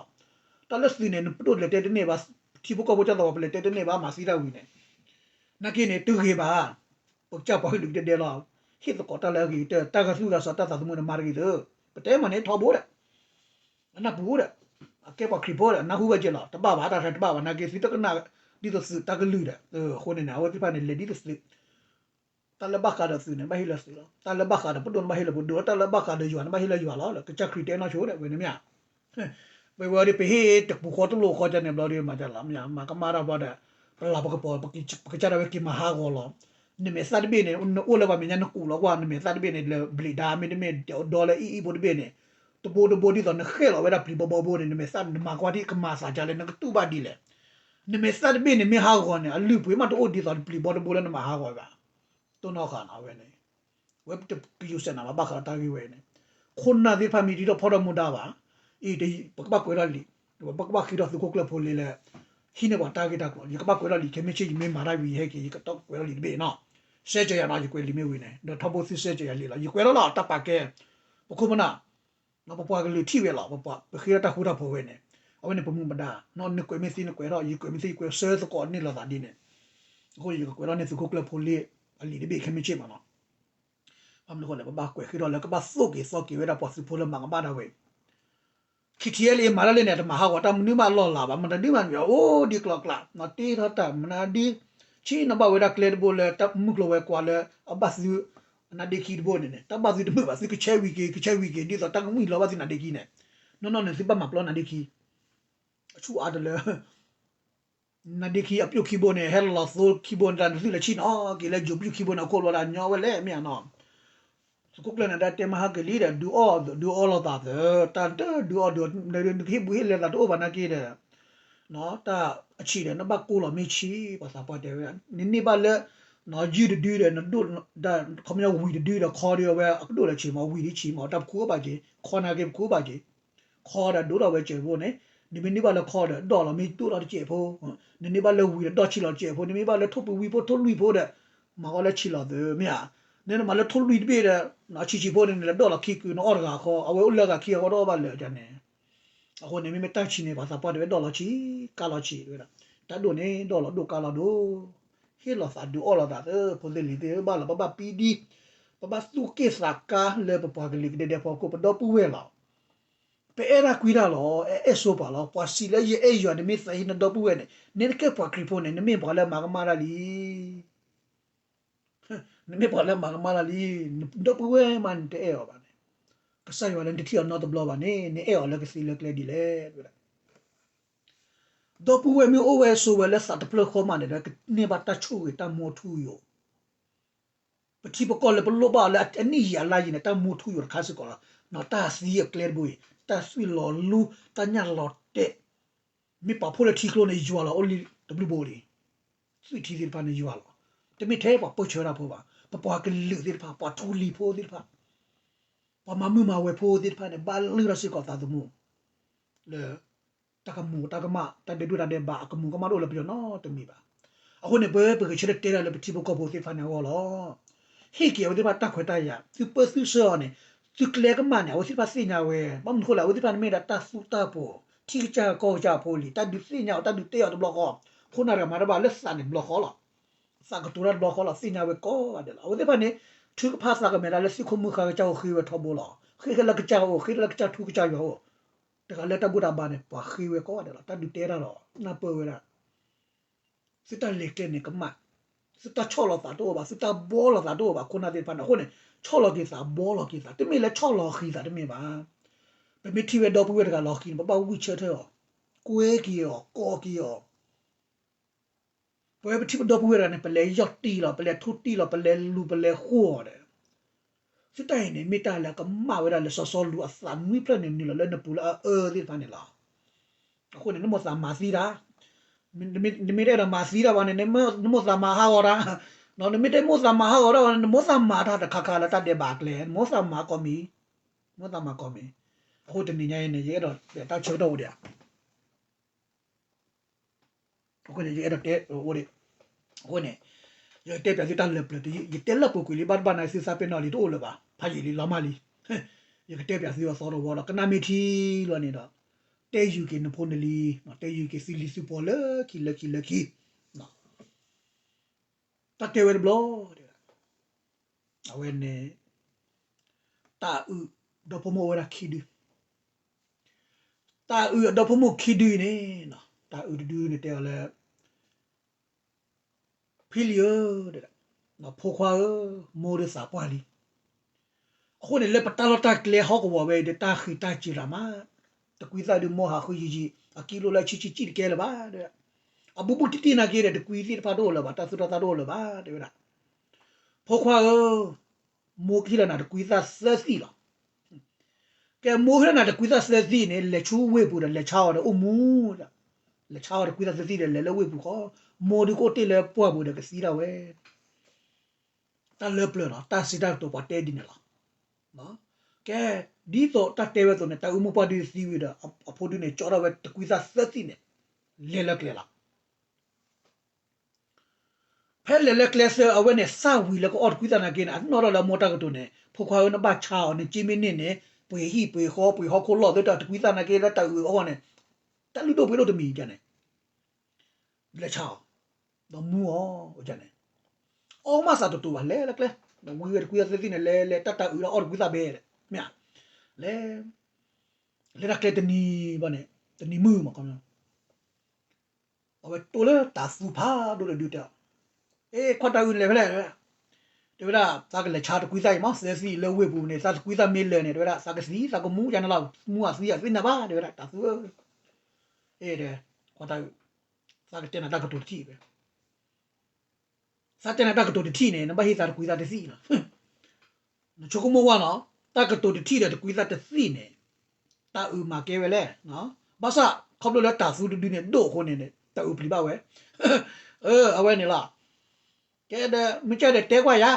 တၢ်လၢသုးန့ၣ် နပဒိၣ်လဲၤတဲတန့ၢ်ဘၣ်, ထံဖိကီၢ်ဖိကၢ်သးဝး ပလဲၤတဲတန့ၢ်ဘၣ် မၤသံတၢ်ဝံၤန့ၣ်, နာ်က့န့ၣ် တဂ့ၤဘၣ်, ပကစၢ်ပှၤကလုာ်ကဒဲကဒဲလီၤ, ဟ့ၣ်သကိးတၢ်လၢအဂ့ၤကတၢၢ် တၢ်ဂၤသူၣ်ဂၤစီၤတၢ်သးသမူန့ၣ် မၤတဂ့ၤသု, ပတဲမ့ၢ်န့ၣ်ထီဘိဒီး အနၢ်ပူၤဒီး အကဲပှၤခရံာ်ဖိဒီး နၢ်ဟူဝဲက့ၤလီၤ, တဘၣ်ဘၣ် တၢ်တဘၣ်ဘၣ် နာ်က့သုတကနၣ်ဒ်သိးသုးတၢ်ကလုၢ်ဒီး, အဃိန့ၣ်န့ၣ် အဝဲသ့ၣ်တဖၣ်န့ၣ် လဲၤဒ်သိးသုး, တၢ်လၢဘၣ်ဃးဒီးသုးန့ၣ် ဘၣ်ဟ့ၣ်လၢသုးလီၤ, တၢ်လၢဘၣ်ဃးဒီးပဒိၣ်န့ၣ် ဘၣ်ဟ့ၣ်လၢပဒိၣ်, တၢ်လၢဘၣ်ဃးဒီးယွၤန့ၣ် ဘၣ်ဟ့ၣ်လၢယွၤလီၤ, လၢကစၢ်ခရံာ်တဲနီၢ်ဆိဒီး ဝဲန့ၣ်မ့ၢ်ဧါ ပဝဲဒီး ပဟ့ၣ်တပူၤဃီတလိၣ်ဃီန့ၣ်ဘျီဒီး မၤတၢ်လီၤ, မ့ၢ်မၤကမၣ်တၢ်ဘျီဒီး ပလၤပကပီၤ ပကစၢ်ဒၣ်ဝဲက့ၤမၤဟးဂီၤလီၤ, နမဲာ်သၣ်တဘ့ၣ်န့ၣ် နအိၣ်လၢပှၤမဲာ်ညါ နကူးလီၤကွၢ် နမဲာ်သၣ်တဘ့ၣ်န့ၣ် လၢဘျံးဒါမ့တမ့ၢ် ဒီလၢအံၣ်အံၣ်ဖိတဘ့ၣ်န့ၣ်, တဘိတဘိဒ်သိးနဃဲၣ်လီၤဝဲဒၣ်ပျံၤဘီဘီဘိန့ၣ် နမဲာ်သၣ်နမၤကွၢ်ဒ်ကမၤသးဒ်လဲၣ် နကတူၢ်ဘၣ်ဒ်လဲၣ်, နမဲာ်သၣ်တဘ့ၣ်န့ၣ် မ့ၢ်ဟးဂီၤန့ၣ် အလုၢ်အပှ့ၤမးတအိၣ်ဒ်သိးပျံၤဘီတဘိလၢနမၤဟးဂီၤဘၣ်, တိၢ်နီၣ်ဃာ်နီၤ အဝဲန့ၣ် ဝဲပတကယူၤစဲးနၤဘၣ် ဘၣ်ဃးဒီးတၢ်ဂ့ၢ်ဝဲအံၤန့ၣ်, ခိၣ်နၢ်သ့ၣ်တဖၣ်မ့ၢ်ဒ်ထီၣ်ဖီၣ်ထီၣ်မူဒါဘၣ်, အံၤ ပကဘၣ်ကွဲးထီၣ်လံာ်, ပကဘၣ်ဃ့ထီၣ်သုးခိၣ်ကျၢၢ်ဖိလ့လၢ ဟံးန့ၢ်ပှၤတၢ်ဂ့ၢ်တၢ်ကျိၤ, ယကဘၣ်ကွဲးထီၣ်လံာ် ခဲမုၢ်ဆ့ၣ် ယမ့ၢ်မၤတၢ်ဝံၤ ယဟဲက့ၤ ယကတီၢ်ကွဲးထီၣ်လံာ်တဘ့ၣ်နီၤ, စဲးကၢၤယၤနီၤ ယကွဲးလံာ်မ့ၢ်ဝံၤန့ၣ် ဒီးထီဘိသုစဲးကၢၤယၤလံာ်လီၤ ယကွဲးထီၣ်လီၤ တၢ်ပာ်ကဲ ပခိၣ်ပနၢ် ပပှၤကလုာ်ထံၣ်ဝဲလီၤ, ပပှၤပဃ့ထီၣ်တၢ်ဃူတၢ်ဖိးဝဲန့ၣ်, အဝဲန့ၣ်ပမူပဒါ, နကွဲးမ့ၢ်သ့နကွဲးထီၣ် ယကွဲးမ့ၢ်သ့ယကွဲး ဆၢသကိးန့ၢ်လိာ်သးဒ်န့ၣ်, အဃိယကကွဲးထီၣ်န့ၢ်သုးခိၣ်ကျၢၢ်ဖိလ့အလံာ်တဘ့ၣ်ခဲမုၢ်ဆ့ၣ်မးနီၤ, ဘၣ်မနုၤအဃိလဲၣ် ပဘၣ်ကွဲးဃ့ထီၣ်လၢကဘၣ်သိၣ်က့ၤသီက့ၤဝဲဒၣ်ပှၤသုးဖိလၢမၤကမၣ်ဒၣ်ဝဲ ခံထံၣ်လၢအမၤတၢ်လၢန့ၣ် တမၤဟးဂီၤတၢ်မနုၤမးလီၢ်လၤဘၣ်, မတၤဒုမး အိၣ်ဒံးကျီကျး, တ့ထီၣ်တၢ်မနုၤဒု, ဆ့ၣ်နီၤဘၣ်ဝဲဒၣ်ကျဲတဘိလၢတၢ်မုၢ်ကျိၤဝဲၤကွာ်လၢ အဘၣ်သု နါဒ့ခံတဘိန့ၣ်န့ၣ်, တၢ်ဘၣ်သုတမုာ်ဘၣ်, သုကဆဲးဝံၤက့ၤ ကဆဲးဝံၤက့ၤ ဒ်သိးတၢ်ကမှံၣ်လီၤဘၣ်သုနါဒ့ခံန့ၣ်, နီၢ်နီၢ်န့ၣ် သုဘၣ်မၤပျီနါဒ့ခံ, အဆူၣ်အါတလၢ နါဒ့ခံအပျိၢ်ခံဘိန့ၣ် ဟဲလီၤသိခံဘိန့ၣ် တၢ်နသုလၢဆံၣ်နီၤက့ၤလၢယိၤပျုၢ်ခံဘိန့ၣ် အခိၣ်လီၤဒၣ်ညီဝဲလဲၣ် မ့ၢ်ဧါနီၤ, သုးခိၣ်ကျၢၢ်န့ၣ် တၢ်တဲမဟါက့ၤလံဒီး ဒုးအီၣ်ဒုးအီလီၤသးသၢ, တၢ်တဒုးအီဒုးအီ နကဟ့ၣ်ဘူးဟ့ၣ်လဲသးတအိၣ်ဘၣ်နာ်က့ဒီး, တၢ်အဆံးဒီး နဘၣ်ကိၢ်လီၤမ့ၢ်ဆံး ပှၤသးပှၢ်တဲဝဲ, နန့ၢ်ဘၣ်လၢ ယုၢ်တဒုဒီး နဒိၣ် ခီပညီဝံၤတဒုဒီး ခီဒီးဝဲအကဒိၣ်လၢဆံးမး ဝံၤဒ်ဆံးမး တၢ်ပခူၣ်အိၣ်ဘၣ်က့ၤ ခီနာ်က့ပခူၣ်အိၣ်ဘၣ်က့ၤ, ခီဒီးဒိၣ်ထီၣ်ဝဲစဲးဘိန့ၣ်, နမ့ၢ်န့ၢ်ဘၣ်လၢခီဒီး ဒီၣ်လီၤမ့ၢ်ဒိၣ်ထီၣ်တစဲးဖိ, နန့ၢ်ဘၣ်လၢဝံၤဒီး ဒီၣ်ဆံးလီၤတစဲးဖိ, နမ့ၢ်ဘၣ်လၢထိၣ်ပှံၤဝံၤဖိ ထိၣ်လွံၢ်ဖိဒီး မၤအီၤလၢဆံးလီၤသုမ့ၢ်ဧါ. နနမၤလၢထိၣ်လွံၢ်တဘ့ၣ်ဒီး ဆံးဆံးဖိန့ၣ် နလဲၤဒီၣ်လီၤခံကုာ် နအီၣ်တဂၤဃီ, အဝဲအိၣ်လၢဂၤခံဂၤဃီတအိၣ်ဘၣ်လၢာ်န့ၣ်. အဃိန့ၣ် မ့မ့ၢ်တၢ်ဆံးန့ၣ် ပှၤသးပှၢ်တဲဝဲဒီၣ်လီၤဆံး ကၢ်လီၤဆံးဝဲဒၣ်. တၢ်ဒိၣ်န့ၣ် ဒီၣ်လီၤဒိၣ်ကၢ်လီၤဒိၣ်, ဟ့ၣ်လီၤသးဒုးအီၣ်လီၤသးသၢ ဖိသ့ၣ်လံၤသ့ၣ်ဧၢ, ဘၣ်လီၤ ပဘၣ်ပံဒံ, ပဘၣ်သူၣ်က့ၣ်သးကါလၢပပှၤကလုာ်ကဒဲဒဲဖီခိၣ် ပဒီပုၢ်ဝဲၢ်လီၤ. ပအဲၣ်တၢ်ကွံတၢ်လီၤ, အဲၣ်အဲၣ်ဆိပှၤလီၤ. ပှၤစံးလၢယအဲၣ်ယွၤ နမ့ၢ်သးဟ့နဒီပုၢ်ဝဲၢ်န့ၣ် နတကဲပှၤခရံာ်ဖိန့ၣ် နမ့ၢ်ပှၤလၢမၤကမၣ်တၢ်လံ နမ့ၢ်ပှၤလၢမၤကမၣ်တၢ်လံ, နဒီပုၢ်ဝဲၢ်မးနတအဲၣ်အီၤဘၣ်န့ၣ်, ကစၢ်ယွၤလၢနတထံၣ်အီၤနီတဘျီဘၣ်န့ၣ် နအဲၣ်အီၤလၢကသ့လၢကျဲဒ်လဲၣ်. ဒီပုၢ်ဝဲၢ်မ့ၢ်အိၣ်ဝဲဆိးဝဲလၢသးတဖျၢၣ်ဃီမးန့ၣ်ဒီး ကန့ၢ်ဘၣ်တၢ်ဆိၣ်ဂ့ၤတၢ်မူထူယိာ် ပထံပကီၢ်လၢပလိၣ်ဘၣ်အီၤလၢအနံၣ်ယံာ်အလါယံာ်န့ၣ် တၢ်မူထူယိာ်တခါစ့ၢ်ကီးလီၤ. တၢ်သံအကျဲတဘိအံၤ, တၢ်သွံၣ်လီၤလူ, တၢ်ညၣ်လီၤတဲာ်, မ့ၢ်ပာ်ဖှိၣ်လၢထံကျိန့ၣ် ယွၤလီၤအိၣ်လံတဘျုးဘိလံ. သွံၣ်ထံသ့ၣ်တဖၣ်န့ၣ်ယွၤလီၤ. တမ့ၢ်ထဲပှၤပၢၢ်ဆၢတၢ်ဖိဘၣ်, ပပှၤကလုာ်သ့ၣ်တဖၣ်, ပှၤထူလံၤဖိသ့ၣ်တဖၣ်, ပှၤမၤမုာ်မၤဝဲဖိသ့ၣ်တဖၣ်န့ၣ် ဘၣ်လုၢ်ထီၣ်စ့ၢ်ကီးသးသမူ လၢ တၢ်ကမူၤတၢ်ကမၣ်, တၢ်ဒဲးဒိၣ်တၢ်ဒဲးဘး အကမူၤကမၣ်တအိၣ်လၢပယီၤနီတမံၤဘၣ်. အဃိန့ၣ် ပပကဆၢထၢၣ်တဲတၢ်လၢပထံဖိကီၢ်ဖိသ့ၣ်တဖၣ်န့ၣ်အဂီၢ်လီၤ. ဟ့ၣ်က့ၤအဝဲသ့ၣ်တဖၣ်တၢ်ခွဲးတၢ်ယာ်, သုပၢသုဆှၢအီၤန့ၣ်, သုကျဲကမၣ်န့ၣ် အဝဲသ့ၣ်တဖၣ်သ့ၣ်ညါဝဲ, ဘၣ်မနုၤအဃိလဲၣ် အဝဲသ့ၣ်တဖၣ်န့ၣ်မ့ၢ်ဒၣ်တၢ်သူတၢ်ပိၤ, ထံကစၢ်ကီၢ်ကစၢ်အဖိလံၤ, တၢ်ဒုးသ့ၣ်ညါအီၤ တၢ်ဒုးတဲအီၤတဘျီဃီ, ခိၣ်နၢ်တဂၤမၤတၢ်ဘၣ်လၢသးန့ၣ်တဘျီဃီလီၤ. သးကတိၤတၢ်တဘျီဃီလီၤ, သ့ၣ်ညါဝဲကိးဂၤဒဲးလီၤ. အဝဲသ့ၣ်တဖၣ်န့ၣ် ထုကဖၣ်သးကမဲာ်တၢ်လၢသုးခိၣ်မုၢ်ဃါကစၢ်အိၣ် ဃ့ဝဲထီဘိလီၤ. ဃ့လၢကစၢ်အိၣ်, ဃ့လၢကစၢ်ထူကစၢ်ယွၤအိၣ်, တဂၤလၢတၢ်ဘူၣ်တၢ်ဘါန့ၣ် ပှၤဃ့ဝဲကိးဂၤဒဲးလီၤ. တၢ်ဒုးတဲတၢ်လီၤ, နၢ်ပၢၢ်ဝဲဒၣ် သုတၢ်လဲၤကျဲန့ၣ်ကမၣ်, သုတၢ်ဆီၣ်လီၤသးတအိၣ်ဘၣ်, သုတၢ်ဘှီလီၤသးတအိၣ်ဘၣ်, ခိၣ်နၢ်သ့ၣ်တဖၣ်န့ၣ်. အဃိန့ၣ် ဆီၣ်လီၤက့ၤသး, ဘှီလီၤက့ၤသး, တမ့ၢ်လၢဆီၣ်လီၤဃံၤသးတမ့ၢ်ဘၣ်. ပမ့ၢ်ထံၣ်ဝဲဒီပုၢ်ဝဲၢ်တဂၤလီၤဃံၤန့ၣ် ပဘၣ်ဝံၢ်ဆၢထၢၣ်အီၤ, ကွဲက့ၤအီၤ, ကိးက့ၤအီၤ ပဝဲပထံၣ်ပဒီပုၢ်ဝဲၢ်တဂၤန့ၣ် ပလဲၤယီၢ်တံၢ်လီၤ, ပလဲၤထိၣ်တံၢ်လီၤ, ပလဲၤလူၤ, ပလဲၤဃိၣ်အီၤဒီး, သုတၢ်အံၤန့ၣ် မ့ၢ်တၢ်လၢကမၣ်ဝဲဒၣ်လၢစီစီလူၤအသးနွံဖျၢၣ်န့ၣ်နုာ်လီၤလၢနပူၤလၢအအၢသ့ၣ်တဖၣ်န့ၣ်လီၤ. အဃိန့ၣ် နမိၣ်သးမၤသံတၢ်, နမ့ၢ်တအဲၣ်ဒိးမၤသံတၢ်ဘၣ်န့ၣ် နမိၣ်သးမၤဟးဂီၤတၢ်, နမ့ၢ်တမိၣ်သးမၤဟးဂီၤတၢ်ဘၣ်န့ၣ် နမိၣ်သးမၤတၢ်တခါခါလၢတၢ်ဒဲးဘးအကျဲ, နမိၣ်သးမၤကိးမံၤ, မိၣ်သးမၤကိးမံၤ. အဃိတနံၤညါအံၤန့ၣ် ယအဲၣ်ဒိးတဲတၢ်ဆၢကတီၢ်အိၣ်ဒံးဧါ အဃိန့ၣ် ယအဲၣ်ဒိးတဲအိၣ်ဒံး, အဃိန့ၣ် ယကတဲပၠးသုတၢ်လၢပျၢၤတယုၢ်, ယတဲလၢပူၤကွံာ်လံ ဘၣ်တဘၣ်န့ၣ် သုသးပ့ၤနီၣ်လံတအိၣ်လၢၤဘၣ်, ဖးယံာ်လံလီၤမၢ်လံ. ယကတဲပၠးသုအသီတဝီဒီး ကနၣ်မ့ၢ်ထံလီၤန့ၣ်ဒီး တဲယုာ်က့ၤနဖိနလံၤ, တဲယုာ်က့ၤသုလံၤသုပှီၤလၢခံလၢခံလၢခံ တၢ်တဲဝဲတဘျီ, အဝဲန့ၣ် တၢ်အုးဒီဖိမိၢ်အိၣ်ဝဲဒၣ်ခံဒု, တၢ်အုးအဒီဖိမိၢ်ခံဒုအံၤန့ၣ်, တၢ်အုးတဒုန့ၣ်တဲအီၤလၢ ဖံလံၤဧၢ, ဖိခွါဧၢ, မိၢ်ဒုးသးပှၢ်လံ. အဃိန့ၣ် လၢပတၢ်လီၢ်တၢ်ကျဲဟီၣ်ကဝီၤဝဲအံၤဒီး တၢ်ဃံးတၢ်စှၤရၤမး, တကွံသၣ်ဒုးမိၢ်ဟးဃုယံာ်ယံာ်, အကံလိၣ်လၢအဆံဆံဆံတကဲလၢၤဘၣ်. အဘူးဘူးတံၢ်တံၢ်နာ်က့ဒီး တကွံသ့ၣ်တဖၣ်တအိၣ်လၢၤဘၣ်, တၢ်သူၣ်ထီၣ်သၣ်တအိၣ်လၢၤဘၣ် တဲဝဲဒၣ်. ဖိခွါဧၢ, မိၢ်ကဟ့ၣ်လီၤနၤတကွံသၣ်သၢသံၣ်လီၤ. ကဲ မိၢ်ဟ့ၣ်လီၤနၤတကွံသၣ်သၢသံၣ်န့ၣ် လဲၤဆါဝဲဒီးအိၣ်မူ, လဲၤဆါဝဲတကွံသၣ်သၢသံၣ်ဒီး လဲၤလၢဝ့ၢ်ပူၤဃီ, မိၢ်ဒုးကအိၣ်တ့ၢ်လၢပှၢ်ပူၤဒီးကသံဒၣ်ဝဲ. တၢ်လၢပျၢၤလီၤ, တၢ်စံးတၢ်ကတိၤပှၤတဲဒ်န့ၣ်လီၤ. ကဲ, ဒ်သိးတၢ်တဲဝဲအသိးန့ၣ် တၢ်အုးမိၢ်ပှၢ်ဒုးသံဝံၤဒီး အဖိဒုန့ၣ် ကၠီထီၣ်ဝဲတကွံသၣ်သၢသံၣ်န့ၣ် လဲၤလၢကျဲလီၤ. ဖဲလဲၤလၢကျဲသၢ အဝဲန့ၣ် သၣ်ဝံၤလၢကအီၣ်တကွံသၣ်နာ်က့န့ၣ် အနီၣ်ထီၣ်လၢအမိၢ်တၢ်ကတိၤန့ၣ် ဖိခွါဧၢ နဘၣ်ဆါအီၤ, နက့မ့ၢ်န့ၢ်န့ၣ် ပှ့ၤဟံၣ်ပှ့ၤဃီ ပှ့ၤဟီၣ်ခိၣ်လီၢ်သ့ၣ်တဖၣ် တကွံသၣ်နာ်က့လၢတၢ်အုးအဂီၢ်န့ၣ် တၢ်လုၢ်ဒိၣ်ပှ့ၤဒိၣ်တမံၤန့ၣ် လဲၤဆါအီၤ, ဒီးမူအီၤန့ၣ်, အီၣ်မးသးတတိၤဘၣ် လဲၤလၢကျဲ, ဒီးဝံၤဝဲတကွံသၣ်သၢသံၣ်န့ၣ် လဲၤလဲၤ တၢ်တၢ်အုးလၢအီၣ်တကွံသၣ်ဘဲ, မ့ၢ်ဧါ, လဲၤ, လဲၤတၢ်ကျဲတနံၤဘၣ်န့ၣ်, တနံၤမုၢ်မး ခီ အဝဲတိၢ်လၢတၤသူဖးဒိၣ်တဒုတဲအီၤ, အ့ ခွါတၢ်အုးန့ၣ်လဲၤဖဲလဲၣ်, တဲဝဲဒၣ် သးကလဲၤဆါတကွံသၣ်အံၤမး သၢသံၣ်လၢဝ့ၢ်ပူၤန့ၣ် သးတကွံသၣ်မ့ၢ်လၢာ်န့ၣ် တဲဝဲဒၣ် သးကသံ သးကမူယၤန့ၣ်လီၤ, မူအသံအသ့ၣ်ညါဘၣ် တဲဝဲဒၣ် တၤသူဧၢ, အ့ တဲ ခွါတၢ်အုး, သးကတဲနၤတၢ်ကတိၤတထံၣ်ဝဲ သးတဲနၤတၢ်ကတိၤတထံၣ်န့ၣ် နဘၣ်ဟ့ၣ်သးတကွံသၣ်တသံၣ်လီၤ. နဆိကမိၣ်ဝဲနီၤ, တၢ်ကတိၤတထံၣ်ဒီးတကွံသၣ်တသံၣ်န့ၣ် တၢ်အုးမၤကဲဝဲလဲၣ်. ဘၣ်ဆၣ် ခီဖျိလၢတၤသူတဒုန့ၣ် ဒိၣ်အဃိန့ၣ် တၢ်အုးပျံၤဘၣ်ဝဲ, အဝဲန့ၣ်လီၤ. ကဲဒီး မ့ၢ်ကဲဒီးတဲကွၢ်ယၤ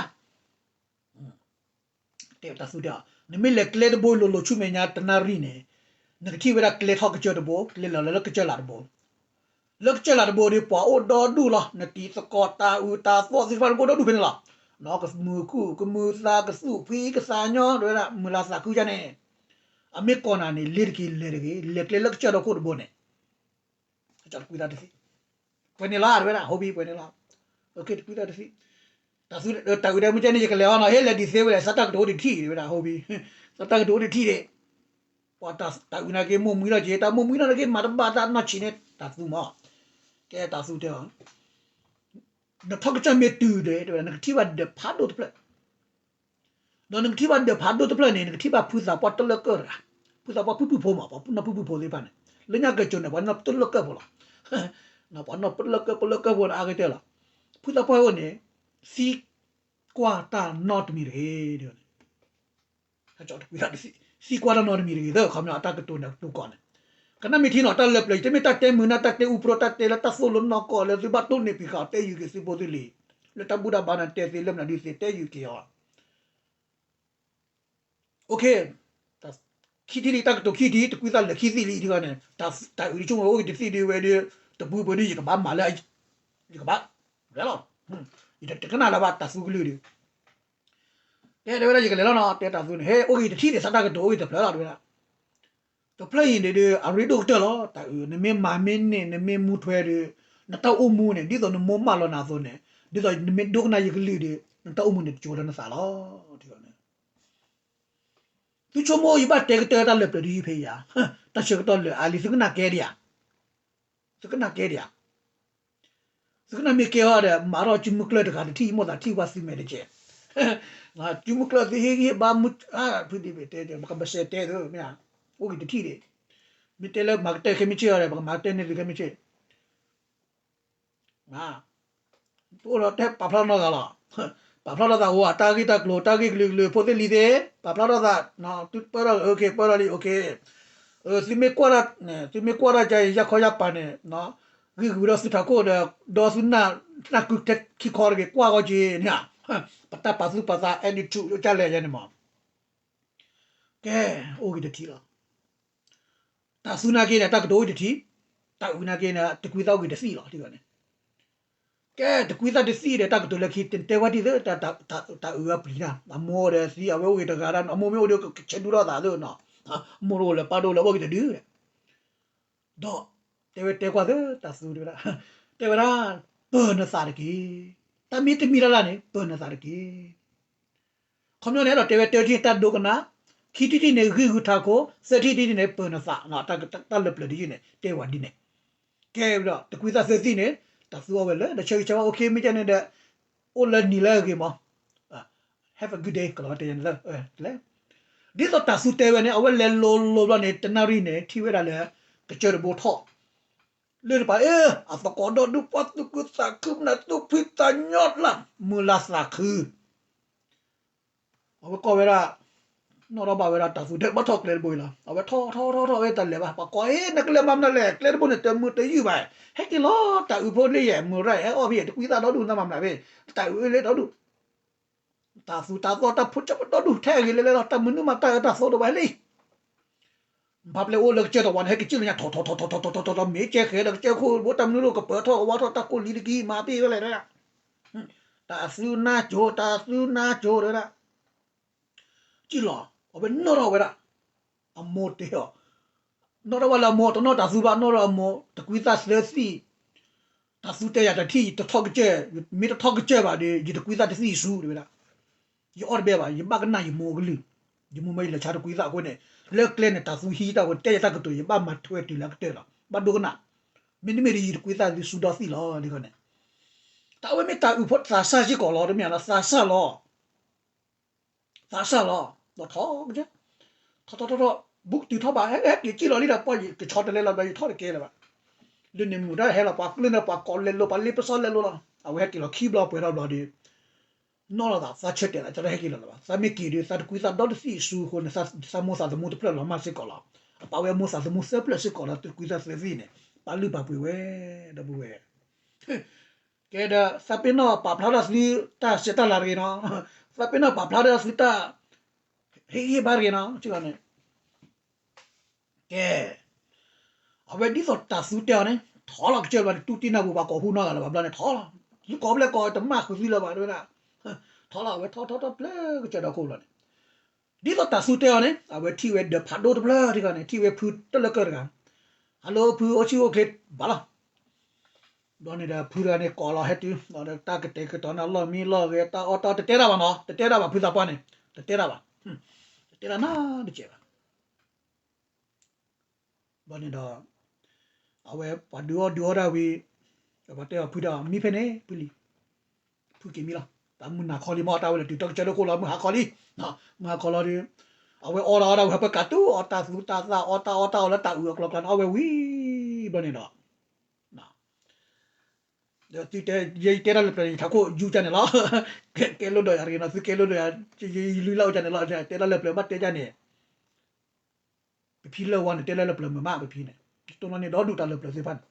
တဲတၤသူတဲအီၤ, နမ့ၢ်လဲၤကျဲတဘိလိၤလိၤဆူမဲာ်ညါတနၣ်ရံၣ်န့ၣ်, နကထံၣ်ဝဲဒၣ်ကျဲထီၣ်ကစၢၢ်တဘိ, ကျဲလီၤလၢကစၢၢ်လးတဘိ. လၢကစၢၢ်လးတဘိဒီး ပှၤအိၣ်ဒီဒူၣ်လီၤ. နတံၤသကိးတၢ်အုးတၢ်သီၣ်သ့ၣ်တဖၣ်န့ၣ် ကအိၣ်ဒီဒူၣ်ဖဲန့ၣ်လီၤ. ကမုာ်ခူၣ်ကမုာ်သး ကသူၣ်ဖှံကသးညီ တဲဝဲဒၣ် မုာ်လၤသးခုယါန့ၣ်, အမ့ၢ်ကိးနၤန့ၣ် လဲၤတက့ၢ် လဲၤတဂ့ၤ, လဲၤကျဲလၢကစၢၢ်ဒီခိၣ်တဘိန့ၣ် တကွံသးတသ့ၣ်, ပှဲၤန့ၣ်လီၤ တဲဝဲဒၣ် ဟိဘံ ပှဲၤန့ၣ်လီၤ. တကွံသးတသ့ၣ်. တၢ်အုးတၢ်မ့ၢ်ကဲန့ၣ် ယကလဲၤအီၤနီၤ, ဟ့ၣ်လဲၤဒံးသ့ဝဲလဲၣ်, စးတၢ်ကတိၤအိၣ်တထံၣ် တဲဝဲဒၣ် ဟိဘံ, စးတၢ်ကတိၤအိၣ်တထံၣ်ဒံး, ပှၤတၢ်အုးနာ်က့ မိၢ်မှံထီၣ်က့ၤ, တၢ်မိၢ်မှံထီၣ်နာ်က့ မၤတဘၣ်တၢ်နီၢ်ဆံးန့ၣ် တၢ်သူမး. ကဲတၢ်သူတဲအီၤ နထီၣ်ကစၢၢ်မ့ၢ်တုၤဒီး တဲဝဲဒၣ် နကထံၣ်ဘၣ်ဒၢးဖးဒိၣ်တဖျၢၣ်, ဒီးနကထံၣ်ဘၣ်ဒၢးဖးဒိၣ်တဖျၢၣ်န့ၣ် နကထံၣ်ဘၣ်ဖုသးပှၢ်တလၢကၢၢ်တဂၤ, ဖုသးပှၢ်ဖုၣ်ဖုၣ်ဖိမး, ပှၤနီၢ်ဖုၣ်ဖုၣ်ဖိသ့ၣ်တဖၣ်န့ၣ်, လၢညါကၠိန့ၣ် ပှၤနီၢ်တလၢကၢၢ်ဖိလီၤ. ပှၤနီၢ်တလၢကၢၢ်ဖိလၢကၢၢ်ဖိန့ၣ် အါကတၢၢ်လီၤ. ဖုသးပှၢ်အိၣ်န့ၣ် သံကွၢ်တၢ်နီတမံၤတဂ့ၤ, တကွံသးတသ့ၣ်, သံကွၢ်တၢ်နီတမံၤတဂ့ၤ, ခီပညီအတၢ်ကတိၤန့ၣ်တူၢ်ကီၢ်န့ၣ်, ကနၣ်မ့ၢ်ထံနီၤ တၢ်လၢပျၢၤ ယတမ့ၢ်တၢ်တဲမုာ်နၢ် တၢ်တဲအူပြိ တၢ်တဲလၢတၢ်သိၣ်လိနီၢ်ကီၢ်လၢသုဘၣ်တိၢ်န့ၢ်ပံၤဃာ် တဲယုာ်က့ၤသုဖိသုလံၤ, လၢတၢ်ဘူၣ်တၢ်ဘါန့ၣ် တဲသ့လၢမနုၤဒုးသ့ တဲယုာ်က့ၤအီၤ OK, ခံထံၣ်လံ တၢ်ကတိၤခံထံၣ် တကွံသးလၢာ်ခံသ့ၣ်လံ ထံဂီၤန့ၣ်, တၢ်အုးဒ်ဆိကမိၣ်အိၣ်ဂ့ၤတသ့ၣ်ဒုးဝဲဒီး, တပူၤပှဲၤဒုး ယကဘၣ်မၤလၢ, ယကဘၣ်, လီၤ, ယတကနၣ်လၢၤဘၣ်တၢ်သူကလုၢ်ဒီး, တဲတဲဝဲဒၣ် ယကလဲၤလီၤနီၤ တဲတၢ်သူန့ၣ် ဟဲအိၣ်ဂ့ၤတထံၣ်ဒီး စးတၢ်ကတိၤအိၣ်ဂ့ၤတဖျၢၣ်လီၤ တဲဝဲဒၣ် တဖျၢၣ်အံၤန့ၣ်ဒီး အရ့ဒိၣ်ကတၢၢ်လီၤ တၢ်အုး, နမ့ၢ်မၤမ့ၢ်န့ၢ် နမ့ၢ်မူထွဲဒီး, နတၢ်အိၣ်မူန့ၣ် ဒ်သိးနမိၢ်မၢလီၤနၤအသိးန့ၣ်, ဒ်သိးနမ့ၢ်ဒိကနၣ်ယကလုၢ်ဒီး, နတၢ်အိၣ်မူန့ၣ်တကၠိလၢနသးလီၤ ထံဂီၤန့ၣ်, သုဆိကမိၣ်ယဘၣ်တဲကတၢၢ်တၢ်လၢပျၢၤဒ်ယဖဲယၤ, တၢ်ဆၢကတီၢ်လၢာ်အါလံ သုကနၣ်ကဲဒံးဧါ, သုကနၣ်ကဲဒံးဧါ သုကနၣ်မ့ၢ်ကဲအီၤဒီး မၤထီၣ်စုမုၢ်ကျၢၢ်တဂၤတထံၣ် ယမိၢ်သးထံၣ်ဝဲသုမဲာ်တကဲး, စုမုၢ်ကျၢၢ်သုဟ့ၣ်ဂံၢ်ဟ့ၣ်ဘါမုၢ်, ဖုဒံးဘ့ၣ်တဲ ပကဘၣ်စဲးတဲသုမ့ၢ်ဧါ, အိၣ်ဂ့ၤတထံၣ်ဒံး, မ့ၢ်တဲလၢမၤကတၢၢ်ခဲမုၢ်ဆ့ၣ်အီၤဒီး ပကမၤကတၢၢ်န့ၢ်သုခဲမုၢ်ဆ့ၣ် ပအိၣ်ဒီးတဲပာ်ဖျါနီတဂၤလီၤ, ပာ်ဖျါထီၣ်သးအိၣ် တၢ်ဂ့ၢ်တၢ်ကျိၤ တၢ်ဂ့ၢ်ကလုာ်ကလုာ် ဖိသ့ၣ်လံၤသ့ၣ်, ပာ်ဖျါထီၣ်သး, သုပၢၢ်ထီၣ် OK ပၢၢ်ထီၣ်လံ OK, သုမ့ၢ်ကွၢ်တၢ်, သုမ့ၢ်ကွၢ်တၢ်ကါအံၤ ယၢ်ခီယၢ်ပၤန့ၣ်, ဂံၢ်ဂုာ်ဒီးသုထးခိၣ်ဒီး ဒီသုနၢ်ကုထဲခံခီတဂ့ၤ ကွၢ်ဂီၢ်က့ၤန့ၣ်, ပတၢ်ပာ်သူၣ်ပာ်သး attitude ကလဲၣ်ယဲန့ၣ်မး ကဲ, အိၣ်ဂ့ၤတထံၣ်လီၤ. တၢ်သူနာ်က့န့ၣ် တၢ်ကတိၤအိၣ်တထံၣ်, တၢ်အုးနာ်က့န့ၣ် တကွံသးအိၣ်ဂ့ၤတသ့ၣ်လီၤ ထံဂီၤန့ၣ်, ကဲ, တကွံသးတသ့ၣ်ဒီး တၢ်ကတိၤလၢခံ တဲဝဲဒ်သိး တၢ်အုးအပျံၤတၢ်, အမိၢ်ဒီးသံ အဝဲအိၣ်ဂ့ၤတဂၤဒၣ်, အမိၢ်မ့ၢ်အိၣ်ဒီး ကဆဲးဒူထီၣ်သးသ့နီၤ, မိၢ်တအိၣ်လၢၤ ပၢ်တအိၣ်လၢၤ အိၣ်ဂ့ၤတဒုဒီး ဒီးတဲဝဲတဲကွၢ်သ့ တၢ်သူတဲဝဲဒၣ်, တဲဝဲဒၣ်, ပၢၤနသးတက့ၢ်. တၢ်မ့ၢ်တမံၤလၢ်လၢ်န့ၣ် ပၢၤနသးတက့ၢ်. ခီပညီန့ၣ် အဲၣ်ဒိးတဲဝဲတၢထံၣ်န့ၣ် တၢ်ဒိကနၣ်, ခံထံၣ်တထံၣ်န့ၣ် ဂံၢ်ဂုာ်ထးခိၣ်, သၢထံၣ်တထံၣ်န့ၣ် ပၢၤနသး, တၢ်လၢပျၢၤတယုၢ်န့ၣ် တဲဝဲဒ်န့ၣ်. ကဲဒီး တကွံသးသၢသ့ၣ်န့ၣ် တၢ်သူအီၤဝဲလၢ တၢ်ဆၢဂ့ၤဆၢဝါ OK မ့ၢ်ကဲန့ၣ်ဒီး အိၣ်လၢနံၤလၢအဂ့ၤမး Have a good day ကလီၤတဲန့ၣ်လၢ လဲၣ်. ဒ်သိးတၢ်သူတဲဝဲန့ၣ် အဝဲလဲၤလိၤလိၤဘျီန့ၣ် တနၣ်ရံၣ်န့ၣ် ထံၣ်ဝဲဒၣ်လၢ ကစၢၢ်တဘိထီၣ် လၢတပၤ အ့ အသကိးဒီဒူၣ် ပှၤသူၣ်ခုသးခု မနုၤသူၣ်ဖှံသးညီလၢ် မုာ်လၤသးခု အဝဲကိးဝဲဒၣ် နီၣ်ထီၣ်ဘၣ်ဝဲဒၣ်တၢ်သူဒဲး ဘၣ်ထီၣ်ကျဲတဘိအံၤလီၤ. အဝဲထီၣ်ထီၣ်ထီၣ်ထီၣ်ဝဲတၢ်လဲၤဘၣ် ပှၤကိး အ့ နကလဲၤမၤမနုၤလဲၣ် ကျဲတဘိန့ၣ် တမုာ်တယုၢ်ဘၣ်. ဟဲက့ၤလီၤ တၢ်အုးဖိလၢယဲၢ် မုာ်ရၣ် ဟဲအီၣ်ဖဲယဲၢ် တကွံသးဒီဒူၣ် နမၤမနုၤဖဲ တၢ်အုးလၢဒီဒူၣ် တၢ်သူတၢ်သီၣ် တၢ်ဖိကၢၢ်ဖိဒီဒူၣ် ထဲအဂ့ၤလဲၤလဲၤလီၤ တၢ်မနုၤမၤတၢ်အၢတၢ်သီတဘၣ်လံ. ဘၣ်ပျဲအိၣ်လၢကစၢၢ်တဝီန့ၣ် ဟဲက့ၤကံၣ်လၢညါ ထီၣ်ထီၣ်ထီၣ်ထီၣ်ထီၣ်ထီၣ်ထီၣ် မ့ၢ်ကဲဃဲၤဒီးကစၢၢ်ခိၣ် ဘိတၢ်မနုၤလိၣ်ကပၢၤထီၣ်ကဝါထီၣ် တၢ်ကိၢ်လံတကံၢ် မၤပ့ၢ်ဝဲလဲၣ်ဒၣ် တၢ်သူနါကိၤ တၢ်သူနါကိၤတဲဝဲဒၣ် ကံၣ်လီၤ အဝဲနီၣ်ထီၣ်ဝဲဒၣ် အမိၢ်တဲအီၤ နီၣ်ထီၣ်ဝဲလၢအမိၢ် တနီၣ်တၢ်သူဘၣ် နီၣ်ထီၣ်အမိၢ် တကွံသးသၢသ့ၣ် တၢ်သူတဲယၤတထံၣ် ယတထီၣ်ကစၢၢ် မ့ၢ်တထီၣ်ကစၢၢ်ဘၣ်ဒီး ယတကွံသးတသ့ၣ်ဆူ တဲဝဲဒၣ် ယအီၣ်တဘဲဘၣ် ယဘၣ်ကနၣ်ယမိၢ်အကလုၢ် ယမိၢ်မ့ၢ်ယလဲၤဆါတကွံသးအဃိန့ၣ် လၢကျဲန့ၣ် တၢ်သူဟံးတၢ်ဝဲ တဲယၤတၢ်ကတိၤ ယဘၣ်မၤထွဲတုၤလၢကတၢၢ်လီၤ ဘၣ်ဒိကနၣ် မ့တမ့ၢ်ဒီးယတကွံသးသ့ၣ်ဆူဒီသ့ၣ်လီၤ ဒ်န့ၣ် တၢ်ဝဲမ့ၢ်တၢ်အုးဖိသးစၢ်စ့ၢ်ကီးလီၤ တမ့ၢ်လၢသးစၢ်လီၤ သးစၢ်လီၤ ဒီးထီၣ်ကစၢၢ် ထီၣ်ထီၣ်ထီၣ်ထီၣ် ဘူးတုၤထီၣ်ဘၣ် ဟဲဟဲက့ၤကံၣ်လီၤလံဒီး ပှၤယကဆီတလဲလီၤဘျီ ယထီၣ်တကဲလၢၤဘၣ် လၢန့ၣ်မုာ်တၢ်ဟဲလီၤ ပှၤကျၢၢ်န့ၣ် ပှၤကိးလဲၤလိာ် ပှၤလ့ပစီလဲၤလိာ်လီၤ အဝဲဟဲက့ၤလီၤခံဘျီပှဲၤထီၣ်ဘျီဒီး နီၣ်လီၤသး သးဆၢတဲာ်သး ကၠီတဟဲက့ၤလီၤလၢၤဘၣ် သးမ့ၢ်က့ၤဒီး သးတကွံသးဒီတသ့ၣ်ဆူအဃိန့ၣ် သးမိၢ်သးသမူတဖျၢၣ်လီၤမၢ်စ့ၢ်ကီးလီၤ အပာ်ဝဲအမိၢ်သးသမူသၢဖျၢၣ်စ့ၢ်ကီးလီၤ တကွံသးသၢသ့ၣ်န့ၣ် ပာ်လုၢ်ပာ်ပှ့ၤဝဲ ဒီပုၢ်ဝဲၢ် ကဲဒီး သးပ့ၤနီၣ်ပာ်ဖျါထီၣ်သုတၢ်ဆဲးတၢ်လၤတဂ့ၤနီၤ, သးပ့ၤနီၣ်ပာ်ဖျါထီၣ်သုတၢ်ဟ့ၣ်ဂံၢ်ဟ့ၣ်ဘါတဂ့ၤနီၤ, စ့ၢ်ကီးန့ၣ် ကဲ, အဝဲဒ်သိးတၢ်သူတဲအီၤန့ၣ် ထီၣ်လီၤကစၢၢ်ဘျီန့ၣ် တူၢ်တံၢ်နၢ်ပူၤ ပှၤကိးဟူနီတဂၤလၢၤဘၣ်ဘျီန့ၣ် ထီၣ်လီၤ, သုကိးဖျဲၣ်ကိးတမၣ်ဃုာ်သုလၢၤဘၣ် တဲဝဲဒၣ်, ထီၣ်လီၤ အဝဲထီၣ်ထီၣ်ထီၣ်ဖျဲၣ်ကစၢၢ်ဒီခိၣ်ဘျီန့ၣ်, ဒ်သိးတၢ်သူတဲအီၤန့ၣ် အဝဲထံၣ်ဝဲဒီးဖးဒိၣ်တဖျၢၣ်တဂၤန့ၣ် ထံၣ်ဝဲဖုတလၢကၢၢ်တဂၤ, hello ဖု အိၣ်ဆူၣ်အိၣ်ချ့ဘၣ်လီၤ. ဘျီန့ၣ်ဒီးဖုတဂၤန့ၣ်ကိးလီၤဟဲတုၤ ဒီးတၢ်ကတဲာ်ကတီၤန့ၣ် အလီၢ်မံလီၢ်ဂဲၤ တၢ်အီၣ်တၢ်တတဲတၢ်ဘၣ်နီၤ တတဲတၢ်ဘၣ် ဖုသးပှၢ်န့ၣ် တတဲတၢ်ဘၣ်, တတဲတၢ်နီတစဲးဘၣ်. ဘျီန့ၣ်ဒီး အဝဲပှၤဒုးအီၣ်ဒုးအီၣ်ဒၣ်ဝံၤ ပှၤတဲအီၤဖုဒီး မံဖဲန့ၣ် ဖုလံၤ, ဖုက့ၤမံလီၤ. တၢ်မုၢ်နၤခီလံ မ့ၢ်အီၣ်တၢ်ဝဲလၢတုၤတၢ်ကစၢၢ်ဒိၣ်ခိၣ်လီၤ မုၢ်ဟါခီလံ, မုၢ်ဟါခီလီၤဒီး အဝဲအီၣ်တၢ်အီၣ်တၢ်ဝံၤ ဟဲပၢကးတူၢ်အီၣ်တၢ်သူတၢ်သၣ် အီၣ်တၢ်အီၣ်တၢ်အီလၢတၢ်အုးအကျီကျါန့ၣ် အီၣ်ဝဲဝံၤဘျီန့ၣ်ဒီး ဒီးသုတဲ ယဲယတဲတၢ်လၢပျၢၤန့ၣ် ယထးခိၣ်ယူကၢ်န့ၣ်လီၤ. ကဲလိၣ်ဒီးယၤတဂ့ၤနီၤ သုကဲလိၣ်ဒီးယၤ ယလုၢ်လၢ်အိၣ်ကၢ်န့ၣ်လီၤ တဲတၢ်လၢပျၢၤဘၣ်တဲကၢ်န့ၣ် ပဖံလၢဝါန့ၣ် တဲလၢလၢပျၢၤမုာ်မး ပဖံန့ၣ် တိၢ်နီၣ်န့ၢ်ဒီဒူၣ်တၢ်လၢပျၢၤသ့ၣ်တဖၣ်န့ၣ်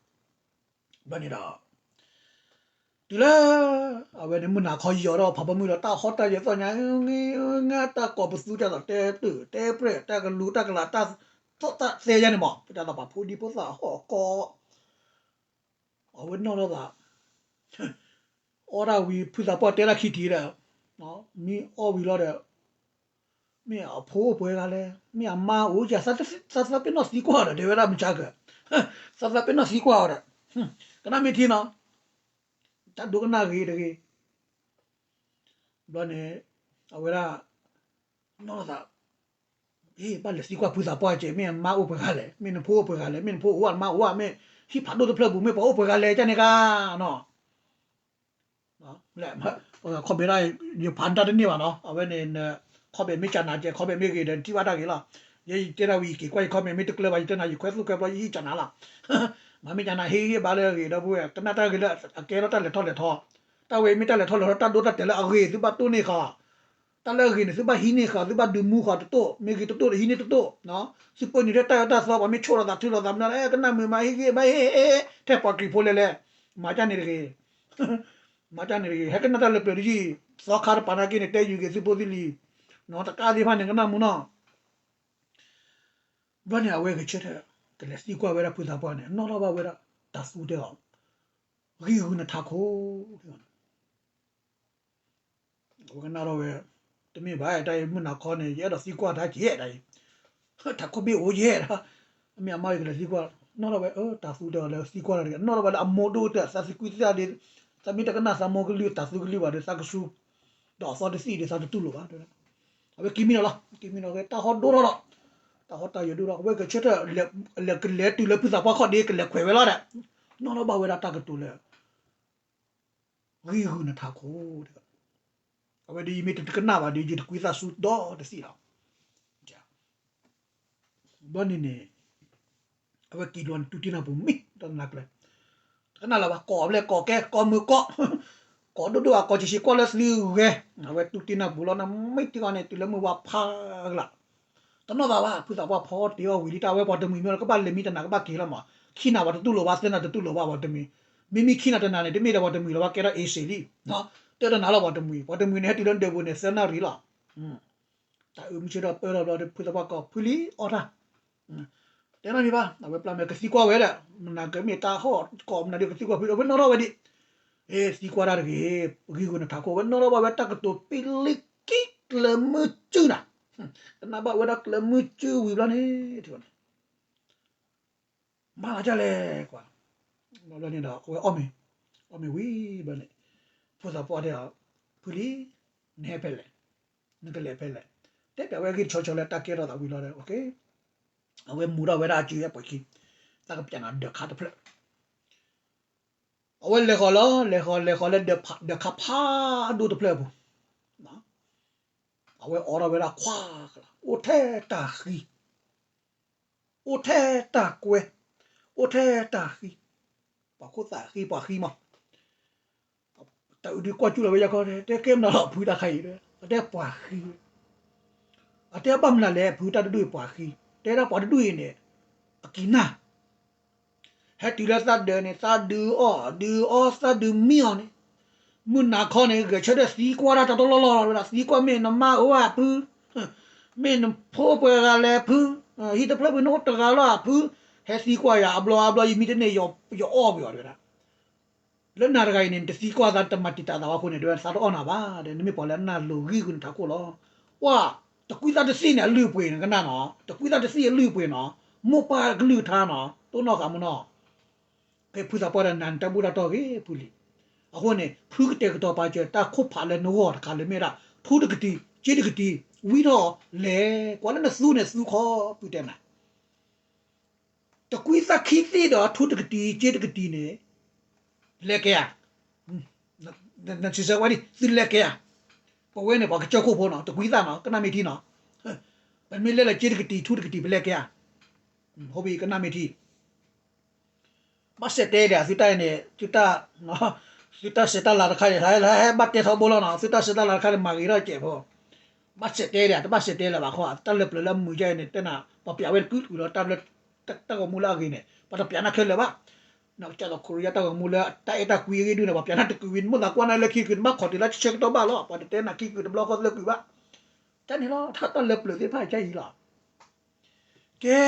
ဘျီန့ၣ်ဒီး တုၤလၢ အဝဲန့ၣ်မုၢ်နၤခီယီၤဒီးဖးဘီမုၢ်ဒီး တၢ်ဟီၣ်တၢ်ယၢၤသီၣ်ညါ ငါတၢ်ကိးပသူကၢ်သိး တဲတၢ်တဲပြဲၢ် တၢ်ကလူၤတၢ်ကလၤ တၢ်သီၣ်တၢ်သဲယါန့ၣ်မး ပတၢ်သးပှၤဖိဒံဖိသၣ်ဟီၣ်ကီ အဝဲနီၣ်ထီၣ်သး အီၣ်တၢ်ဝံၤ ဖုသးပှၢ်တဲတၢ်ခံထံၣ်ဒီး မ့ၢ်အီၣ်ဝံၤလီၤဒီး မ့ၢ်အဖိအိၣ်ပှဲၤဂၤလဲၣ်, မ့ၢ်အမါအိၣ်ယၤ, သးသးပ့ၤနီၣ်သံကွၢ်အီၤဒီး တဲဝဲဒၣ်မုၢ်ဆါကၢၢ်, သးသးပ့ၤနီၣ်သံကွၢ်အီၤဒီး ကနၣ်မ့ၢ်ထံနီၤ, တၢ်ဒိကနၣ်ဂ့ၤတဂ့ၤ ဘျီန့ၣ် အဝဲဒၣ် နီၢ်သး ဘၣ်လဲၤသံကွၢ်ဖုသးပှၢ်ကဲ မ့ၢ်အမါအိၣ်ပှဲၤဂၤလဲၣ်, မ့ၢ်နဖိအိၣ်ပှဲၤဂၤလဲၣ်, မ့ၢ်နဖိအိၣ်ဝဲ နမါအိၣ်ဝဲ, မ့ၢ်ဟံၣ်ဖးဒိၣ်တဖျၢၣ်ပူၤ မ့ၢ်ပှၤအိၣ်ပှဲၤဂၤလဲၣ် ကန့ၣ်ဂၤနီၤ ခီဘဲဒၣ် ယဖးတၢ်တန့ၢ်ဘၣ်နီၤ, အဝဲန့ၣ် ခီဘဲမ့ၢ်ကနၤကဲ ခီဘဲမ့ၢ်ဂ့ၤဒီး နထံၣ်ဘၣ်တၢ်ဂ့ၤလီၤ. ယဲယတဲဒၣ်ဝံၤ ယက့ၤကွၢ်ယ comment မ့ၢ်တကျၢၤဘၣ် ယတဲနၤ ယခွဲသူၣ်ခွဲဖျီ ယဟံၣ်ကနၤလီၤ. မ့ၢ်ကနၤ ဟ့ၣ်ဂံၢ်ဘါလၢအဂ့ၤဒီပုၢ်ဝဲၢ် ကနၣ်တၢ်ဂ့ၤလၢအကဲထီၣ်တၢ်လဲၤထီၣ်လဲၤထီ, တၢ်ဝဲမ့ၢ်တၢ်လဲၤထီၣ်လဲၤထီ တၢ်ဒိတၢ်တဲာ်လၢအဂ့ၤ သုဘၣ်တိၢ်န့ၢ်ဃီ တၢ်လၢအဂ့ၤန့ၣ် သုဘၣ်ဟံးန့ၢ်ဃီ သုဘၣ်ဒုးမူဃီတတိၢ်, မ့ၢ်ဂ့ၤတတိၢ်ဒီးဟံးန့ၢ်တတိၢ်, သုပၢနုာ်ထဲတၢ်အၢတၢ်သီ ပှၤမ့ၢ်ဆိၣ်လီၤသးထုးလီၤသးမနုၤလဲၣ် ကနၣ်မုာ်မး ဟ့ၣ်ဂံၢ်ဘါ ဟ့ၣ် ဟ့ၣ် ထဲပှၤကလုာ်ဖိလဲၣ်လဲၣ်, မၤကၢ်န့ၣ်တဂ့ၤ, မၤကၢ်န့ၣ်တဂ့ၤ, ဟဲကနၣ်တၢ်လၢပျၢၤတယုၢ်, သီခါတပၤနာ်က့န့ၣ် တဲယုၢ်က့ၤသုဖိသုလံၤ, နီတကးသ့ၣ်တဖၣ်န့ၣ် ကနၣ်မုာ်နီၤ. ဘျီန့ၣ် အဝဲဂဲၤဆၢထၢၣ် ကလဲၤသံကွၢ်ဝဲဒၣ်ဖုသးပှၢ်န့ၣ် နီၣ်ထီၣ်ဘၣ်ဝဲဒၣ် တၢ်သူတဲအီၤ, ဂံၢ်ဂုာ်နထးခိၣ် အဝဲကနၣ်ထီၣ်ဝဲ, တမ့ၢ်ဘၣ် တၢ်အံၤမုၢ်နၤခီန့ၣ် ယအဲၣ်ဒိးသံကွၢ်တၢ်ကဲဒၣ်အံၤ, ထးခိၣ်ဘ့ၣ်အိၣ်ယဲဒၣ်, အမ့ၢ်အမါအံၤကလဲၤသံကွၢ်, နီၣ်ထီၣ်ဝဲ တၢ်သူတဲအီၤလၢသံကွၢ်တၢ်တဂ့ၤ, နီၣ်ထီၣ်ဝဲလၢအမိၢ်ဒိၣ်တၢ် သးသံကွံသးဒ့, သးမ့ၢ်တကနၣ်သးမိၢ်ကလုၢ် တၢ်သူကလုၢ်ဘၣ်ဒီး သးကဆူ ဒီးအသီတသံၣ်ဒီး သးတတူၢ်လိာ်ဘၣ်, အဝဲက့ၤမံနီၤလီၤ, က့ၤမံနီၤဝဲ တၢ်ဟီၣ်ဒိၣ်ထီၣ်လီၤ, တၢ်ဟီၣ်တၢ်ယၢၤဒိၣ်ထီၣ် အဝဲကဆၢထၢၣ် လဲၤကလဲၤတုၤလၢဖုသးပှၢ်ခီၣ်ဒ့ ကလဲၤခွဲးဝဲလီၤဒီး, နီၣ်ထီၣ်ဘၣ်ဝဲဒၣ်တၢ်ကတိၤလၢ ဂံၢ်ဂုာ်နထးခိၣ်, အဝဲဒ်ယမ့ၢ်တကနၣ်ဘၣ်ဒီး ယတကွံသးစူၤဒီတသံၣ်လီၤ. ဘျီန့ၣ်န့ၣ် အဝဲက့ၤဒိးန့ၣ် တူၢ်တံၢ်နၢ်ပူၤမံ တနၤကျၢၤ, တကနၣ်လၢၤဘၣ် ကိးဘျဲၣ်ကိးကဲ ကိးမုာ်ကိး, ကိးဒိၣ်ဒိၣ်အကိးဆံးဆံး ကွၢ်လၢသုဂဲၤ, အဝဲတူၢ်တံၢ်နၢ်ပူၤလီၤ နမ့ၢ်တံၢ်ဂီၤန့ၣ် တုၤလၢမုၢ်ဝါဖးကလး, တနီၣ်သးဘၣ် ဖုသးပှၢ်ဖီတ့ၢ်အီၤဝံၤလံ တၢ်ဝဲပှၤတမှံၤမ့ၢ်လီၤ ကဘၣ်လဲၤမံတနၤ ကဘၣ်က့ၤလီၤမး, ခံနၤပှၤတတူၢ်လိာ်ဘၣ် သၢနၤတတူၢ်လိာ်ဘၣ်ပှၤတမှံၤ, မ့မ့ၢ်ခံနၤတနၤန့ၣ် တမ့ၢ်ဒီးပှၤတမှံၤလီၤ ဘၣ်ကဲထီၣ်အ့စ့လံ, တၢတနၤလီၤပှၤတမှံၤ, ပှၤတမှံၤန့ၣ် ဟဲတုၤလၢဒၢးပူၤန့ၣ် သၢနၣ်ရံၣ်လီၤ. တၢ်အုးမုၢ်ဆ့ၣ်ဒီးပၢလီၤဘျီဒီး ဖုသးပှၢ်ကိးဖုလံအီၣ်တၢ်, တဲနီတမံၤဘၣ် အဝဲပျၢ်မဲာ်ကသံကွၢ်ဝဲဒီး မနၤကမ့ၢ်တၢ်ဟီၣ်ကိးမနုၤဒီး ကသံကွၢ်ဖု အဝဲနီၣ်ထီၣ်ဝဲဒံး, သံကွၢ်တၢ်တဂ့ၤ, ဂံၢ်ဂုာ်နထးခိၣ် အဝဲနီၣ်ထီၣ်ဘၣ်ဝဲတၢ်ကတိၤပ့လ့ကံကျၢၤမုၢ်စုနၤ, ကနၣ်ဘၣ်ဝဲဒၣ်ကျၢၤမုၢ်စုဝံၤဘျီန့ၣ် မၤလီၤဒ်လဲၣ်ကွၢ်, ဘျီန့ၣ်ဒီး အဝဲအီၣ်မ့ၤ, အီၣ်မ့ၤဝံၤဘျီန့ၣ် ဖုသးပှၢ်တဲအီၤ, ဖုလံ, နဟဲဖဲလဲၣ်, နကလဲၤဖဲလဲၣ်, တဲပျးဝဲအဂ့ၢ်တဆီဆီလၢတၢ်ကဲထီၣ်သးဝံၤလီၤဒီး အဝဲမူၤထီၣ်ဝဲဒၣ်အစုဟဲပှဲၤခံ, တၢ်ကပျးနၤဒၢးခါတဖျၢၣ် အဝဲလဲၤဃီၤလီၤ လဲၤဃီၤလဲၤဃီၤလၢဒၢးခါဖးဒိၣ်တဖျၢၣ်အပူၤ, အဝဲအိးထီၣ်ဝဲဒၣ်ခွါကလး အိၣ်ထဲတၢ်ဃံ, အိၣ်ထဲတၢ်ကွဲ, အိၣ်ထဲတၢ်ဃံ, ပှၤခိၣ်သးဃံပှၤဃံမး တၢ်အုးဒုးကွၢ်ကၠူၣ်လီၤဝဲယၤခီ တဲကဲမနုၤလီၤဖုတၢ်ခါအံၤ, အတဲပှၤဃံ, အတဲဘၣ်မနုၤလဲၣ်ဖုတၢ်တဒူၣ်အံၤပှၤဃံ, တဲဒၣ်ပှၤတဒူၣ်အံၤန့ၣ် အကံၢ်နၢ် ဟဲတုၤလၢသးဒၢးန့ၣ် သးဒုးအီၣ် ဒုးအီသးဒုးမံအီၤန့ၣ်, မုၢ်နၤခီန့ၣ် ဂဲၤဆၢထၢၣ်သံကွၢ်တၢ်တလီၢ်လီၢ်လီၤဝဲဒၣ် သံကွၢ်မ့ၢ်နမါအိၣ်ဧါဖု, မ့ၢ်နဖိပှဲၤဂၤလဲၣ်ဖု ဟံၣ်တဖျၢၣ်ပူၤန့ၣ်အိၣ်တဂၤလီၤ ဖု ဟဲသံကွၢ်ယၤအဘျီအဘျီ ယမံတန့ၢ် ယအီၣ်ပယီၤတဲဝဲဒၣ်. လၢနၤတဂၤအံၤန့ၣ် နတသံကွၢ်သး နတမၤတံာ်တာ်သးဘၣ်အဃိန့ၣ် တဲဝဲသးတအီၣ်နၤဘၣ် ဒီးနမ့ၢ်ပှၤလၢအနၢ်လိၤဂံၢ်ဃုာ်နထးခိၣ်လီၤ. ပှၤ တကွံသးတသံၣ်န့ၣ် အလုၢ်အပှ့ၤန့ၣ်ကနၣ်နီၤ တကွံသးတသံၣ်အလုၢ်အပှ့ၤနီၤ မိၢ်ပၢ်ကလုၢ်ကထါနီၤ တိၢ်နီၣ်ဃာ်မနီၤ ဖဲဖုသးပှၢ်ဒီးနၤန့ၣ် တၢ်ဘူၣ်တၢ်တီၢ်ဂ့ၤဖုလံ. အဃိန့ၣ် ဖုကတဲာ်ကတီၤပာ်စၢၤတၢ်ခိၣ်ဖးလၢနဂီၢ်တခါလၢမ့ၢ်ဒၣ် ထူတကတံၤ စ့တကတံၤ ဝံထီၣ်လဲၤ ကွၢ်လၢနသူန့ၣ်သူခီ ဖုတဲနၤ တကွံသးခံသ့ၣ်ဒီးထူတကတံၤ စ့တကတံၤန့ၣ် လဲၤကဲဧါ နစံးဆၢဝဲဒၣ် သုလဲၤကဲဧါ ပဝဲန့ၣ် ပှၤကစၢၢ်ခိၣ်ဖိနီၤ တကွံသးနီၤ ကနၣ်မ့ၢ်ထံနီၤ ပမ့ၢ်လဲၤလၢစ့တကတံၤ ထူတကတံၤ ပလဲၤကဲဧါ ဟိဘံ ကနၣ်မ့ၢ်ထံ ဘၣ်စဲးတဲဒၣ် သုတၢ်န့ၣ် သုတၢ် သုတၢ်ဆဲးတၢ်လၤတခါန့ၣ် ဟဲဘၣ်တဲထီဘိလီၤနီၤ သုတၢ်ဆဲးတၢ်လၤတခါန့ၣ် မၤဂ့ၤထီၣ်စဲးဖိ ဘၣ်စဲးတဲဒၣ် တဘၣ်စဲးတဲလၢၤဘၣ်ခီ တၢ်လၢပျၢၤလၢအမုာ်ဒ်အံၤန့ၣ် တဲနၤ ပှၤပျးဝဲတကုာ်တကုာ်လီၤ တၢ်ဘျၢ တၢ်ဂီၤမူလၢအဂ့ၤန့ၣ် ပှၤတပျးနၤခဲလၢာ်ဘၣ် ကၢ်သိးခိရံယါတၢ်ဂီၤမူလၢ တၢ်အဲၣ်တၢ်ကွံအဂ့ၢ်ဒုးန့ၣ် ပှၤပျးနၤတကုာ်ဝံၤ နမိၣ်သးကွၢ်နၤလၢခံကုာ် နဘၣ်ခိးတုၤလၢဆၢကတီၢ်ဘၣ်လီၤ ပှၤတတဲနၤခံကုာ်တဘျီဃီသၢကုာ်ဘၣ် တၢ်န့ၣ်လီၤ တၢ်လၢပျၢၤသ့ၣ်တဖၣ်အံၤလီၤ ကဲ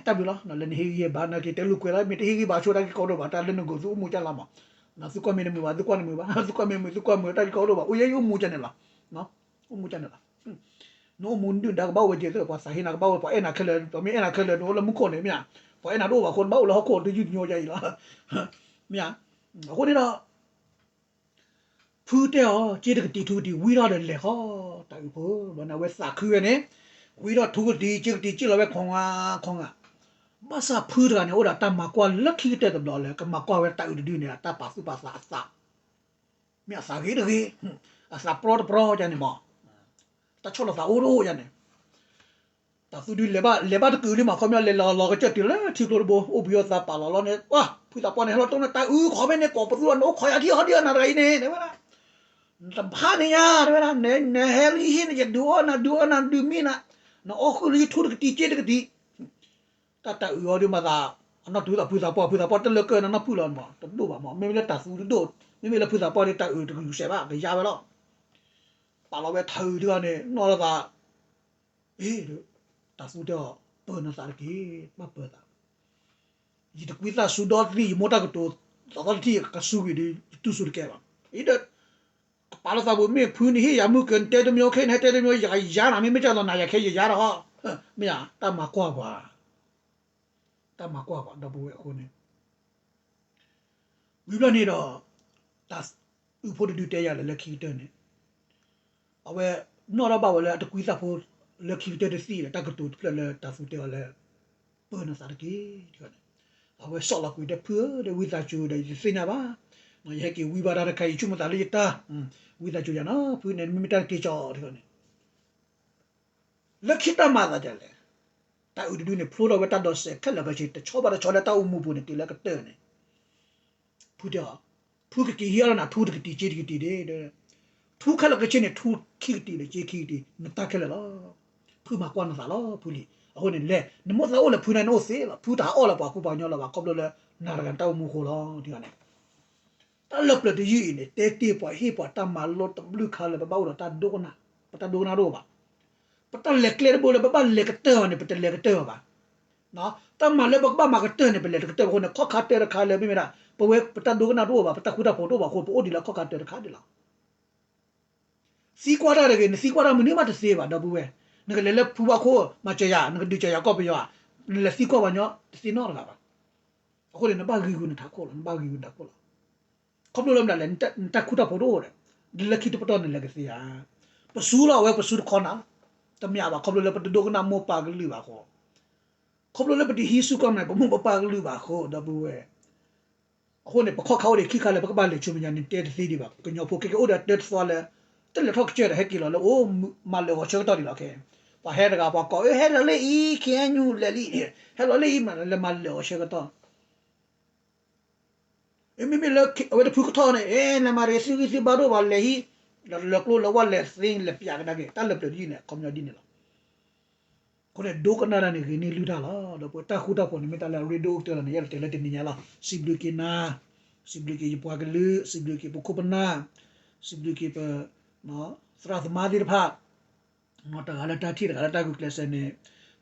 တၢ်ဘျုးလီၤ လၢနဟ့ၣ်ဂံၢ်ဟ့ၣ်ဘါနာ်က့ တဲလိာ်ကွဲလီၤ မ့ၢ်တဟ့ၣ်ဂံၢ်ဘါဆိတၢ်ဂ့ၢ်ကီဒိၣ်ဘၣ် တၢ်လၢနဂိာ်သုအိၣ်မူကၢ်လီၤမး သုကွၢ်မ့ၢ်တမုာ်ဘၣ် သုကွၢ်နမုာ်ဘၣ် သုကွၢ်မ့ၢ်မုာ် သုကွၢ်မုာ် တၢ်ဂ့ၢ်ကီဒိၣ်ဘၣ် အိၣ်ယဲအိၣ်မူကၢ်န့ၣ်လီၤ အိၣ်မူကၢ်န့ၣ်လီၤ နအိၣ်မူဒုၣ်ဒါကဘၣ်အိၣ်ဝဲက့ၤသ့ၣ် ပှၤသးဟ့နၤကဘၣ်အိၣ် ပှၤအဲၣ်နၤခဲလၢာ် ပှၤမ့ၢ်အဲၣ်နၤခဲလၢာ် နအိၣ်လၢမူခိၣ်န့ၣ် မ့ၢ်ဧါ ပှၤအဲၣ်နၤတအိၣ်ဘၣ်အဃိ နဘၣ်အိၣ်လၢဟီၣ်ခိၣ်တယုၢ်တညိယါအံၤလီၤ မ့ၢ်ဧါ အဃိန့ၣ်ဒီး ဖုတဲအီၤ စ့တကတံၤထူကတံၤ ဝံထီၣ်ဒီးလဲၤဃီ တၢ်အုးဖိ ဘျီန့ၣ် အဝဲသးခုဝဲန့ၣ် ဝံထီၣ်ထူကတံၤ စ့ကတံၤ စ့လီၤဝဲခီဂာ်ခီဂာ် ဘၣ်ဆၣ်ဖုတဂၤန့ၣ် အိၣ်ဒီးတၢ်မၤကွၢ်လၢခံကတၢၢ်တဘျီလၢ ကမၤကွၢ်ဝဲတၢ်အုးတဒုန့ၣ် အတၢ်ပာ်သူၣ်ပာ်သးအသး မ့ၢ်အသးဂ့ၤတဂ့ၤ အသးပြီတပြီယါန့ၣ်မး တၢ်ဆီၣ်လီၤသးအိၣ်တအိၣ်ယါန့ၣ် တၢ်သူဒုးလဲၤဘၣ် လဲၤဘၣ်တကုာ်လံမး ခီပညီလဲၤလီၤလီၤကစၢၢ်တုၤလၢထံကျိတဘိ အိၣ်ဘှံးအီၣ်သးပာ်လီၤလီၤန့ၣ် ပှၤ ဖုသးပှၢ်န့ၣ် ဟဲလီၤတိၢ်န့ၢ်တၢ်အုးခီဖဲန့ၣ် ကိးပသူဒီး နအိၣ်ခိးယၤထံၣ်ဟီဒုးအနၤတဂၤအံၤန့ၣ် တဲဝဲဒၣ် နတဖးန့ၣ်ညါ တဲဝဲဒၣ် နဟဲလၢယဟံၣ်န့ၣ် ယဒုးအီၣ်နၤ ဒုးအီၣ်နၤ ဒုးမံနၤ နအီၣ်ဃုာ်လၢယထူတကတံၤ စ့တကတံၤ တၢ်တၢ်အုးအီၤဒုးမၤသး အနီၢ်တူၤသးဖုသးပှၢ် ဖုသးပှၢ်တလၢကၢၢ်န့ၣ် နီၢ်ဖုၣ်လီၤမး တဒိၣ်ဘၣ်မး မ့မ့ၢ်လၢတၢ်သူတဒိၣ် မ့မ့ၢ်လၢဖုသးပှၢ်ဒီးတၢ်အုးတကယူၤစဲးဘၣ် ကယါဝဲလီၤ ပာ်လီၤဝဲတၢ်အုးတဂၤန့ၣ် နီၢ်လီၤသး အ့ တၢ်သူတဲအီၤ ပၢၤနသးတက့ၢ် ဘၣ်ပၢၤသး ယတကွံသးဆူဒီသံၣ် ယမိၢ်တၢ်ကတိၤ သီသီတထံၣ်ကစူၤကွံာ်ဒီး ယတူၢ်ဆူၣ်တကဲဘၣ် အံၤဒီး ကပာ်လီၤသးပူၤမ့ၢ်ဖုန့ၣ်ဟ့ၣ်ယၤမုၢ်ကၢၤ နတဲတမံၤခဲအံၤ နဟဲတဲတမံၤ ယကယါနၤ မ့မ့ၢ်ကၢ်သိးနၤ ယခဲယယါဒီးဟီ မ့ၢ်ဧါ တၢ်မၤကွၢ်ပှၤ တၢ်မၤကွၢ်ပှၤ ဒီပုၢ်ဝဲၢ်အဃိန့ၣ် ဝံၤဘျီန့ၣ်ဒီး တၢ်အုးဖိတဒုတဲယၤလၢ လၢခံကတၢၢ်န့ၣ် အဝဲ နီၢ်ထီၣ်ဘၣ်ဝဲလၢအတကွံသးဖိ လၢခံကတၢၢ်တသံၣ်ဒီး တၢ်ကတိၤတဖျၢၣ်လၢတၢ်သူတဲအီၤလၢ ပၢၤနသးတက့ၢ် န့ၣ် အဝဲဆီၣ်လီၤကွံာ်ဒီးဖုဧၢ ဒီးဝံသးစူၤဒီး ယတသ့ၣ်ညါဘၣ် ယဟဲက့ၤဝံဘၣ်တၢ်တခါ ယဆိကမိၣ်သးလၢယတၢ် ဝံသးစူၤယၤနီၤ ဖုန့ၣ် မ့မ့ၢ်တၢ်တက့ၢ်ကီ န့ၣ် လၢခံတၢ်မၤသးဒ်လဲၣ်, တၢ်အုးတဒုန့ၣ် ဖျိထီၣ်ဝဲတၢ်ဒိးစဲးခဲလၢာ်ခဲဆ့ တဆီဘၣ်တဆီလၢတၢ်အိၣ်မူပူၤန့ၣ် တုၤလၢကတၢၢ်န့ၣ်, ဖုတဲအီၤ, ဖုကက့ၤဟံးအါလီၤနၤ ထူတကတံၢ် စ့တကတံၢ်ဒ့ၣ်, ထူခဲလၢာ်ခဲဆ့န့ၣ် ထူခံကတံၢ်ဒီးစ့ခံကတံၢ် နတၢ်ခဲလၢာ်လီၤ. ဖုမၤကွၢ်နသးလီၤ ဖုလံ. အဃိန့ၣ်လဲၣ် နမိၣ်သးအိၣ်လၢဖုန့ၣ် နအိၣ်သ့လီၤ. ဖုတဟးအီၣ်လၢပှၤကူပှၤကညီလၢၤဘၣ် ခီဖျိလၢ နၤတဂၤနတၢ်အိၣ်မူအဃိလီၤ ဒ်န့ၣ် တၢ်လၢပျၢၤတယုၢ်အံၤန့ၣ် တဲတ့ၢ်ပှၤဟ့ၣ်ပှၤတၢ်မၤလိတဘျုးခါလၢပဘၣ်အိၣ်ဒီးတၢ်ဒိကနၣ်, ပတၢ်ဒိကနၣ်တအိၣ်ဘၣ်. ပတၢ်လဲၤကျဲတဘိလၢပဘၣ်လဲၤကတၢၢ်အီၤန့ၣ် ပတလဲၤကတၢၢ်အီၤဘၣ်. တၢ်မၤလၢပကဘၣ်မၤကတၢၢ်န့ၣ် ပလဲၤတကတၢၢ်ဘၣ်အဃိန့ၣ် ခီၣ်ခါတၢၢ်တခါလၢမ့ၢ်ဝဲဒၣ် ပဝဲပတၢ်ဒိကနၣ်တအိၣ်ဘၣ် ပတၢ်ဃူတၢ်ဖိးတအိၣ်ဘၣ်အဃိ ပအိၣ်ဒံးလၢခီၣ်ခါတၢၢ်တခါဒံးလီၤ. သံကွၢ်တၢ်တဂ့ၤ နသံကွၢ်တၢ်မနုၤမးတသ့ဘၣ် ဒီပုၢ်ဝဲၢ်, နကလဲၤလၢဖုဘၣ်ခိၣ် မၤစၢၤယၤ နကဒုးစၢၤယၤကီၢ်ပယီၤဧါ, နလဲၤသံကွၢ်ပှၤညီတသ့နီတဂၤဘၣ်. အဃိန့ၣ် နဘၣ်ဂံၢ်ဂုာ်နထးခိၣ်လီၤ နဘၣ်ဂံၢ်ဂုာ်နထးခိၣ်လီၤ. ခီဖျိလၢမနုၤလဲၣ် နတၢ်ခူၣ်တၢ်ဖိးတအိၣ်ဒီး လၢခံတပတီၢ်နလဲၤကသ့ဧါ. ပစုလီၤအဝဲပစုတခီနၤ, တမ့ၢ်ဘၣ် ခီဖျိလၢပတဒိကနၣ်မိၢ်ပၢ်ကလုၢ်ဘၣ်အဃိ, ခီဖျိလၢပတဟံးဆူၣ်ကီၢ်န့ၣ် ပမိၢ်ပပၢ်ကလုၢ်ဘၣ်အဃိ ဒီပုၢ်ဝဲၢ်. အဃိန့ၣ် ပခီၣ်ခါအိၣ်ဒီးခံခါလၢပကဘၣ်လဲၤဆူမဲာ်ညါန့ၣ် တဲတသ့ဒံးဘၣ် ကညီဖိခဲကဲအိၣ်ဒီးတၢတသီလၢ တလဲၤထီၣ်ကစၢၢ်ဒီးဟဲက့ၤလီၤလၢအိၣ်မၤလၢာ်ဂီၤဆၢကတီၢ်ဒံးလီၤခဲ, ပှၤဟဲတဂၤပှၤကိး အၢ ဟဲလီၤလၢအံၤ ခ့ၣ်အဲၣ်ယူၣ်လဲၤလံ, ဟဲလီၤလၢအံၤမး လဲၤမၤလၢာ်ဂီၤဆၢကတီၢ် မ့မ့ၢ်လၢအဝဲတဖုကထီၣ်န့ၣ် အဲ လဲၤမၤတဂ့ၤ သုဂံၢ်သုဘါတအိၣ်ဘၣ် လဲၤဟံး လၢကျိလၢဝါလဲၤသ့လဲၤပျးကဒါက့ၤ တၢ်လၢပျၢၤတယုၢ်န့ၣ် အခီပညီဒ်န့ၣ်လီၤ. အဃိန့ၣ် ဒိကနၣ်တၢ်န့ၣ် ဂ့ၤန့ၢ်လုၢ်တၢ်လီၤ. ဒီးပတၢ်ဃူတၢ်ဖိးန့ၣ် မ့ၢ်တၢ်လၢအရ့ဒိၣ်ကတၢၢ်လီၤန့ၣ် ယအဲၣ်ဒိးတဲလၢတနံၤညါလီၤ. စံးဘျုးက့ၤနၤ, စံးဘျုးက့ၤယပှၤကလုာ်, စံးဘျုးက့ၤပခိၣ်ပနၢ်, စံးဘျုးက့ၤပ သရၣ်သမါသ့ၣ်တဖၣ် တဂၤလၢတၢ်ထံၣ် တဂၤလၢတၢ်ဂုာ်ကျဲးစၢးန့ၣ်,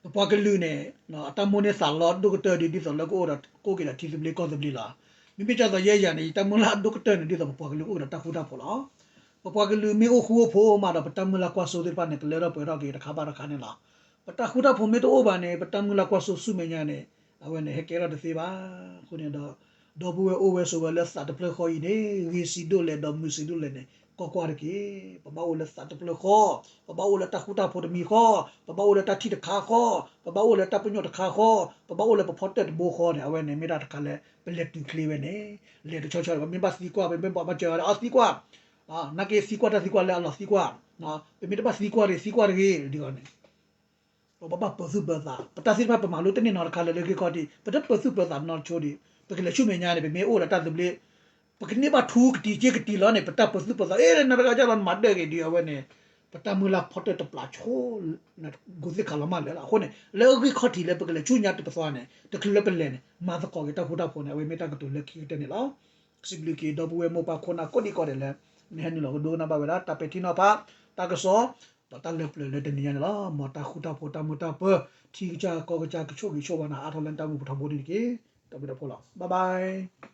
ပပှၤကလုာ်န့ၣ် အတၢ်မိၣ်န့ၢ်သးလီဒိၣ်ကတၢၢ်ဒ်သိးလၢကအိၣ်ဒီး ကအိၣ်က့ၤဒီးထံသဘျ့ကီၢ်သဘျ့လီၤ. မ့မ့ၢ်ကၢ်သိးယဲယၤန့ၣ် ယတၢ်မုၢ်လၢ်ဒိၣ်ကတၢၢ်န့ၣ် ဒ်သိးပပှၤကလုာ်ကအိၣ်က့ၤဒီးတၢ်ဃူတၢ်ဖိးလီၤ. ပပှၤကလုာ်မ့ၢ်အိၣ်ဃူအိၣ်ဖိးမးဒီး ပတၢ်မုၢ်လၢ်ကွၢ်စိသ့ၣ်တဖၣ်န့ၣ် ကလၢထီၣ်ပှဲၤထီၣ်က့ၤတခါဘၣ်တခါန့ၣ်လီၤ. ပတၢ်ဃူတၢ်ဖိးမ့ၢ်တအိၣ်ဘၣ်န့ၣ် ပတၢ်မုၢ်လၢ်ကွၢ်စိဆူမဲာ်ညါန့ၣ် အဝဲန့ၣ် ဟဲကဲထီၣ်တသ့ဘၣ်. အဃိန့ၣ်ဒီး ဒီပုၢ်ဝဲၢ်အိၣ်ဝဲဆိးဝဲလၢသးတဖျၢၣ်ဃီအံၤန့ၣ် ဂ့ၤဆံးဒိၣ်လဲၣ်ဒီးမုာ်ဆံးဒိၣ်လဲၣ်န့ၣ် ကွၢ်ကွၢ်တက့ၢ်. ပဘၣ်အိၣ်လၢသးတဖျၢၣ်ဃီ, ပဘၣ်အိၣ်လၢတၢ်ဃူတၢ်ဖိးတမံၤဃီ, ပဘၣ်အိၣ်လၢတၢ်ထံၣ်တခါဃီ, ပဘၣ်အိၣ်လၢတၢ်ပညိၣ်တခါဃီ, ပဘၣ်အိၣ်လၢပဖီတၢၣ်တဘိဃီန့ၣ် အဝဲန့ၣ်မ့ၢ်တၢ်တခါလၢ ပလဲၤတုၤချ့ဝဲန့ၣ် လဲၤတဆီဆီ ပမ့ၢ်ဘၣ်သံကွၢ် ပမ့ၢ်ဘၣ်မၤစၢၤအီၤသံကွၢ် နာ်က့သံကွၢ်တၢ်သံကွၢ်လၢအလီၤသံကွၢ်, ပမ့ၢ်တဘၣ်သံကွၢ်ရ့ၣ် သံကွၢ်တဂ့ၤဒ်အံၤန့ၣ် ပဘၣ်ပၢၤသူၣ်ပၢၤသး ပတၢ်သ့ၣ်တဖၣ်ပမၤလိတန့ၢ်နီတခါလၢလၢဂ့ၢ်ခီၣ်ထံး ပတပၢၤသူၣ်ပၢၤသးနီတဆိဒံး ပကလဲၤဆူမဲာ်ညါန့ၣ် ပမ့ၢ်အိၣ်ဒီးတၢ်သဘျ့ ပကန့ၢ်ဘၣ်ထူကတံၤစ့ကတံၤလီၤန့ၣ် ပတၢ်ပၢၤသူၣ်ပၢၤသး အ့ နတဂၤကလီၤနမၤဒၢးက့ၤဒ်အဝဲန့ၣ် ပတၢ်မုၢ်လၢ်ဖီတၢၣ်တပျးဆိ ကိးသ့ၣ်ခါလီၤမးလၢာ်လီၤ. အဃိန့ၣ် လၢအဂ့ၢ်ခီၣ်ထံးလၢပကလဲၤဆူညါတပသီန့ၣ် တချုးလၢပလဲၤန့ၣ် မၤသကိးက့ၤတၢ်ဃူတၢ်ဖိးန့ၣ် အဝဲမ့ၢ်တၢ်ကတိၤလၢခံကတၢၢ်န့ၣ်လီၤ. စံးဘျုးက့ၤဒီပုၢ်ဝဲၢ်မိၢ်ပၢ်ခိၣ်နၢ်ကိးဒံကိးဒဲးလၢ နဟဲနုာ်လီၤကဒိကနၣ်ဘၣ်ဝဲဒၣ်တၢ်ပဲာ်ထံနီၤဖး တၢ်ကစီၣ် ဒီးတၢ်လၢပျၢၤလၢတနံၤညါန့ၣ်လီၤ. မ်တၢ်ဃူတၢ်ဖိးတၢ်မုာ်တၢ်ပၢၤ ထံကစၢ်ကီၢ်ကစၢ်ကဆိၣ်ဂ့ၤဆိၣ်ဝါနၤအါထီၣ်လၢနတၢ်မုၢ်ပူၤထီဘိန့ၣ်တက့ၢ်. တၢ်ဘျုးတၢ်ဖှိၣ်လီၤ. Bye bye.